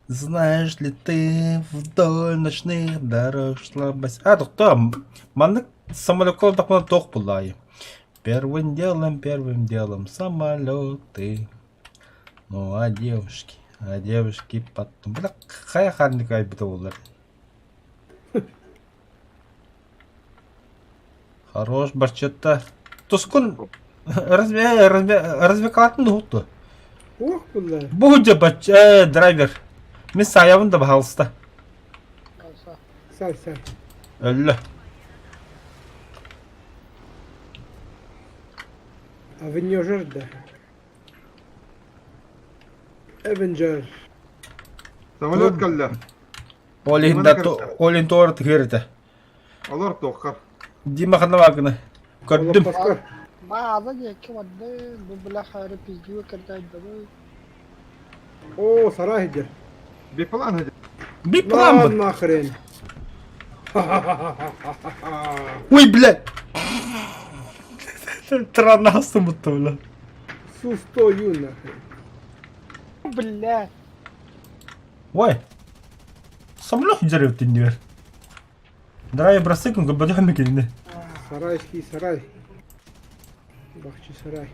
Знаешь ли ты вдоль ночных дорог шла бос... А, тохтоо, маннык самолекка олордохпуна туох буллаайы? Первым делом, первым делом самолеты. Ну, а девушки потом... Бля, хайа ханнык айбыта буоллар. Хорош, барчетта. Тускун разве разве развлекатын дуһутту. Уох булла. Бу дьэ бач драйвер. Мин саайабын да баһаалыста. Сай сай. Өллө. Авенежер да. Avenger. Самолет кэллэ. Ол иһин да ол иһин туора тыгыр этэ. Олор туоххар. Дима ханна бааргына. Көрдүм. Олоппоско. Бааза диэки барды, бу бля хайры пиздюга кэрдээйдэбэй. Оо, сарай иһдэр. Биплан хадя. Биплан На быт. нахрен. Ой, блядь. Транастым бутта, бля. Сустою нахрен. Бля, Ой. Самолет дьэрэ иннибэр. Драйв бросыкын көрбөтөх кинини. Сарайский сарай. Бахчы сарай.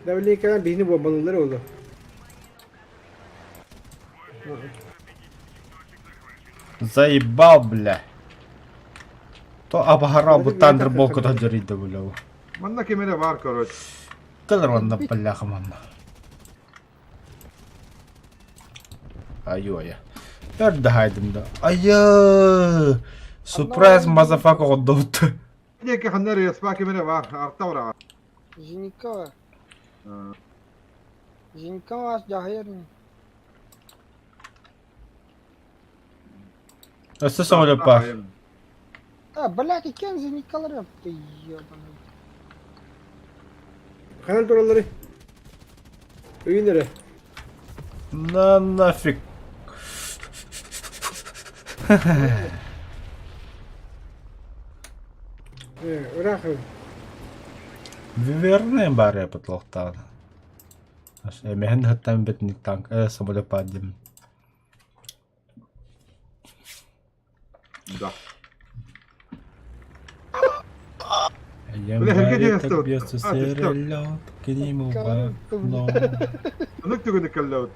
Давление кэлэн биһини буомбалыыллар буолуо. Заебал, бля. То абахара бу Thunderbolt көтө дьэрийдэ бля. Манна ким эрэ баар короче. Кэлэр онно бляха манна. Айо-айа. Өр да да. Айа! Surprise motherfucker оддобут. Диэки ханна эрэ спа ким эрэ баар. Арта бараҕа. Зенькова. Зенькова дьаһайар Өссө самолет баар. А, блядь, иккиэн зенькалар ты ебаный. Ханан тураллары? Ыйын эрэ. На нафиг. Э, ыраах Верные бары потлохтаан. Эмэһин хаттан бэтник танк самолет баар диэн. Да. Я Бля, где так я бьется А, ты серый что? лед, к нему в окно. Онук түгүнү кэллэбит.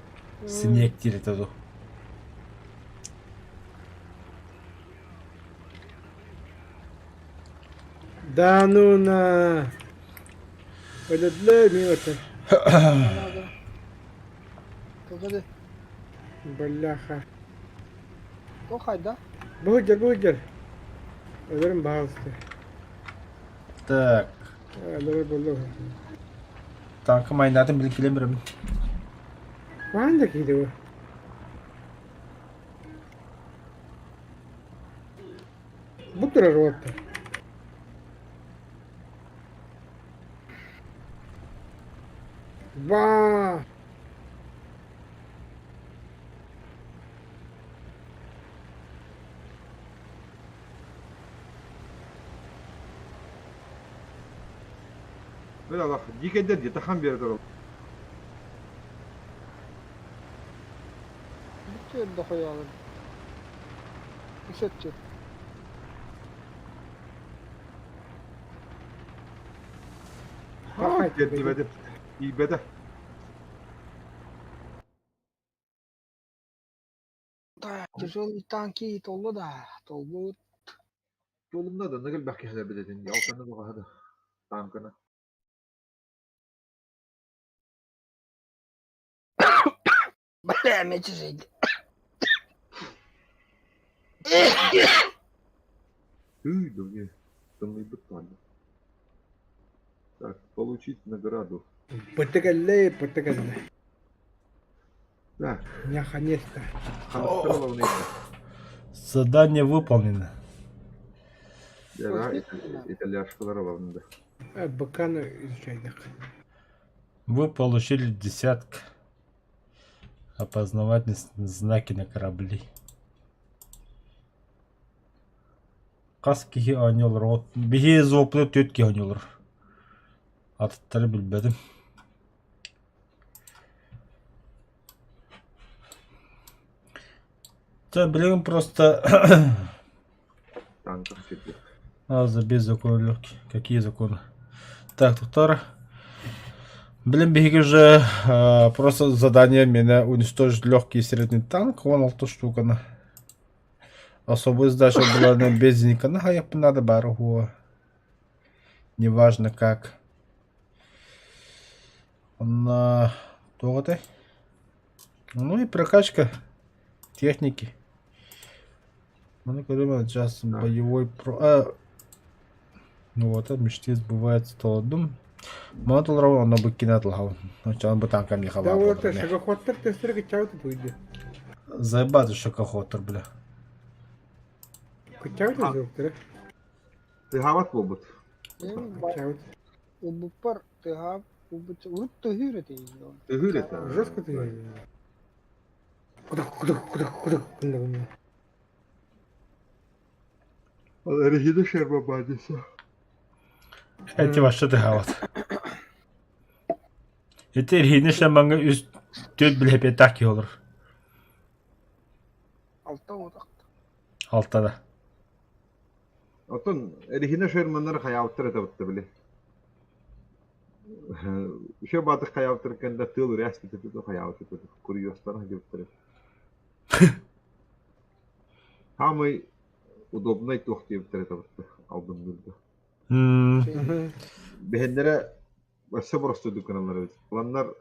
Снег тиритэ ду. Да ну на. Өлөдлө милоты. Погоди. Бляха. Кохай, да? Бу сылдьар, бу сылдьар. Өлөрүм баҕалыста. Так. Лорор болло. Танка майнатын билин килем беремин. Хаан да киһи бу. Бу турар уоттар. Ба! Бля, лах, дикэйдэр где-то хан биэрэ тураллар. Бүттүөр да хойоолор. Үсөттүр. Тиэрдибэтим. Тиийбэтэ. Да, тяжелый танки толлу да, толлу. Туолумна да, ныгыл элбэх киһилэр билэтин дии, алтаны баҕаһа да, тааҥканы. Бля, мечи Тыый, да мне тымныйбыт даҕаны. Так, получить награду. Быты кэллэ, быты кэллэ. Так, Наконец-то. ханастар олоҕун ыйда. Задание выполнено. Дьэ, итальяшкалар олоҕун да. Быканы изучайдык. Вы получили десятка. Опознавательные знаки на корабли. Хас киһи оонньуулар от биһи зоопута түөрт киһи оонньуулар. Атыттары билбэтим. Да, блин, просто Танках сирдик. А, забей законы легкие. Какие законы? Так, доктор. Блин, биһиги уже просто задание меня уничтожить легкий и средний танк. Вон алта штука. Особая задача была на безденька. Ну, а я надо бару. Неважно как. На туох Ну и прокачка техники. Ну, когда сейчас боевой про... А, ну вот, мечты сбываются толодум. Мана толору онно бу кине атылаһабын. Оччоҕо бу танка миэхэ Да баар вот буолар эмиэ. шагоходтар тестерге чаут туйды. Заебаты шагоходтар, бля. Кычаут звуктары. Тыһаабат буолбут. Кычаут. Убуппар тыһаап убут урут тыһыыр этэ Тыһыыр этэ. Жестко ты. Куда куда куда куда куда Регина Шербабадиса. Эти вообще тыһаабат. Ити Ирина Шамаҥҥа үс түөрт билэпиэттээх киһи олорор. Алта уотах. Алтада. Оттон Регина Шерманнар хайаабыттар этэ бутта били. Еще баатых хайаабыттар кэннэ тыал үрээспит этэ хайаабыт этэ курьезтар диэбиттэр. Самый удобный туох диэбиттэр этэ бутта албынныырга. Бэһэннэрэ өссө боростуйдук гыналлар эбит. Ыланнар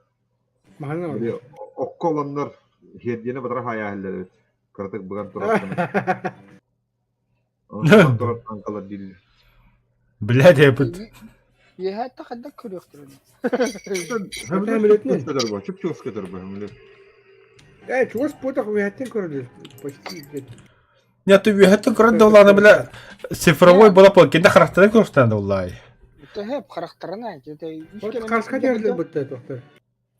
Маһана били окко ыланнар хиэрдиэнэ батара хаайааһыллар эбит. Кыратык быган турар. Онтон турар танкалар дииллэр. Блядь, я пыт. Үөһээттэ хайдах көрүөхтэрин. Хамилетни. Чуп-чугас көтөр бу хамилет. Э, чугас потах үөһэттэн көрөлөр. Почти Нет, ты үөһэттэн көрөн да улаана бля цифровой была кэннэ харахтарын көрөхтөн да улаай. Төһө харахтарына Вот карска дерлер бытта доктор.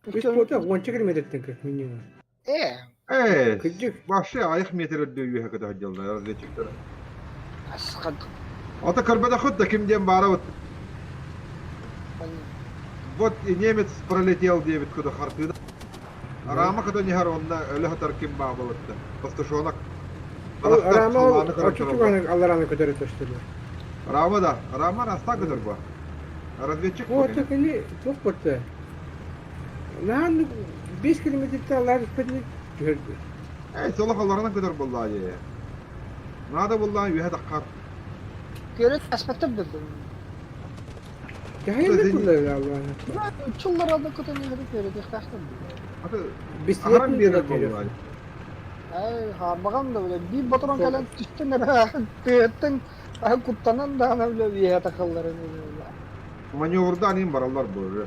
Үс потах уонча километртен как минимум. Э, Э, Кырдьык. вообще аяқ метр үрдү үөһэ көтө сылдьаллар разведчиктар. асхад. Ата көрбөтөххүт да ким диэн баара вот. Вот и немец пролетел диэбит куда хартыына. Рама кото нихар онна өлө хатар ким баа болотта. Пастушонок. Рама очучуганы аллараны көтөрө төштүлөр. Рама да, Рама раста көтөр бу. Разведчик Вот так или туох бутта. Наан 5 километрте аллар испетни түһөрдү. Э, солох алларынан көтөр болла же. Надо болла үһэ таххар. Көрөт аспаттап дедим. Кахайны куллар аллараны. Чулларада көтөн иһери көрөт ихтахтым. Аты Бистилет берер болла. Ай, харбаган да биле бир батырон кэлэн түстэн эрэ тыаттан куттанан даҕаны биле үөһэ тахалларын. Маневрдаан иһин бараллар бу.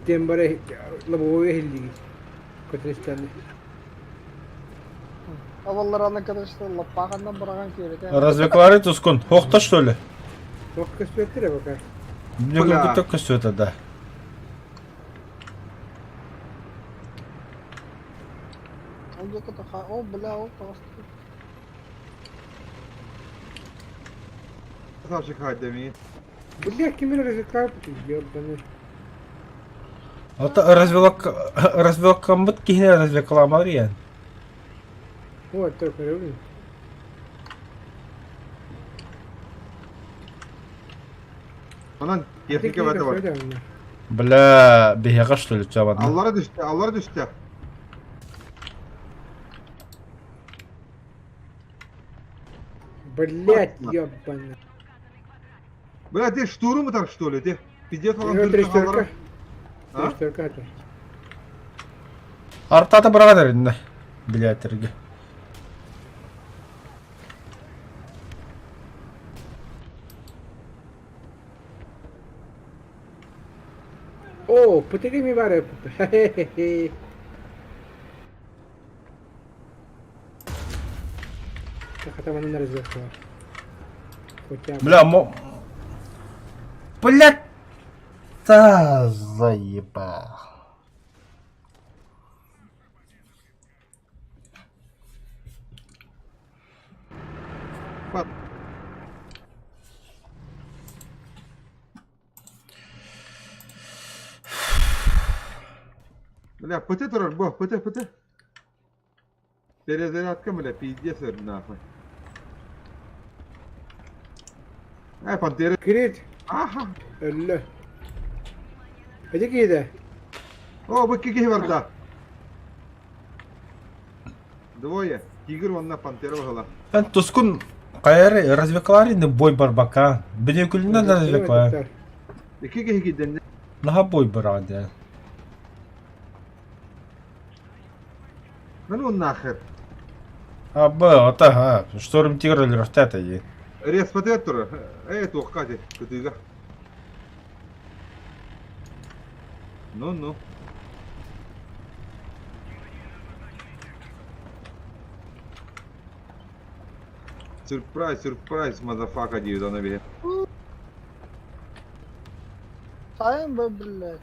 Диэн бары лобовой иһиллигит. Көтөн истэни. Аваллараны короче лаппааханнан быраҕан күөрэтэ. Развеклары тускун. Хохта что ли? Туох көстүөттэрэ пока. Мне Бля. как будто көстүөтэ да. Ол диэки тоха, ол бля, ол тоҕус. Красавчик Хайдами. Бля, ким эрэ развеклар ебаный. Ата развелок развелкаммыт киһини развекламар иэн. Вот, только рыбный. Онон техника бата бар. Бля, биһиэхэ что ли чабанна? Аллара түстэ, аллара түстэ. Блять, ебаный. Бля, ты штурм так что ли, ты? Пиздец, он Трестерка. А? Трестерка это. Артата быраҕан эриннэ. Билээтэргэ. О, ПТГ ми бары. Хе-хе-хе. Хотя бы на разведку. Хотя бы. Бля, мо... Бля, та заебал. Бля, ПТ турар, бо, ПТ, ПТ. Перезарядка, бля, пиздец, нахуй. Э, пантера. Крит. Аха. Өллө. Эти киһитэ? О, бу киһи барда. Двое. Тигр уонна пантера баһыла. Эн тускун хайары развекларины бой барбака. Бинекүлүнэн развеклар. Икки киһи киирдэннэ. Наха бой баран диэн. Ну нахер. А б, ата, а, шторм тигр өлөрөхтөөтэ дии. Респатет турар. Э, туохха ти, кытыыга. Ну-ну. Сюрприз, сюрприз, мазафака диир аны биһи. Сайын бы, блядь.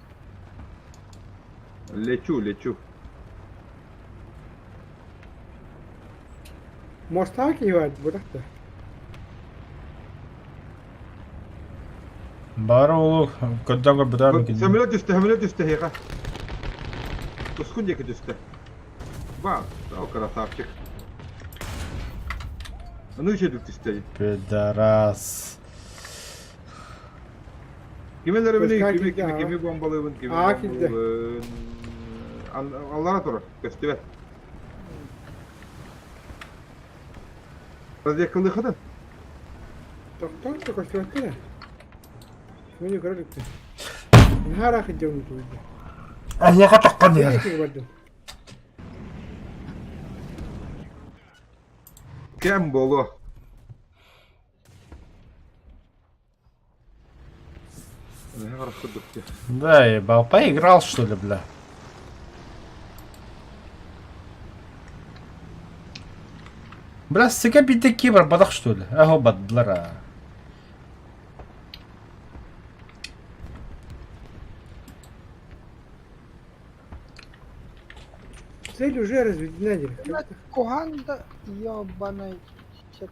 Лечу, лечу. Мостаах киһи баар бырахта. Бары ол көрдөөн көрбүтэ микин. Самолет түстэ, самолет түстэ эһиэхэ. Тускун диэки түстэ. Ба, о, красавчик. Аны үчүгэй түстэ. Пидорас. Кими өлөрөбүнүй, Көскө кими, киирдэ, кими, аҕа. кими бомбалыыбын, кими Аа, киирдэ. бомбалыыбын. Аллара турар, көстүбэт. Разведкалыахатын. Тохтоон да көстүбэттэр ээ. Мин көрөр иликпин. Наһаа ыраах илдьэ умнутубут. Эһиэхэ тоххон иһэр. Киһи бардым. Кэм буолуо. Да, ебал, поиграл что ли, бля? Бля, сыка биде кибер бадах что ли? Ахо бадлара. Цель уже разведена, диэн. Блядь, Куһаан да ебаный. Чек.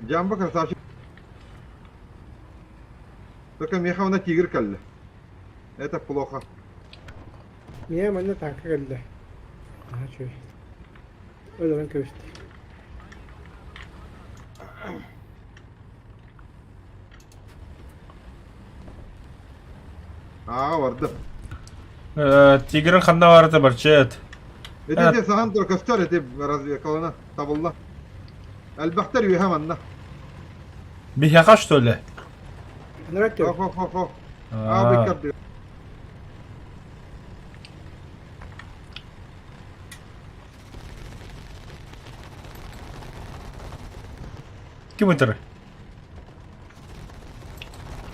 Джамба красавчик. Только меха на тигр кэллэ. Это плохо. Миэ манна тааҥка кэллэ. Наһаа үчүгэй. Өлөрөн кэбистэ. Аа, барды. Тигрин ханна барыта барчыт. Ити сахан тур көстөр ити разведкалана табылла. Элбэхтэр үөһэ манна. Биһиэхэ что ли? Нравится? Хо хо хо. Аа беккер. Ким ытыр?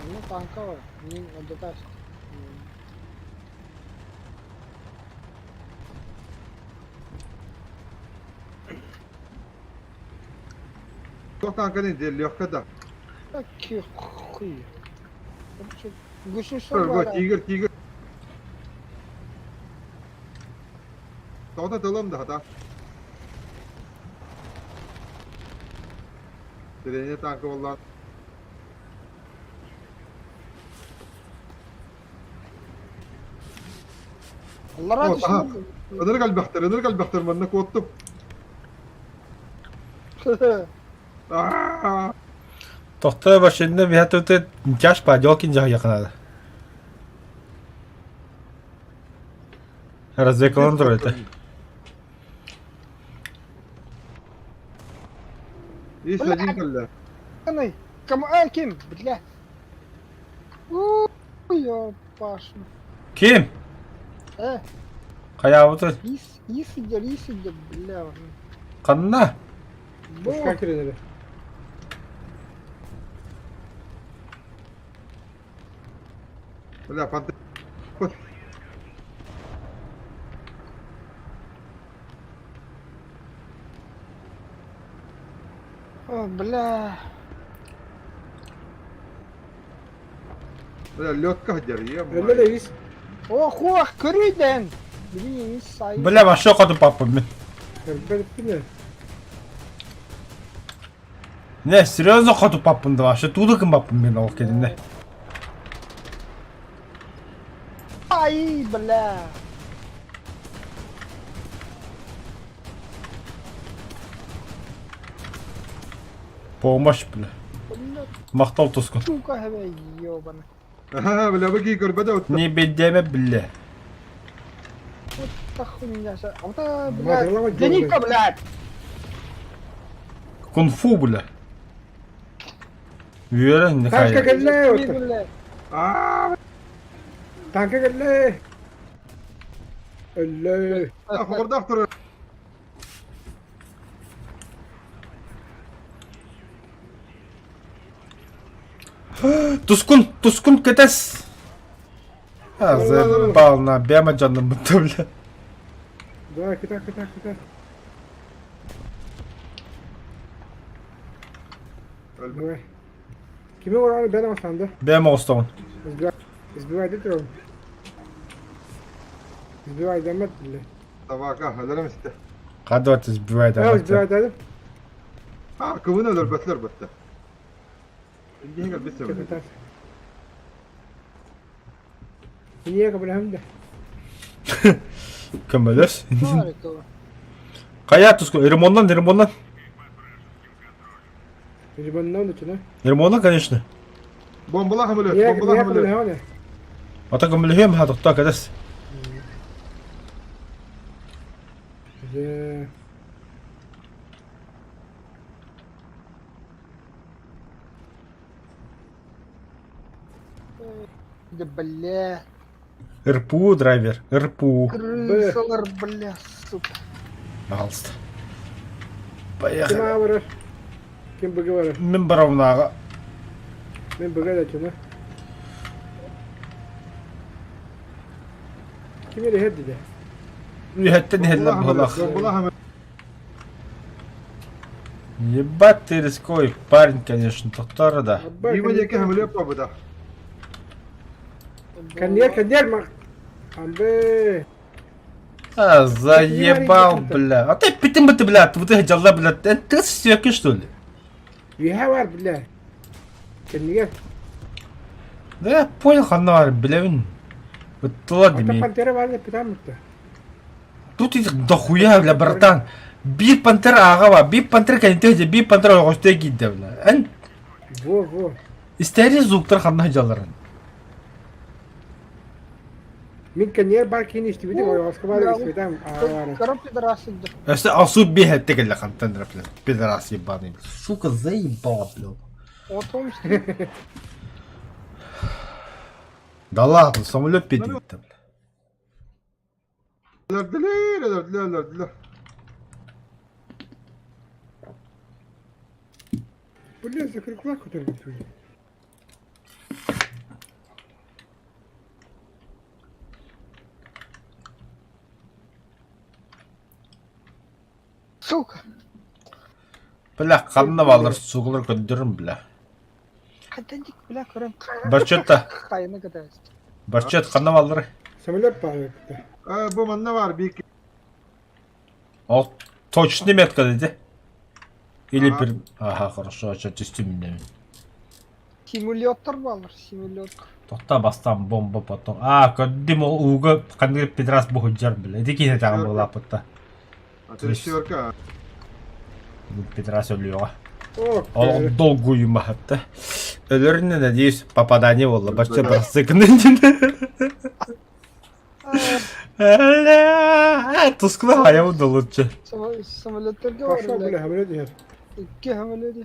Ну, танка бар. Мин отдатас. Туох танканы легко да. Какие хуй. Гусеница Го, бар. тигр, тигр. Тоҕо тылым да хата. Сирение танка болла. Аллара О, түсүн. Ынырык элбэхтэр, ынырык элбэхтэр манна куоттум. Аа! Тохтоо машина биһэ чаш падёкин жаһыйахынада. Разведкалан турар этэ. Ис один кэллэ. Аны, кому а ким, бля. Уй, ёпашну. Ким? Э, Хайаабыты? ис, ис идер, ис идер, бля. Ханна? Бу, Пускай киренери. Бля, панты. о, бля. Бля, лётка дер, е. Öyle de ис. Ох, ох, көрүйден. Блин, ис сайын. Бля, вообще хоту папа мен. Көрбөт Не, серьезно хоту паппын да вообще тудыкын паппын мен ол келинне. Ай, бля. Помощь, бля. Бля, Махтал тускун. сука, бля, ёбана. Ага, бля, бу кии көрбөтө отта. Не бедеме, бля. Вот та хуйня. А вот, а, Мазала блядь. Деника, блядь. Кунг-фу, бля. Үөрэн не Танка хайа. кэллэ отто. Бля. Аа, Танка кэллэ. Өллө. хордаах турар. Тускун, тускун кэтес. А, заебал на бема жанным бутта, бля. Давай, китай, китай, китай. Давай. Кими ораны бен алсанды? Бема остоҕун. Избивай, избивай дедир oğlum. Избивай demez bile. Табака, өлөрөм истэ. Кадыват избивай Ya избивай да. dedim. Аа, кыбын өлөрбөтлөр бөттө. Индиһин кэлбит сөбүлэ. Китай. Niye kabul hem de? Көмөлөс. Марикова. Хайа тускун, ремоннан, ремоннан. Рибоннан da çene. Ремоннан, конечно. Бомбалаах өлөр, Niye niye бомбалаах kabul өлөр. hem de? Ата көмөлөһүөм ха тохтоо кэтес. Ee, Да, бля. РПУ драйвер, РПУ. Крысалар, бля, сука. Пожалуйста. Kim Поехали. A varır? Kim B varır? Мин барабынааҕа. Ben B da çene. Kim ile hep dedi. Үһэттэн иһэллэр быһалаах. Бомбалаах өлөр. Ебать ты рисковый парень, конечно, тохтоор да. Дима диэки хамылыап бабыта. Кандiyar kandiyar mak. Ambe. А, заебал, бля. А ты питым бы ты, бля, ты дела, бля. Ты сёки, что ли? Ühe var bile. Kendine. Да я понял, ханна, бля, вин. Ыттыла Ата дими. пантера var da pitan mutlu. Тут и дохуя, бля, братан. Бир пантера ааҕа бир пантера кэннитэ бир пантера оҕостой киирдэ, бля. Эн Во во. истэри звуктар ханна дьалларын. Мин кэннигэр бар киһини истибитим, ойоҕоско баар истибитим. Көрөр пидорас сылдьар. Өссө асу биһэтте кэллэ хантан бля. Пидорас ебаный. Сука, заебал, бля. Отом Да ладно, самолет педит бля. Өлөрдүлэр, өлөрдүлэр, өлөрдүлэр. Бля, закрыкла көтөрбүт. Сука. Бля, ханна бааллар суукалар көрдөрүм, бля. Хантан дик бля көрөн. Барчетта, Хайны кытаст. Барчет ханна бааллар? Самолет баар эбит. Бу манна баар биир Ол точный метка dedi. Или Ага. пер... Ага, хорошо, что түстүм Симулятор баалар, симулятор. Тохта бастан бомба потом. А, көрдүм ол ууга ханнык пидорас буһуджар бile. Ити киһи таҕан буолааппытта. Трещерка. Пидорас өлүөҕэ. О, Ол долгуйум баһатта. Өлөрүнэ, надеюсь, попадание болла. Бачча барсыкын. Тускула хаябы да лучше. Самолеттерге бар. Пошел, бля, самолет иһэр. Икки самолет.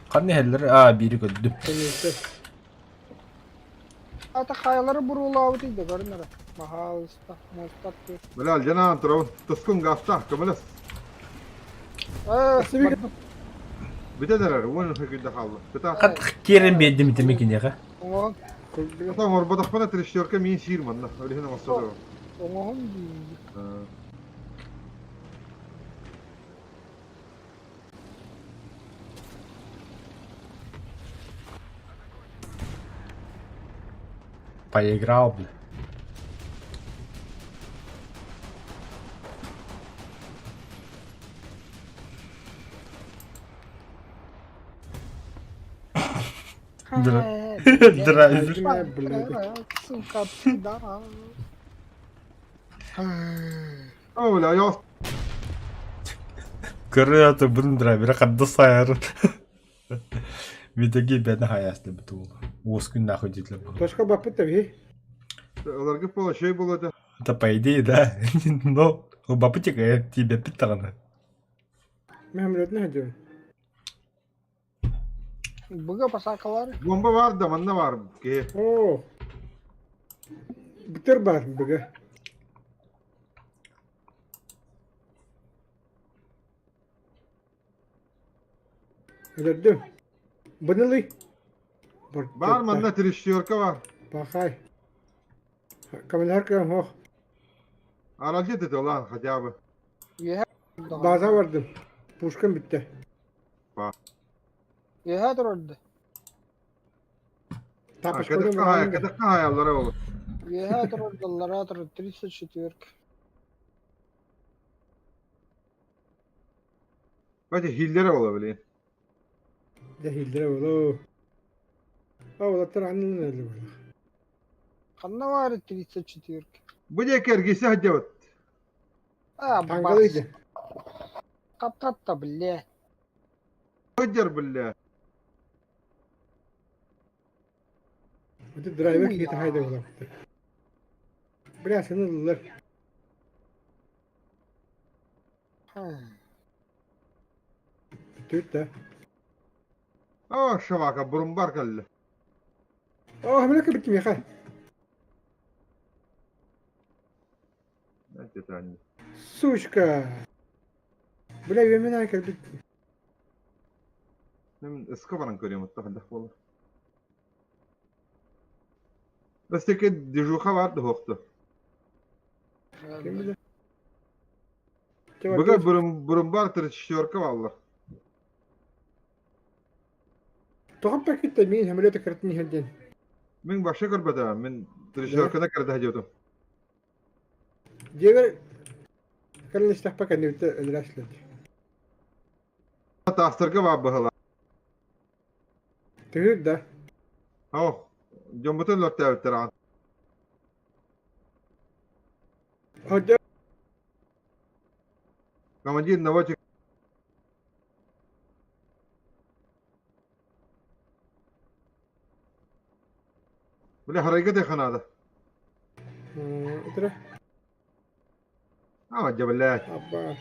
Ханны хеллер, а, бири көрдүм. Самолетте. Ата хаялары буруулаабыт иде көрүнөр. Махалыста, мостат. Бля, жанаан турабын. Тускун гаста, көмөлөс. Э, Бүтэн эрэр, уон күндэ хаалла. Кыта. Хат керен бердим итеме кинеге. Оҥоһун, Ата оҥорботохпуна трещерка миин сиир манна. Өлүһүн оҥосто. оҥоһун дии. Поиграл, бля. Драйвер. Блядь. Сука, пидорас. О, бля, я Көрө бұның драйвері қанды сайарын. Видеги бәні хаясты біту. Ос күн нахуй детлі. Точка баппыт таби. Оларга полошей болады. Это по идее, да. Но бапытика тебе питтағаны. Мен самолетне ходил. Быга пасакалар. Бомба бар да, манна бар. Ке. О. Бутер бар быга. Өлөрдүм. Бынылый. Бар манна трещерка бар. Пахай. Каменар кем хох. Аралжы деді lan хотя бы. База бардым. Пушкам битте. Еһэ турарды. Тапочка Кадыкка хаяллары ол. Еһэ турарды, лара турарды, 34. Бәті хиллері ола білейін. Да хилдere боло. А олаттар аннын эле боло. Ханна бар 34. Бу де кергесі хадябыт. А, бас. Тангалыйды. Каптатта, бля. Хадяр білі. Бу драйвер кийти хайда боло. Бля сынылар. Түт да. О, шавака, бұрын бар кәлі. О, хамлека битти меха. Сучка. Бля, мен айкар бит. Мен ысқы баран көрем, отта хадах болы. Өстеке дежуха бар да хоқты. Ким биле? Бұға бұрын бар трещерка баллар. Тоғып пакетте мен хамлета кіртін хелден. Мен башы көрбәді, мен трещерканы кірді хадятым. Дегер кірін пакет не бітті өлірәшіледі. Тастырға бар бұғыла. Түгір да. Ау, жомбутын лөртәбіттер аған. Ходжа Командир наводчик. Бля, харайга да надо. Итирэ. А, дьэ, блядь. Аппа.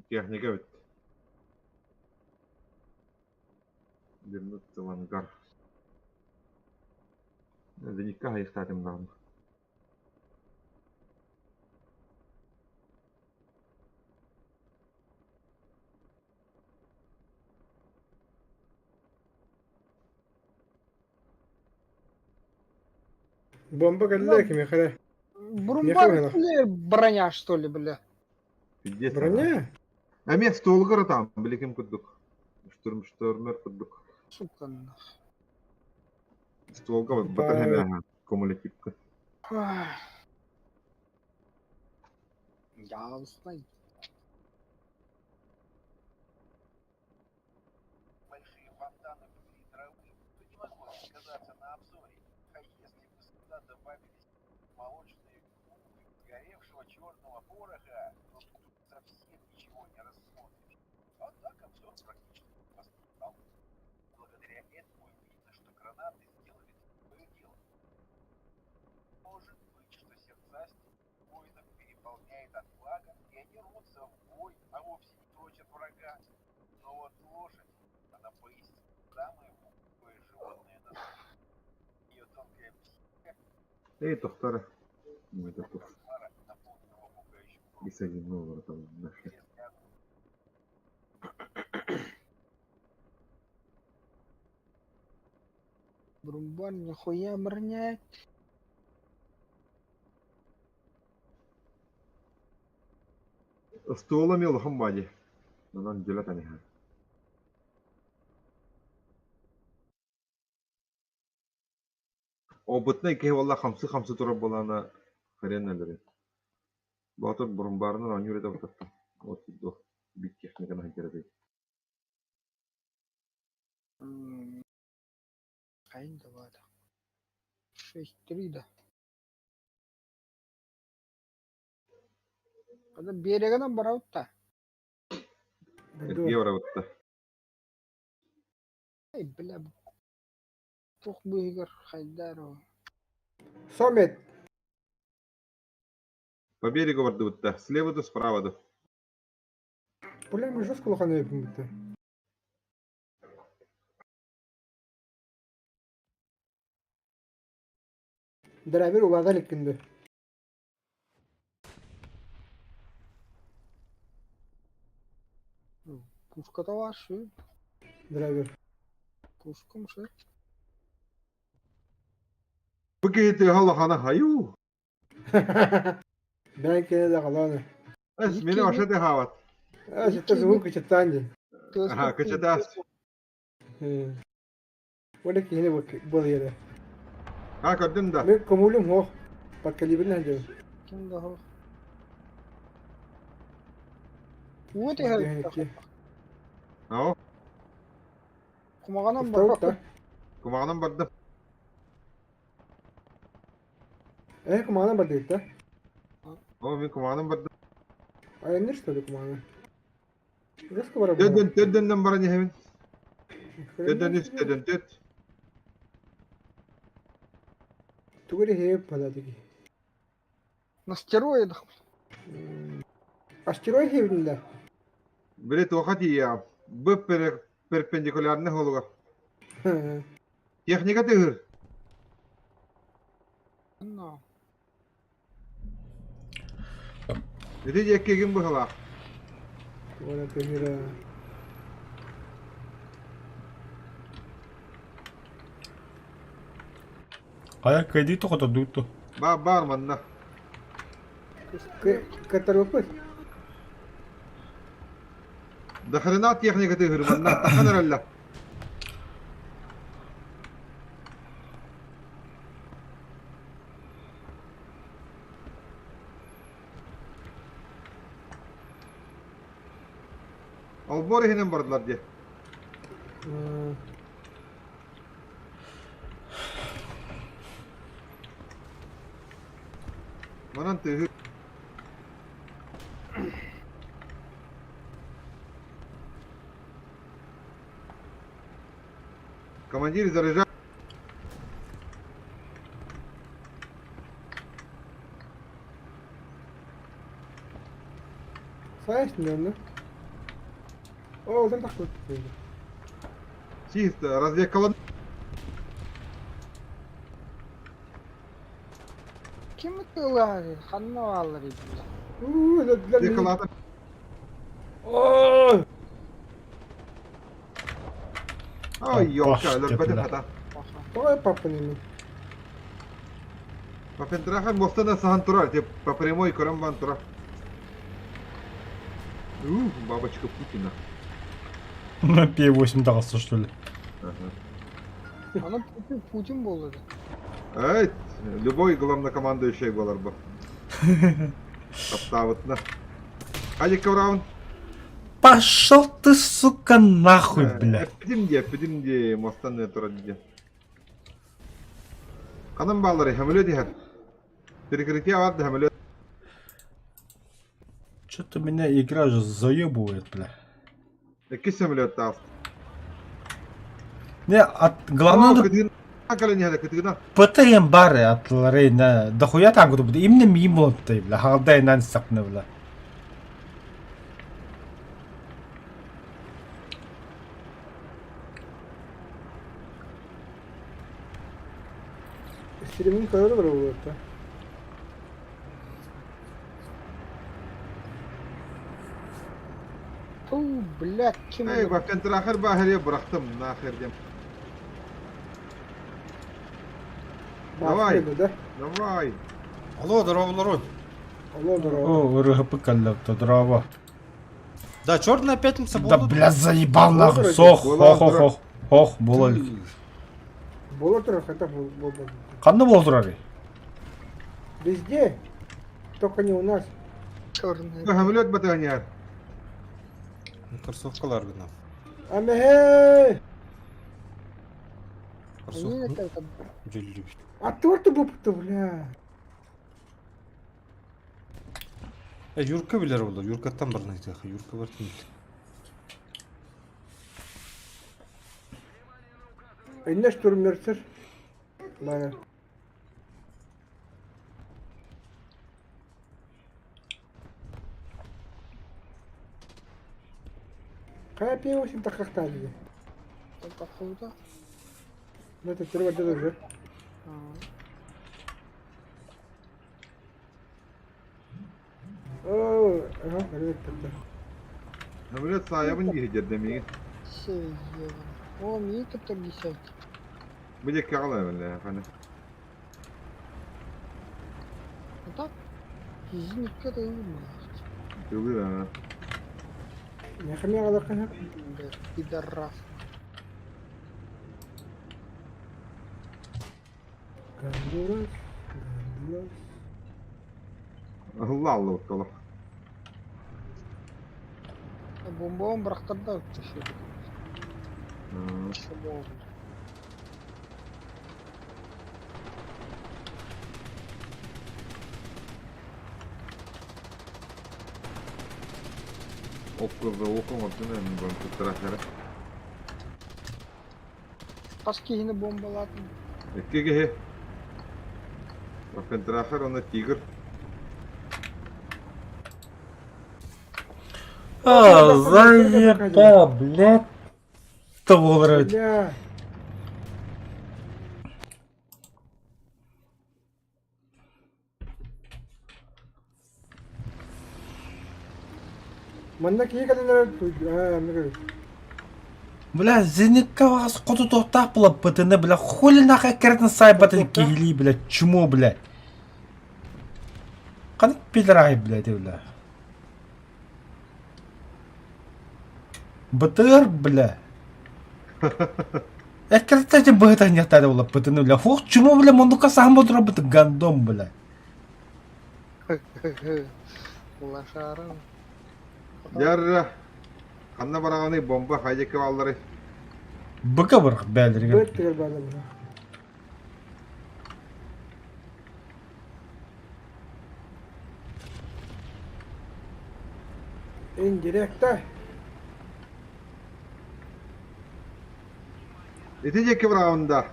Техника эбит. Вернуться в ангар. Наверняка хайыхтаатым даҕаны. Бомба кэллэ кимиэхэ эрэ. Бурумбар броня, что ли, бля? Пиздец. Броня? Эмиэ столгар там, билигин курдук. Штурм, штурмер курдук. Сука. Стволга батарейка кумулятивка. Ясно. Большие фонтаны пыли и травы, то не могло не сказаться на обзоре. А если бы сюда добавились молочные клубы сгоревшего черного пороха, то тут совсем ничего не рассмотришь. А так обзор практически не пострадал. Благодаря этому видно, что гранаты сделали свое дело. Может быть, что сердца воинов переполняет отвага, и они рвутся в бой, а вовсе не точат врага. Но вот лошадь, она поистине самое глупое животное на свете. Ее тонкая психика Эй, тохтара. Ну, это тух. кошмара, наполненного пугающим И один там нахер. Брумбан, нихуя броня. Остуола эмиэ улахан баадьы. Онон дьөлө таниһа. Опытнай киһи буолла хамсыы-хамсыы турар буоллаҕына хрен өлөрүө. Боотур бурумбаарынан оонньуур этэ бутаттан. Вот дуо биир техниканы сылдьар эбит. Хайын да баата. 6-3 да. Аны биэрэгинэн барабыт да. Эргийэ барабыт да. Эй, бля, туох быыһыгар хайдаар ол. Сомет. По берегу бардыбыт да. Слева да справа да. Бля, мы жестко улахан эбиппин Драйвер улаата иликкин дуо? Пушката ваши. Драйвер. Пушкам ше. Бу киһи тыаһа улахана хайуу. Бэйэн киэнэ да халааны. Эс мени вообще тыаһаабат. Это звук кычатаан дии. Аха, кычатаас. Уонна киһини буолуйара. А, көрдүм да. Мин көҥүлүм суох. Подкалибрын сылдьабын. Ким да суох. Уу түһэр. Ау, Кумаҕанан Устабыт барбаккын. да. кумаҕынан бардым. Э, кумаҕынан бардыгыт да? О, мин кумаҕынан бардым. Айанныыр что ли кумаҕынан? Резко барар Төрдөн, төрдөннөн баран иһэбин. Төрдөн үс, төрдөн төрт. Тугу эрэ иһиэп балаатыгы. На стероидах. Астероид иһэбин да? Били туоха тиийэҕим. Бу перпендикулярный холугар. Техника тыһыр. Но. Ити диэккигин быһылаах. Тугу тыһыра. Хайа кыайдыы тоҕото Баар баар манна. Кытарыппыт. До хрена техника тыһыр манна. Тахан эрэллэр. Олбуор иһинэн бардылар дии. Манан тыһы. Командир, заряжай. Сайыс нөмір. О, одан так өтті. Чисто, разведка Ким ытыалаһар? Ханна бааллар бля? Уу, өлөрдүлэр миигин. Разведка Ой! Ай, ёлка, Баш өлөрбөтүм бля. хата. Тоҕо паппын ини? Папентрахан мостана сахан турар, тип по прямой көрөн бан турар. Ух, бабочка Путина. На П8 таҕыста что ли? Ага. Аны Путин, Путин буолла да. Эй, любой главнокомандующий буолар бу. Таптаабытына. Хадик Кавраун. Пошел ты, сука, нахуй, бля. Эппитим дии, эппитим дии, мостан турар дии. Ханан баалары, самолет иһэр. Перекрытие бар да самолет. Что-то меня игра же заебывает, бля. Иккис самолет таас. Не, от, главное, надо Кытыгына кэлэн иһэр, кытыгына. ПТМ бары от Лорейна. Дохуя там буду. Именно мимо ты, бля. Халдай нан сапны, бля. Стримин көрөр бар буолуохта. Ту, блядь, ким Эй, өлөрдө? Бафентрахер бахерия бырахтым, нахер диэн. Давай. Баафы да? Давай. Алло, здорово, народ. Алло, здорово. О, РХП коллектор, дрова. Да, черная пятница Да, будут. бля, заебал нахуй. Була Сох, була, хох, хох, хох. Хох, була. Буола турар, хотя буолбат. Ханна буола турарый? Везде. Только не у нас. Черный. Самолет батыган иһэр. Кроссовкалар гына. Амэхэй! Они Кроссовка. это Дьөллүбүт. А торты буолбута, бля. Э, Юрка билэр буолла. Юркаттан баран ыйытыахха. Юрка бар ким билэр. Инне штурмерцер. Бара. Хайа П8 тахахтаали. походу. Ну это первый уже. О, ага, ребят, тогда. Самолет саайабын дии дьэрдэ миигин. Все ебан. О, мне тут объяснять. Бу диэки аҕала бля, хана. Ну так? Изникка да умылась. Тылыр ана. Не хамья алакана. Пидорас. Гондурас, Гондурас. Алла алла оттолох. Бомбаҕын бырахтарда өттүшү. Оккурда окон оттун эми бан туттарахара. Хас киһини бомбалаатын. Икки киһи. Бафентрахер уонна тигр. А, заебал, блядь. Того Бля. Манна киһи кэлэн эрэр Бля, зенитка вас хоту тоқтақ була ПТН, бля, хули нахай кертін сайбатын киһилии, бля, чмо, бля. Қанық пидорай, бля, ты, бля. БТР, бля. Эккертете быһыта нехтады була ПТН, бля. Фух, чмо, бля, мондука сам буду работать гандон, бля. Лошара. Дьэ, ханна бараҕаный бомба хайдьэкки баалларый? Быка бырах бээлерге. Бөттүгэр баала бля. Индиректа. Ити диэки быраҕында.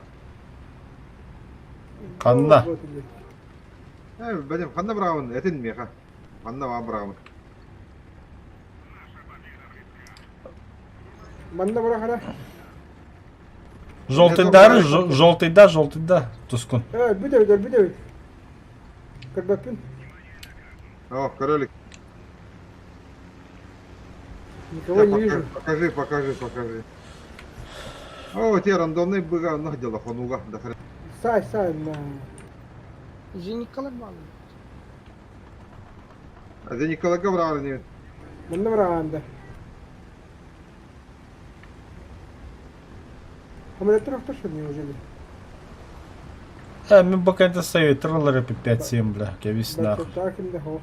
Ханна? Э, бэлэм, ханна быраҕабын? Этин миэхэ. Ханна баа быраҕабын? Манна бырахара. Желтый да, желтый да, желтый да. Тускун. Э, бүтэбит, бүтэбит. Көрбөппүн. О, королик. Никого не вижу. Покажи, покажи, покажи. О, те рандомный быга, ну дело хонуга, да хрен. Сай, сай, на. Зеникалар баалар. А за Николага быраҕар Манна быраҕаанда. Самолеттар охторшо неужели? Э, мен пока это совет роллеры 5-7, бля, кэбис нахуй. Баччаттаах кимдэ хоох.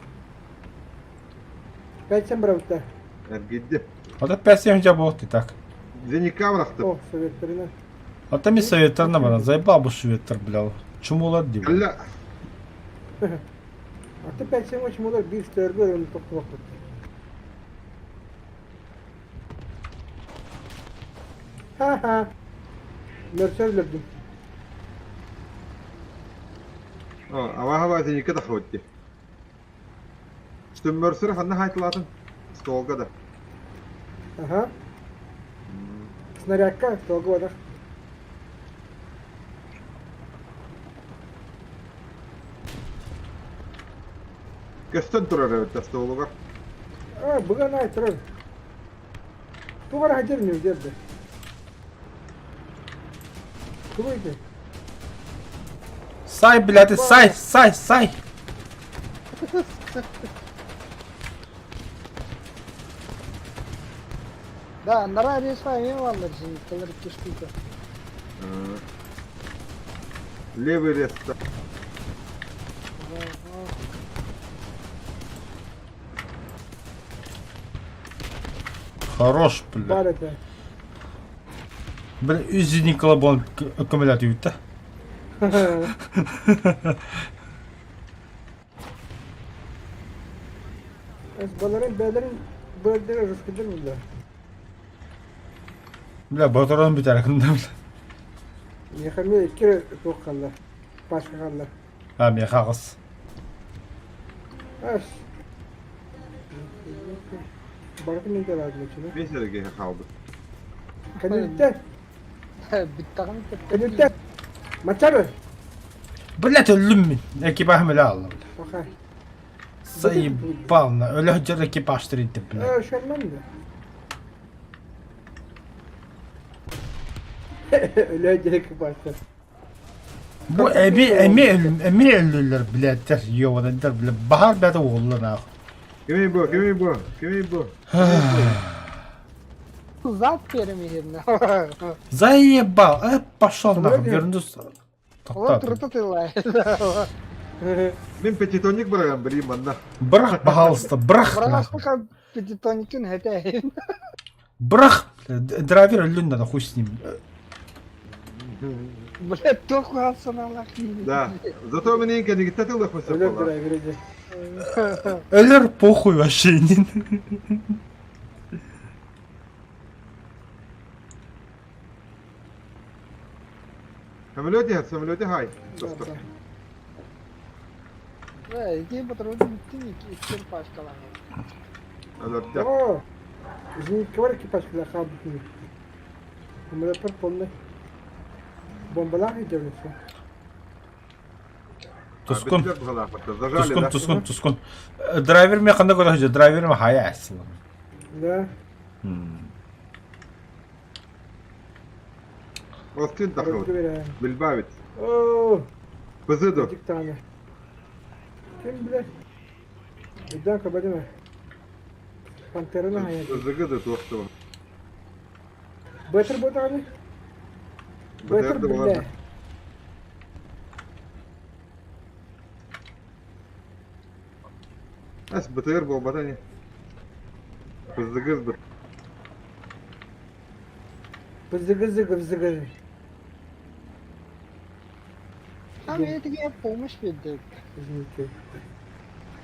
5-7 бырабыттар. Эргийди. Вот это 5-7 у тебя был ты так. Зеника бырахтым. О, советтарынан. А там и советтар на бана, заебал бы шветтер, бля. Чумулар дии. Кэллэ. А ты 5-7 очмолар биир стөргөр оны тохтубаппыт. Ха-ха. Мөрсөр өлөрдүм. О, аваха Зеника да хотти. Штуммөрсөр ханна хайтылатын? Столга да. Ага. Снарядка, столга бадах. Көстөн турар эбит столугар. А, быган ай турар. Тугар хадер не удерді. Кого это? Сай, бля, ты сай, сай, сай. Да, нара рейс эмиэ бааллар зеникалар икки штука. Левый реста. Хорош, бля. Бар это. Бля, үс Никола буолан көмөлөтү бүттэ. Эс баларын бәлерин бөлдөрө русскидар булда. Бля, боторон бүтэр кында бля. Мехамел икки туох халла. Пашка халла. А, меха аҕыс. Ас. Барытын мен делаадым чына. Бес эрге хаалбыт. Кэнниттэн, Бүттэҕин кэнниттэн. Мачары. Блять, өллүм мин. Экипаж мэлэ алла, бля. Паха. Заебал, на. Өлө дьэр экипаж тринти, бля. Э, шарман да. Өлө дирек башта. Бу эми эми эми өллүлэр, блядь, ёбаныдар, бля. Баһар бәтэ уолла нахуй. Кимий бу, кимий бу, кимий бу. Зат перемирно. Заебал. Э, пошел нахуй, вернусь. Вот Тоқтат. круто ты лай. Мин пятитонник быраган билим манна. Бырах, пожалуйста, бырах. нахуй. Бырах пятитоникин это. Бырах. Драйвер өллүн надо, хуй с ним. Блядь, только асаналах. Да. Зато мин кэннигиттэ тыллах Өлөр мөсөп драйвер эди. Өлөр похуй вообще. Самолете, самолете хай. Иди патрон икки пачкалар. Аларта. О! Зенитка бар экипажка хаалбытын. Самолеттар полный. Бомбалаах идебин. Тускун. Зажали, Тускун, да? тускун, тускун. Драйвер ме ханда көрө драйвер ме хая асыл. Да. Остин тахыл. Разбираю. Билбавит. О, Бызыду. диктаны. Ким билэр? Өйдөөн көрбөтүм ээ. Пантераны хайа. Зыгыды туохту. Бөтөр буотаҕыный? Бөтөр Бөтөр биллэ. Ас бытыр болбата не. Бызыгыз быт. Бызыгызыгы бызыгы. Там этиге помощь берди. Извините.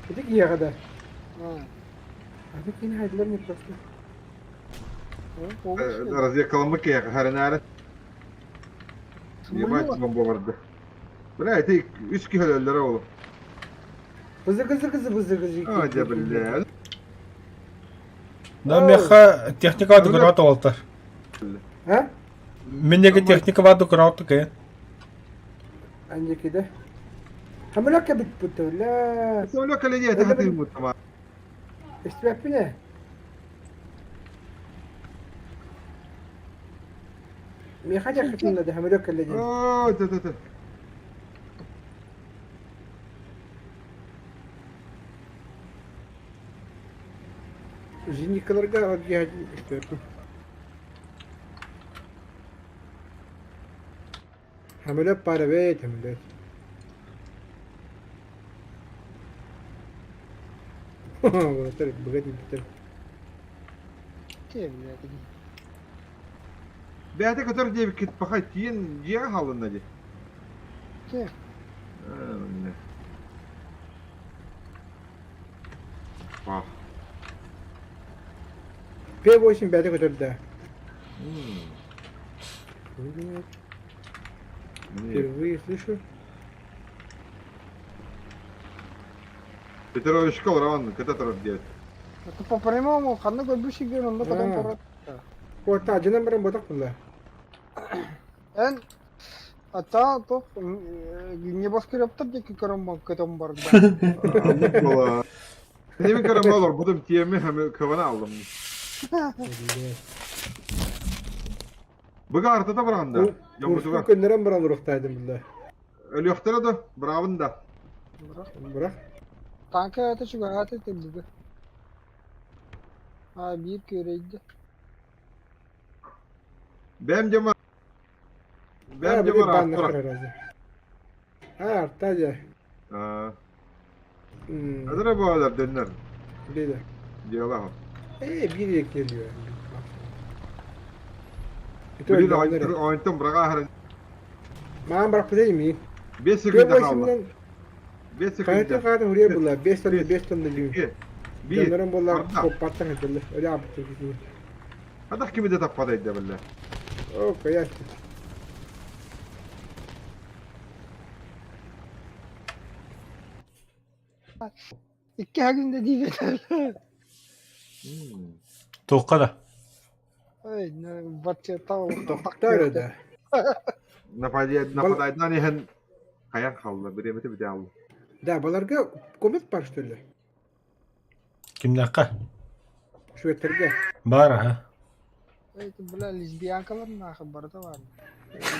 Ити киһиэхэ да. А, А ты кини хайдылар не просто. помощь берди. Разве калмык я харинары? Ебать бомба барды. Бля, ити үс киһи өлөллөрө ол. Бызы-кызы-кызы бызы-кызы. А, дьэ бля. Да, меха техника дукурат олтар. А? Минеге техника бар дукурат кэ. Анжекиде. Хамылакка бүппүт бля. Самолет кэлэ это хатыр муттама. Истибэппин. Миэхэ дьаххытын да хамылак кэллэ диэн. О, это это. Зеникаларга истибэппин. Хамылак пара бэйт хамылак. Уолаттар быга тиийбиттэр. Те, блядь. Бэйэтэ көтөр диэбиккит пахай тиийэн дьиэҕэ хаалынна дии. Те. Ах. П8 бэйэтэ көтөрдө. Впервые слышу. Петровичка олорон көтө турар диэт. Это по прямому, ханна көрбүш игер, онно потом А. порот. Куотта дьонон баран ботох буолла. Эн ата то небоскребтар диэки көрөн көтөн барда. Аннык буола. Неmin көрөм олор бутум тиэми хами кывана алдым. Быга артата баранда. Курску көннөрөн баран уруктаадым булла. Өлүөхтөрө да, бравын да. Бырах. Танка это чугааты тылдыды. А биир көрейді. Бэм дема. Бэм А, дема банна артура. разы. А, артадя. А. Адара буолар дөннөр. Биде. Дела. Э, бир geliyor. Били ойнтон бырага харын. Маған бірақ білейін ми. 5 секунд қалды. П8-нен 5 секунд. Қайта қайта үрия була. 5 тонна 5 тонна деймін. 2 1 Дönөрөн була Арда. коппаттан этелле. Öyle апты кити. Хадах кимиде таппада идде биле. О, каяс. Икки хагында дейбет. Тоққа да. Ой, батча тау. Тоқтар да. Нападает нападайдан иһэн хаян қалды. Биремете бите алды. Да, баларга комет бар что ли? Кимнәққа? Шведтерге. Бар, аха. Эй, бля, лесбиянкалар нахы барда бар.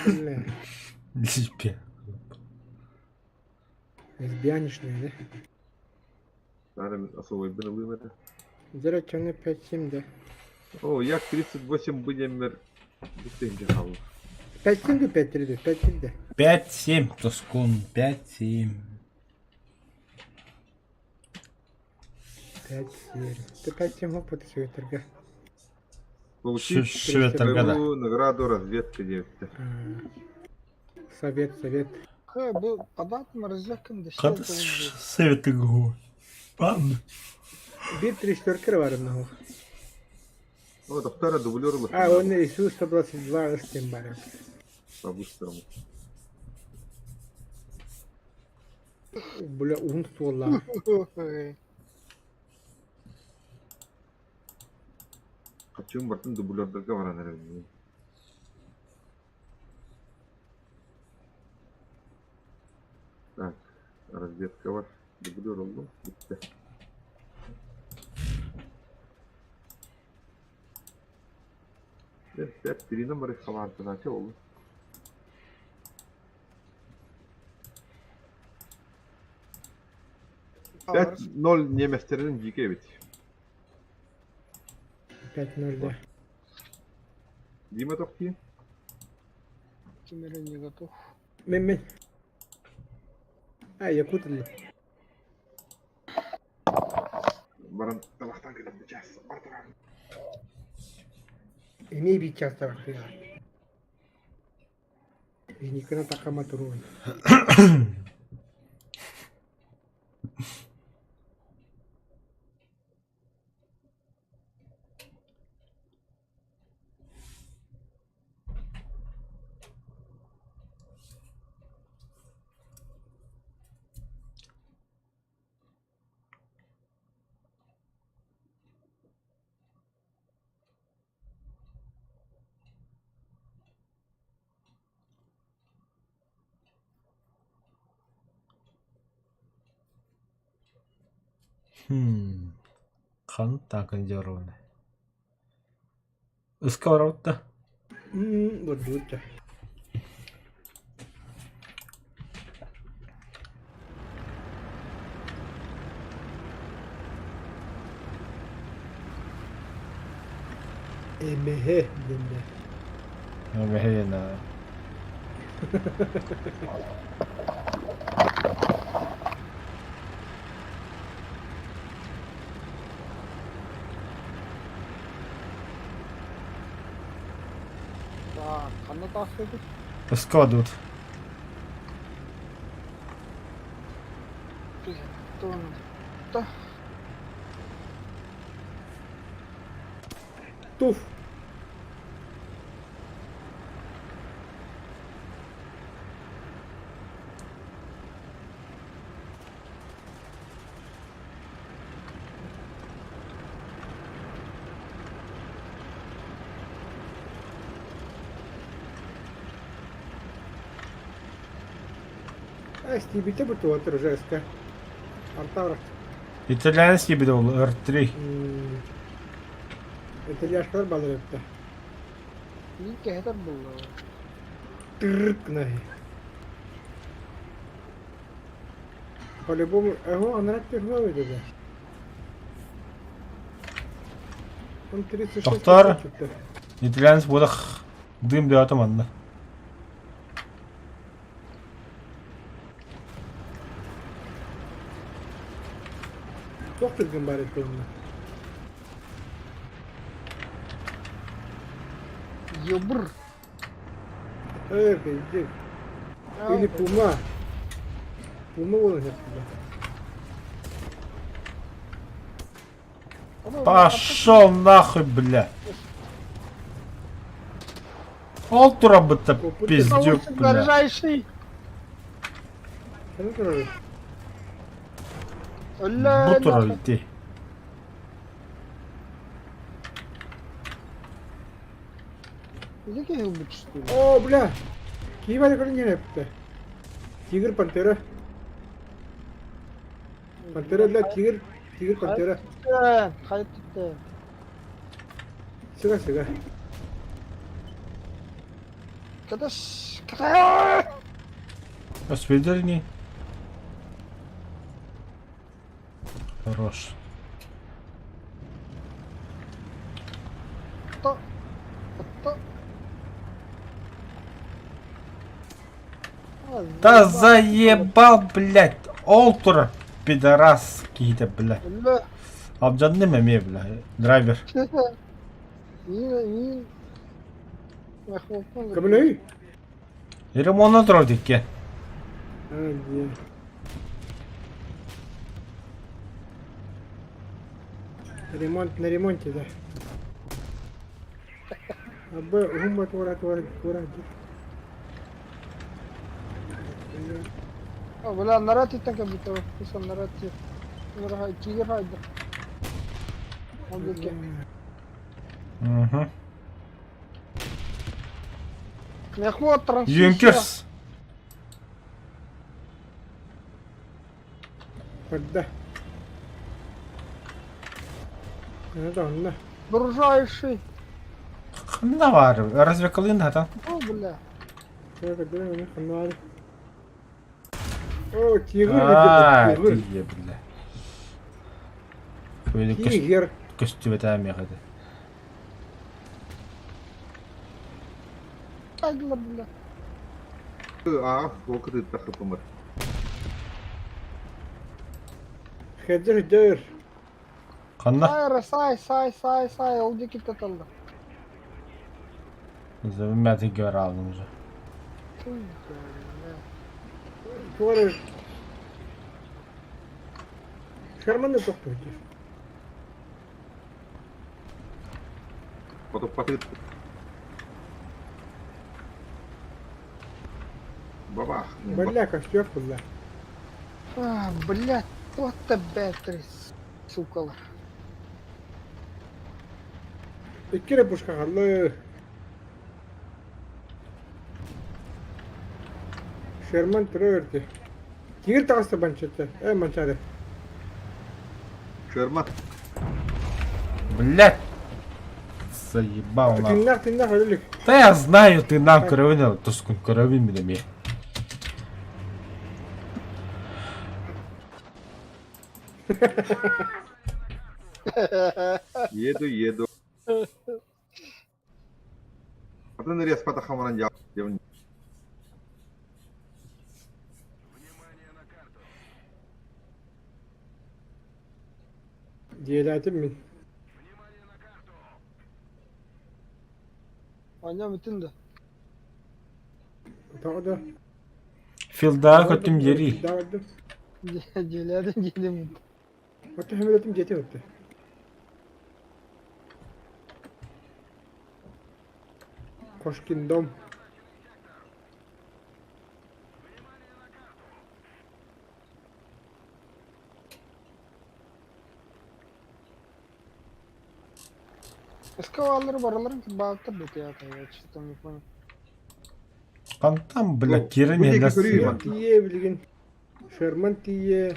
Бля, Лесбия. Лесбиянишные, да? Наверное, особо бин ылым это. Зара чаны 5-7 да. О, як 38 будем Битте қалды. 5-7 да 5-3 да 5-3 да. 5-7, Тоскун, 5-7. 5-7. Ты 5-7 опыт шведтерге. Получить Шведтерге да. свою награду разведка девятте. Совет, совет. Хэ, был подат морозеком да Қады советті гу. Ладно. Bir 34 var мынау. О, доктора дублер А, он Иисус 122 ыстен бар. По-быстрому. Бля, ун ствола. Качым бартын дублердерге баран эрен. Так, разведка бар. Дублер oldu. Bitti. Пять, три номера халанты начал oldu. Пять ноль неместерин жике бит. 5-0 да. Дима тохти. Кемере не готов. Мен мен. А, якут ли. Баран талахтан келді час. Бартыран. Имей бит часто вахтыга. Никона такама турун. Хм. Хан таакындьоруона. Ыска барабыт да? Бурдуут да. Эмэһэ диэн да. Эмэһэ диэн аа. Так, ханна тахсыбыт? Ыска бардыбыт. Туф. Стибите бутуотыр жестко. Артаврах. Итальянский бит ол R3. Итальяшкалар балыр эбитэ. Мин кэһэтэр булла. Тырк гына. По-любому, эго анарак технология да. Он 36 Доктор. Итальянец буолах дым бөҕөтө манна. Туох түргэн баар эбит онно. Ёбр. Эх, иди. Или пума. Пума буолан сөп. Пошел нахуй, бля. Ол турабыта пиздюк, бля. Ближайший. Ханна турар? Бу турар ити. Где киһи что ли? О, бля! Киһи бары көрөн иһэн эппитэ. Тигр пантера. Пантера, бля, тигр. Тигр пантера. Хайа түттэ. Сыга сыга. Каташ. Каташ. Осведерни. Хорош. То. То. Да заебал, блядь. Ол турар пидорас киһитэ, бля. Бля. Алдьанным эмиэ, бля. Драйвер. Мин, мин. Көмөлөй. Ремонт турар дикке. А, дии. Ремонт на ремонте, да. Абы уһун туора туора туора. Бля, народ иттен кэбитэ. Исан народ Тигр хайда. Ол Угу. Мехмод трансфер. Юнкерс. Көрдө. Это онно. Дружайший. Ханна бар. Разве кылын хата? О, бля. Көрө көрө оны ханна бар. О, тигр А, тигр. тиийэ, бля. Көйдө Тигр. көстүбэтэ миэхэ. Хайдылар, бля. Аа, ол кытыттах хыпымыр. Хеджер дөр. Ханна? Сай, сай, сай, сай, сай, ол диэки таталла. Мәти көр алдым уже. Туй, бля. Туора. Шерманы тохтуу. Потоппатыт. Бабах. Бля, костер бля. А, блядь, вот тебе сука. Икки эрэ пушка хаалла. Шерман турар дии. Тигр таҕыста банчыта. Э, манчары. Шерман. Блядь! Заебал нахуй. Тыыннаах тыыннаах өлүк. Да я знаю, ты нам көрөбүн тускун көрөбүн мин эмиэ. Еду, еду. Атын респата хамаран дьаҕ. Дьиэлээтим мин. Оонньоон бүтүн да. Тоҕо да? Филдаҕа көттүм диэрий. Даҕардым. Дьиэлээтим дьиэлим. Оттон хөмөлөтүм дьиэтэ өттө. Кошкин дом. Эскалалары барыларын баалтар бутуйата, я что-то не понял. Хантан, бля, Ну, кирен бу диэки иһэллэр көрүү сыа. мантан. Тиийэ билигин. Шерман тиийэ.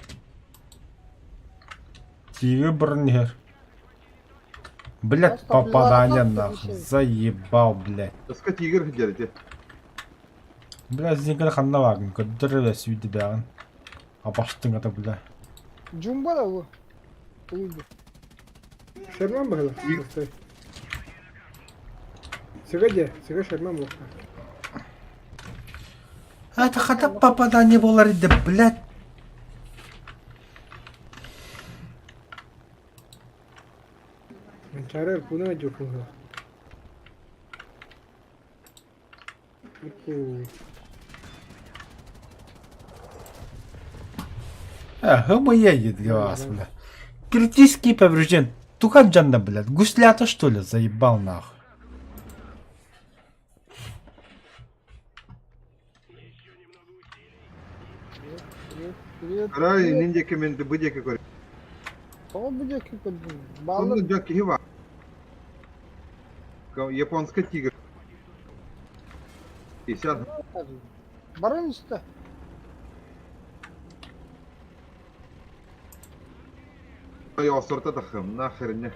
Тииги бұрын иһэр. Блядь, Просто попадание блядь, нахуй. вообще. Заебал, блядь. Таска тигр сылдьар ити. Бля, зингер ханна бааргын көрдөр эрэ сүйдүбэҕин. Абаштыҥ ата, бля. Джумба да бу. Тугуй бу. Шерман быһыла. Сыга дьэ, сыга Шерман буолла. Это хата попадание болар edi, блядь. Манчаары арпуна дьуркун Охуеть, глаз, бля. Критический поврежден. Тухан джанда, блядь. Гуслята, что ли? Заебал нахуй. Привет, привет, Арай привет. иннин диэки мин бу диэки көрө. Тоҕо бу диэки көрдүҥ? Онно Бааллар дьон киһи баар. Японскай тигр. 50. Баран истэ. Осорта тахым, нахер не.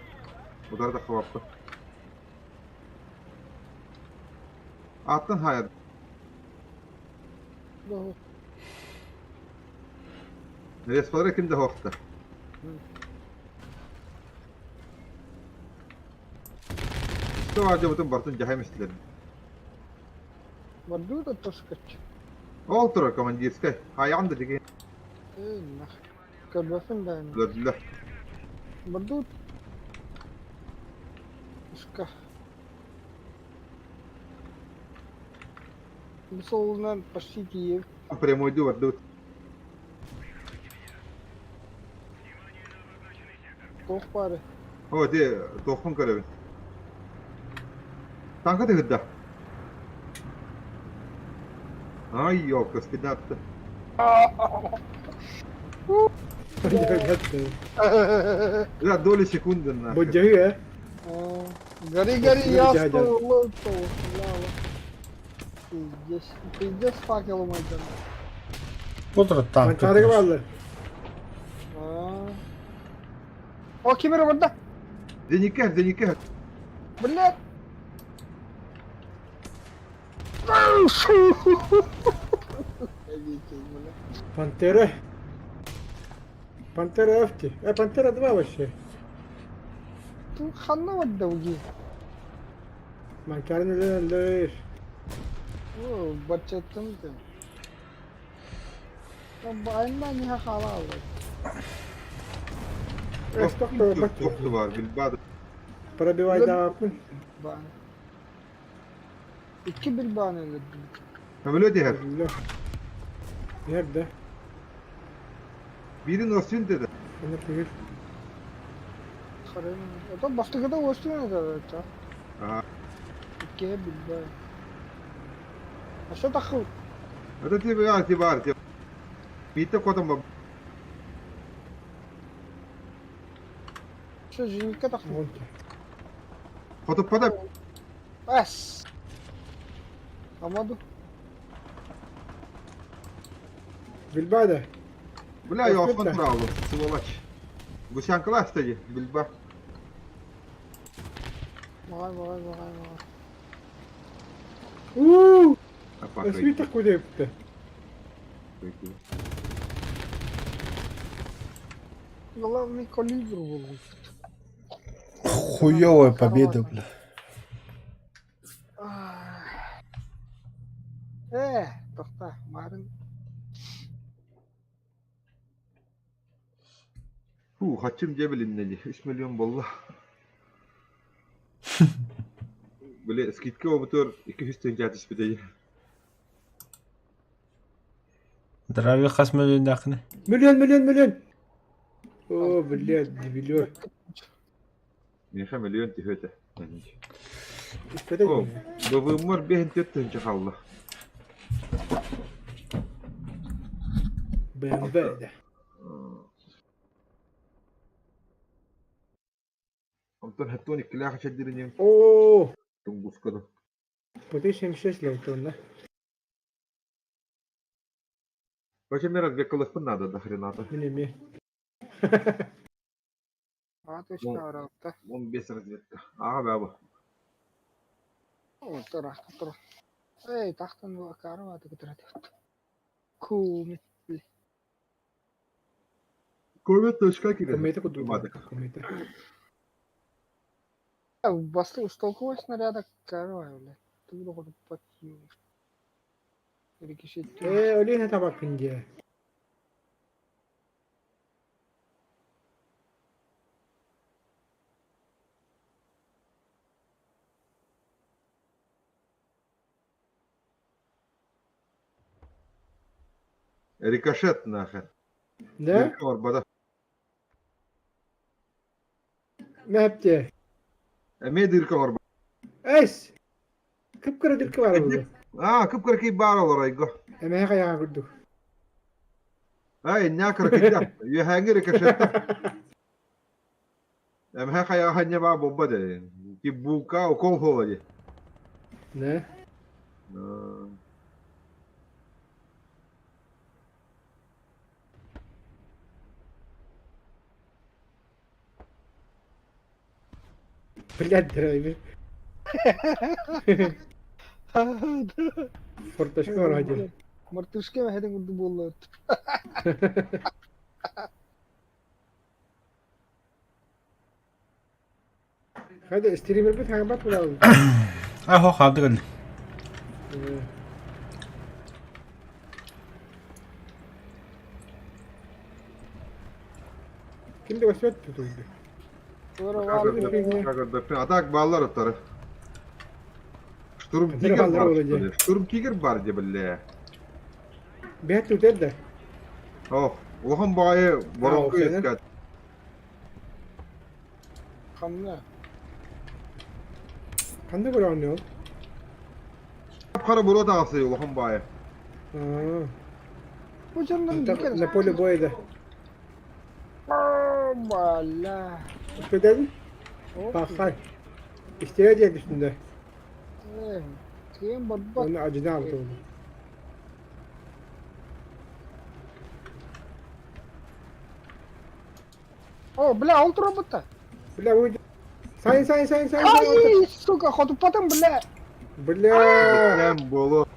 Удар тахыбаппын. Аттан хайа. Респалары ким да хоқта. Что ажабытын бартын жахайм истилер. Бардуу да тоскач. Ол турар командирскай. Хайаан да деген Эй, нахер. Көрбөппүн да. өлөрдүлэр. Бардуу. Ска. Бу суолунан почти тиийэбит. Прямойду бардыбыт. Туох баары. О, де, тоқпын көрөбүн. Танка тыгырда. Ай, ёлка, спидатты. Да, доли секунды нахер. Бодьяһы ээ. Гори, гори, Дядя. ясно, лото, Пиздец, пиздец факелом айдан. Утро танк. Манчаарыга бааллар. О, ким эрэ барда. Деникэ, деникэ. Блядь. Пантера. Пантера Афти. Э, Пантера 2 вообще. Тут ханна барда уги. Манчаарыны өлөр. О, бачаттым ты. Айна не хала. Э, стоп, Тоқту бар, билбады. Пробивай даваппын. Бан. Икки билбааны өлөрдүм. Көмөлө дehер. Nerede? Бирин осүн dedi. Оны тигир. Харым. Это бастыгыда өстүн это. Ага. Икки билбаан. А что такое? Это тебе а, ти бар, ти. Битте котом ба. Что жинка такое? Хотуп пада. Эс. Амаду. Билбада. Бля, я офон тралу, сволочь. Гусянкалаах дии, билбэт. Баҕай, баҕай, баҕай, баҕай. Уу! Свиток куда Главный калибр был. Хуёвая победа, бля. Э, тохта, марын. Фу, хачым дьэ билиннэ дии, үс миллион буолла. Били скидка обутугар 200 тыһыынча түспүтэ дии. Здравия хас мөлүйүннээххиний? Миллион, миллион, миллион! О, блядь, дебилер. Миэхэ миллион түһүө этэ. Түспэтэ О, дии. бывыммар 54 тыһыынча хаалла. БМВ да. Онтон хаттон иккилээх эчэрдириним О, тунгускану. 76 лейтонна. Короче, мне развекалыхпын надо до хрената. Мин эмиэ. А, точно, аралта. Он без разведка. Ага, баба. О, тура, тура. Эй, тахтан акарова тыгытрат. Кумит. Комет точка кире. Комета кудук. Мадык. Комета. Басты устолковой снаряда корова, блядь. Ты должен подъеб. Рикошет. Ээ, Олег табаккын дии. Рикошет нахер. Да? Орбада. Мэпте. Эмиэ дырка орба. Эс! Кып-кыра дырка баар буолуо. Аа, кып-кыракый баар олоройго. Эмэһэ хайаҕа курдук. Ай, инньэ кыракыйда. Үөһээҥҥи рикошетта. Эмэһэ хайаҕа ханньа баа буолба дэ. Ти булка укол хола дии. Да? Блядь, драйвер. Форточка вроде. Мартышка хэдин курдук буолла. Hadi streamer bir tane bak bulalım. Aho хаалдык өллө. Ким de başlat tutuldu. А так баллар оттары. Штурм Тигр Баллар бар, olacak. что ли? Штурм Тигр бар дии биллэ. Бэт тутер да. Ох, улахан баҕайы воронка А, үөскэт. Хамна. Ханна көрөҕүн ол? Хара буруо таҕысый улахан баҕайы. Аа. Бу дьоннор На поле боя да. Бала. Үспэдэн? Пахай. Истиэ диэн түстүндэ. Ким барбат. Оны ажынаабыт ол. О, бля, ол тура Бля, вы... Сайн, сайн, сайн, сайн, сайн. Ай, сука, хотуппатым, бля. Бля. Кэм буолуо.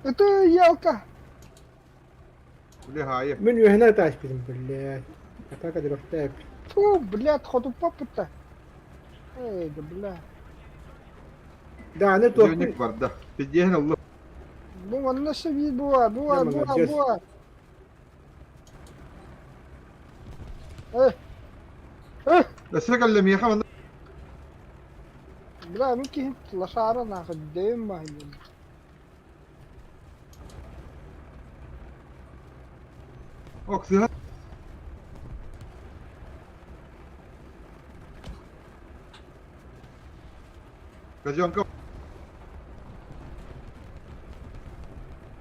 Это елка. Бля, хаайы. Мин үөһэнэ таашпытым, бля. Атака дырахтаап. Фу, блядь, хотуппаппыта. Эй, да бля. Да, аны Дневник туохпун. барда. Пиздиэһин ылла. Бу манна шеби буа, буа, Да, буа, молодец. буа. Эй. Эй, Өссө кэллэ миэхэ манна бля, ну киһи лошара нахуй, дэм махин. Ок, сыһа. Казенка.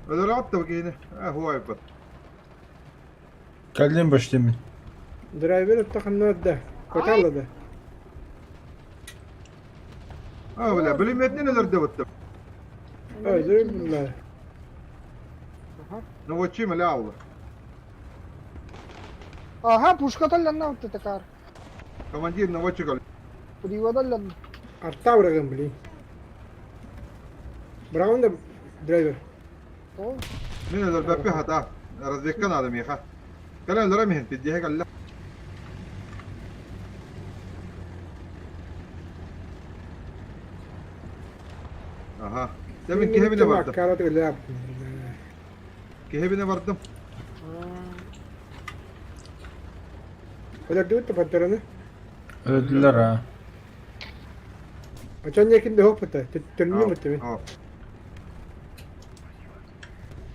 Өлөрөөт да киһини. Э, хуайбат. Кэллим баштымын. Драйвер оттаханна да. Коталла да. А, бля, билиметнен өлөрдө бутта. Өлөр бля. Ну вот чем ля алла. Ага, пушка талланна вот это кар. Командир наводчик Привода Арта бырагын, блин. Быраҕын да драйвер. Мин өлөрбөппү хата. Разведка надо миэхэ. Кэлэн өлөрөм иһин, пиздиһэ кэллэ. Аха. Дьэ мин киһибинэ бардым. Киһибинэ бардым. Өлөрдүбүт да пантераны. Өлдүлэр а. Очон не ким бөхөк бутта. Төннүм бутта мин.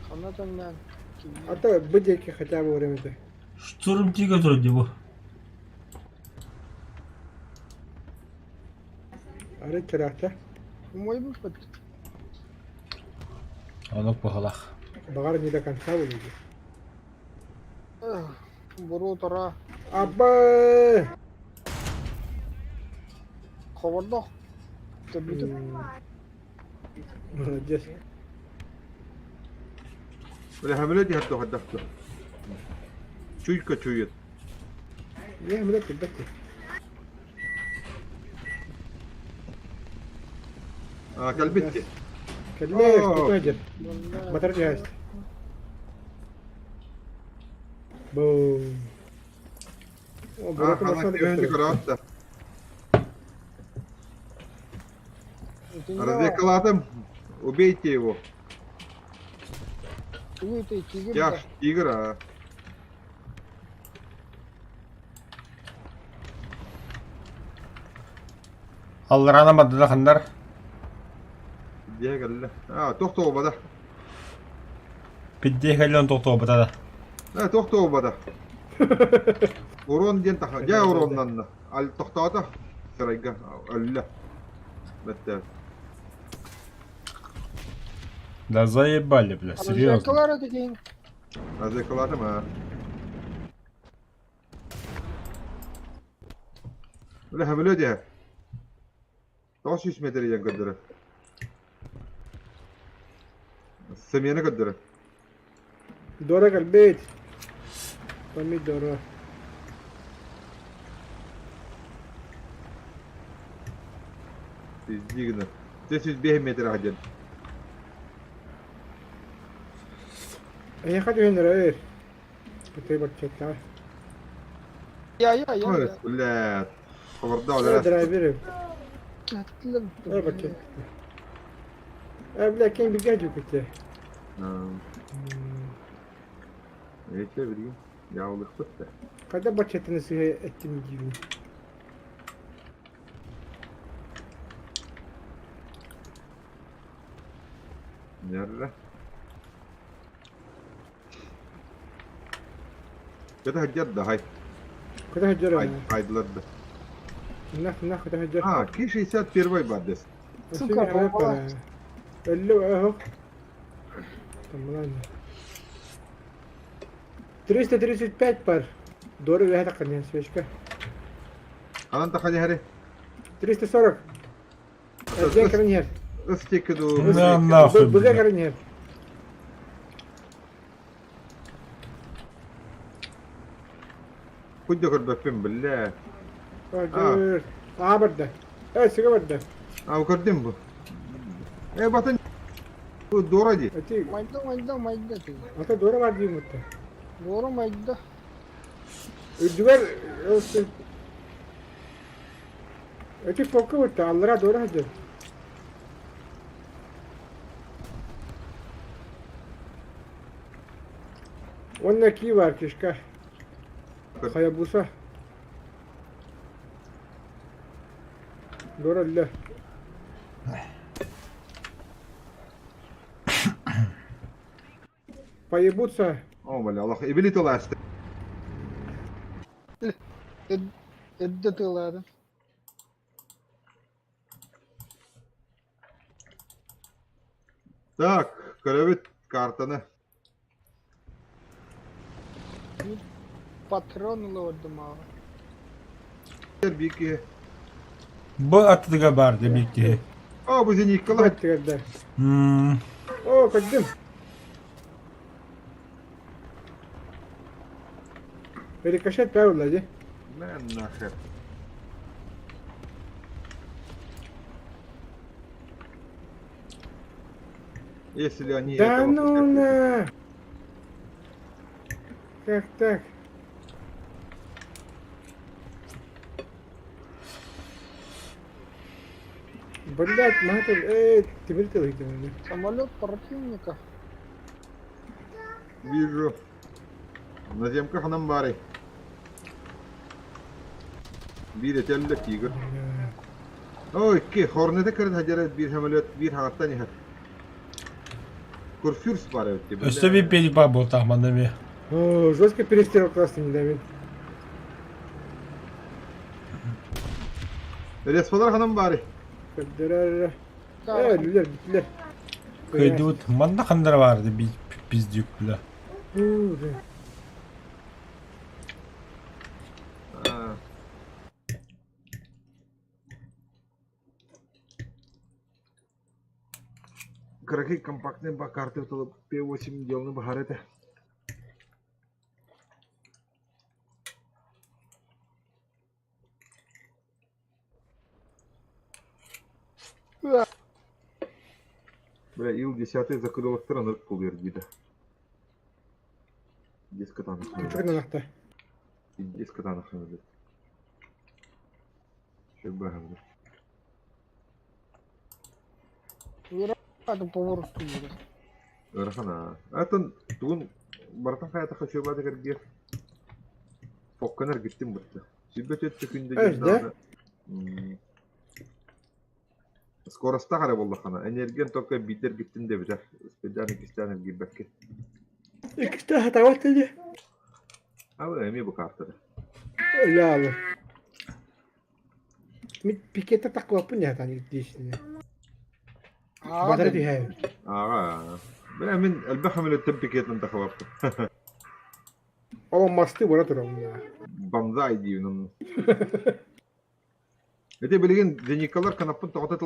Ханна төннөн. А то бу диэки хотя бы время это. Штурм тига вроде бы. Ары чыраахта. Мой буппут. Ону похолах. Баҕар не до конца будет. Буруу тора. Абба! Ховордох. Төбүтүк. Молодец. Бля, хамилет иһэр хайдах Чуйка чует. Не, хамилет кэлбэт. А, кэлбит. Кэллэ, что Батар часть. Бу. О, А, Развекалатым. Убейте его. Я тигр, а. Алларана бардыда хандар. Дие кэллэ. А, тохтообата. Пидде кэллэн тохтообата да. Э, тохтообата. Урон диэн таха. Дьэ уроннанна. Ал тохтоото. Сарайга өллө. Бэтте. Да заебали, бля, серьезно. Разведкалар этигин. Разведкалатым, а. Бля, хамилет иһэр. 900 метр диэн көрдөрөр. Смена көрдөрөр. Дора кэлбит. Помидора. Пизди гына. 405 метр аһадьан. Эйиэхэ түһэн эрэр. Ты барчаттаа. Я, я, я. Ой, блядь. Хабарда олорор. Драйвер. Э, барчат. Э, бля, кем бегать үкүтэ. Эче билигин. Яулыкпыт да. Когда барчаттаны сыһа эттим диибин. Нерре. Кыта хадьар да хай. Куда хадьар? Хайдылар да. Нах, нах, куда хадьар? А, Ки-61 бардес. Сука, бомба. Өллө, охок. Там 335 пар. Дорого это, конечно, свечка. Анан тахани хари. 340. Один карнир. Ыстекеду. На нахуй. Быга карнир. Кудя көрбөппүн биллэ. А, барда. Э, сига барда. А, көрдүм бу. Э, батын бу дора ди. Ати. Майда, майда, майда. Ата дора бар дейм бутта. Дора майда. Үрдүгэр Эти фокка бутта, аллара дора хадыр. Онна ки бар кишка. Хаябуса. Дора ля. Поебутся. О, бля, Аллах, ибили тыласты. Эдде тылады. Так, көрөбүт картаны. Патрон ылырдым ага. Бики. Бу аттыга бар демек ки. О, бу зениткалар. Баттырда. О, көрдүм. Рикошет правильно, ди? Мен нахер. Если они Да этого ну пускать на! Как так? Блять, маты, эй, теперь ты выйдешь. Самолет противника. Вижу. Наземка ханам бары. Биир этэллэ тигр. Ой, ки, хорнета кырын хадьара биир самолет биир хаҥаттан иһэр. Курфюрс баар эбит дии, Өссө бля. bir пель бар буолтаах манна эмиэ. О, жестко перестрел классный не давит. Респалар ханам бары. Көрдөрөр. Э, үлэлэр бүттүлэр. Кыайдыбыт. Манна ханнара баар ди пиздюк бля. Уу, да. А. Кыракый компактный ба карты толып P8 делны баһар этэ. Бля, Ил-10 закыдалыктар ынырык буолуор диэтэ. Диск кытаанах Чугунанахта. Диск кытаанах Сүрбэһэн. Ыарахан поворот туйда. Ыарахан аа. Атын тугун барытын хайата хачыабаата кэргиэр. Фоккан эргиттим бытта. 24 секунда Эс, диэн да? даҕаны. Скоростаах эрэ буоллаххына, энергиян только биирдэ эргиттин да бүтэр. Специально иккистээн эргийбэккин. Иккистээх хатаабат дии. А эмиэ бу картада. Ляалы. Мин пикетте таккыбаппын дьаһатан ирдиисинэ. Батары түһээбит. Ааҕа. Бля, мин элбэх хамилеттен пикетин тахыбаппын. Ол масты бара турам. Банзай диибин онно. Ити билигин зеникалар канаппын тоҕото.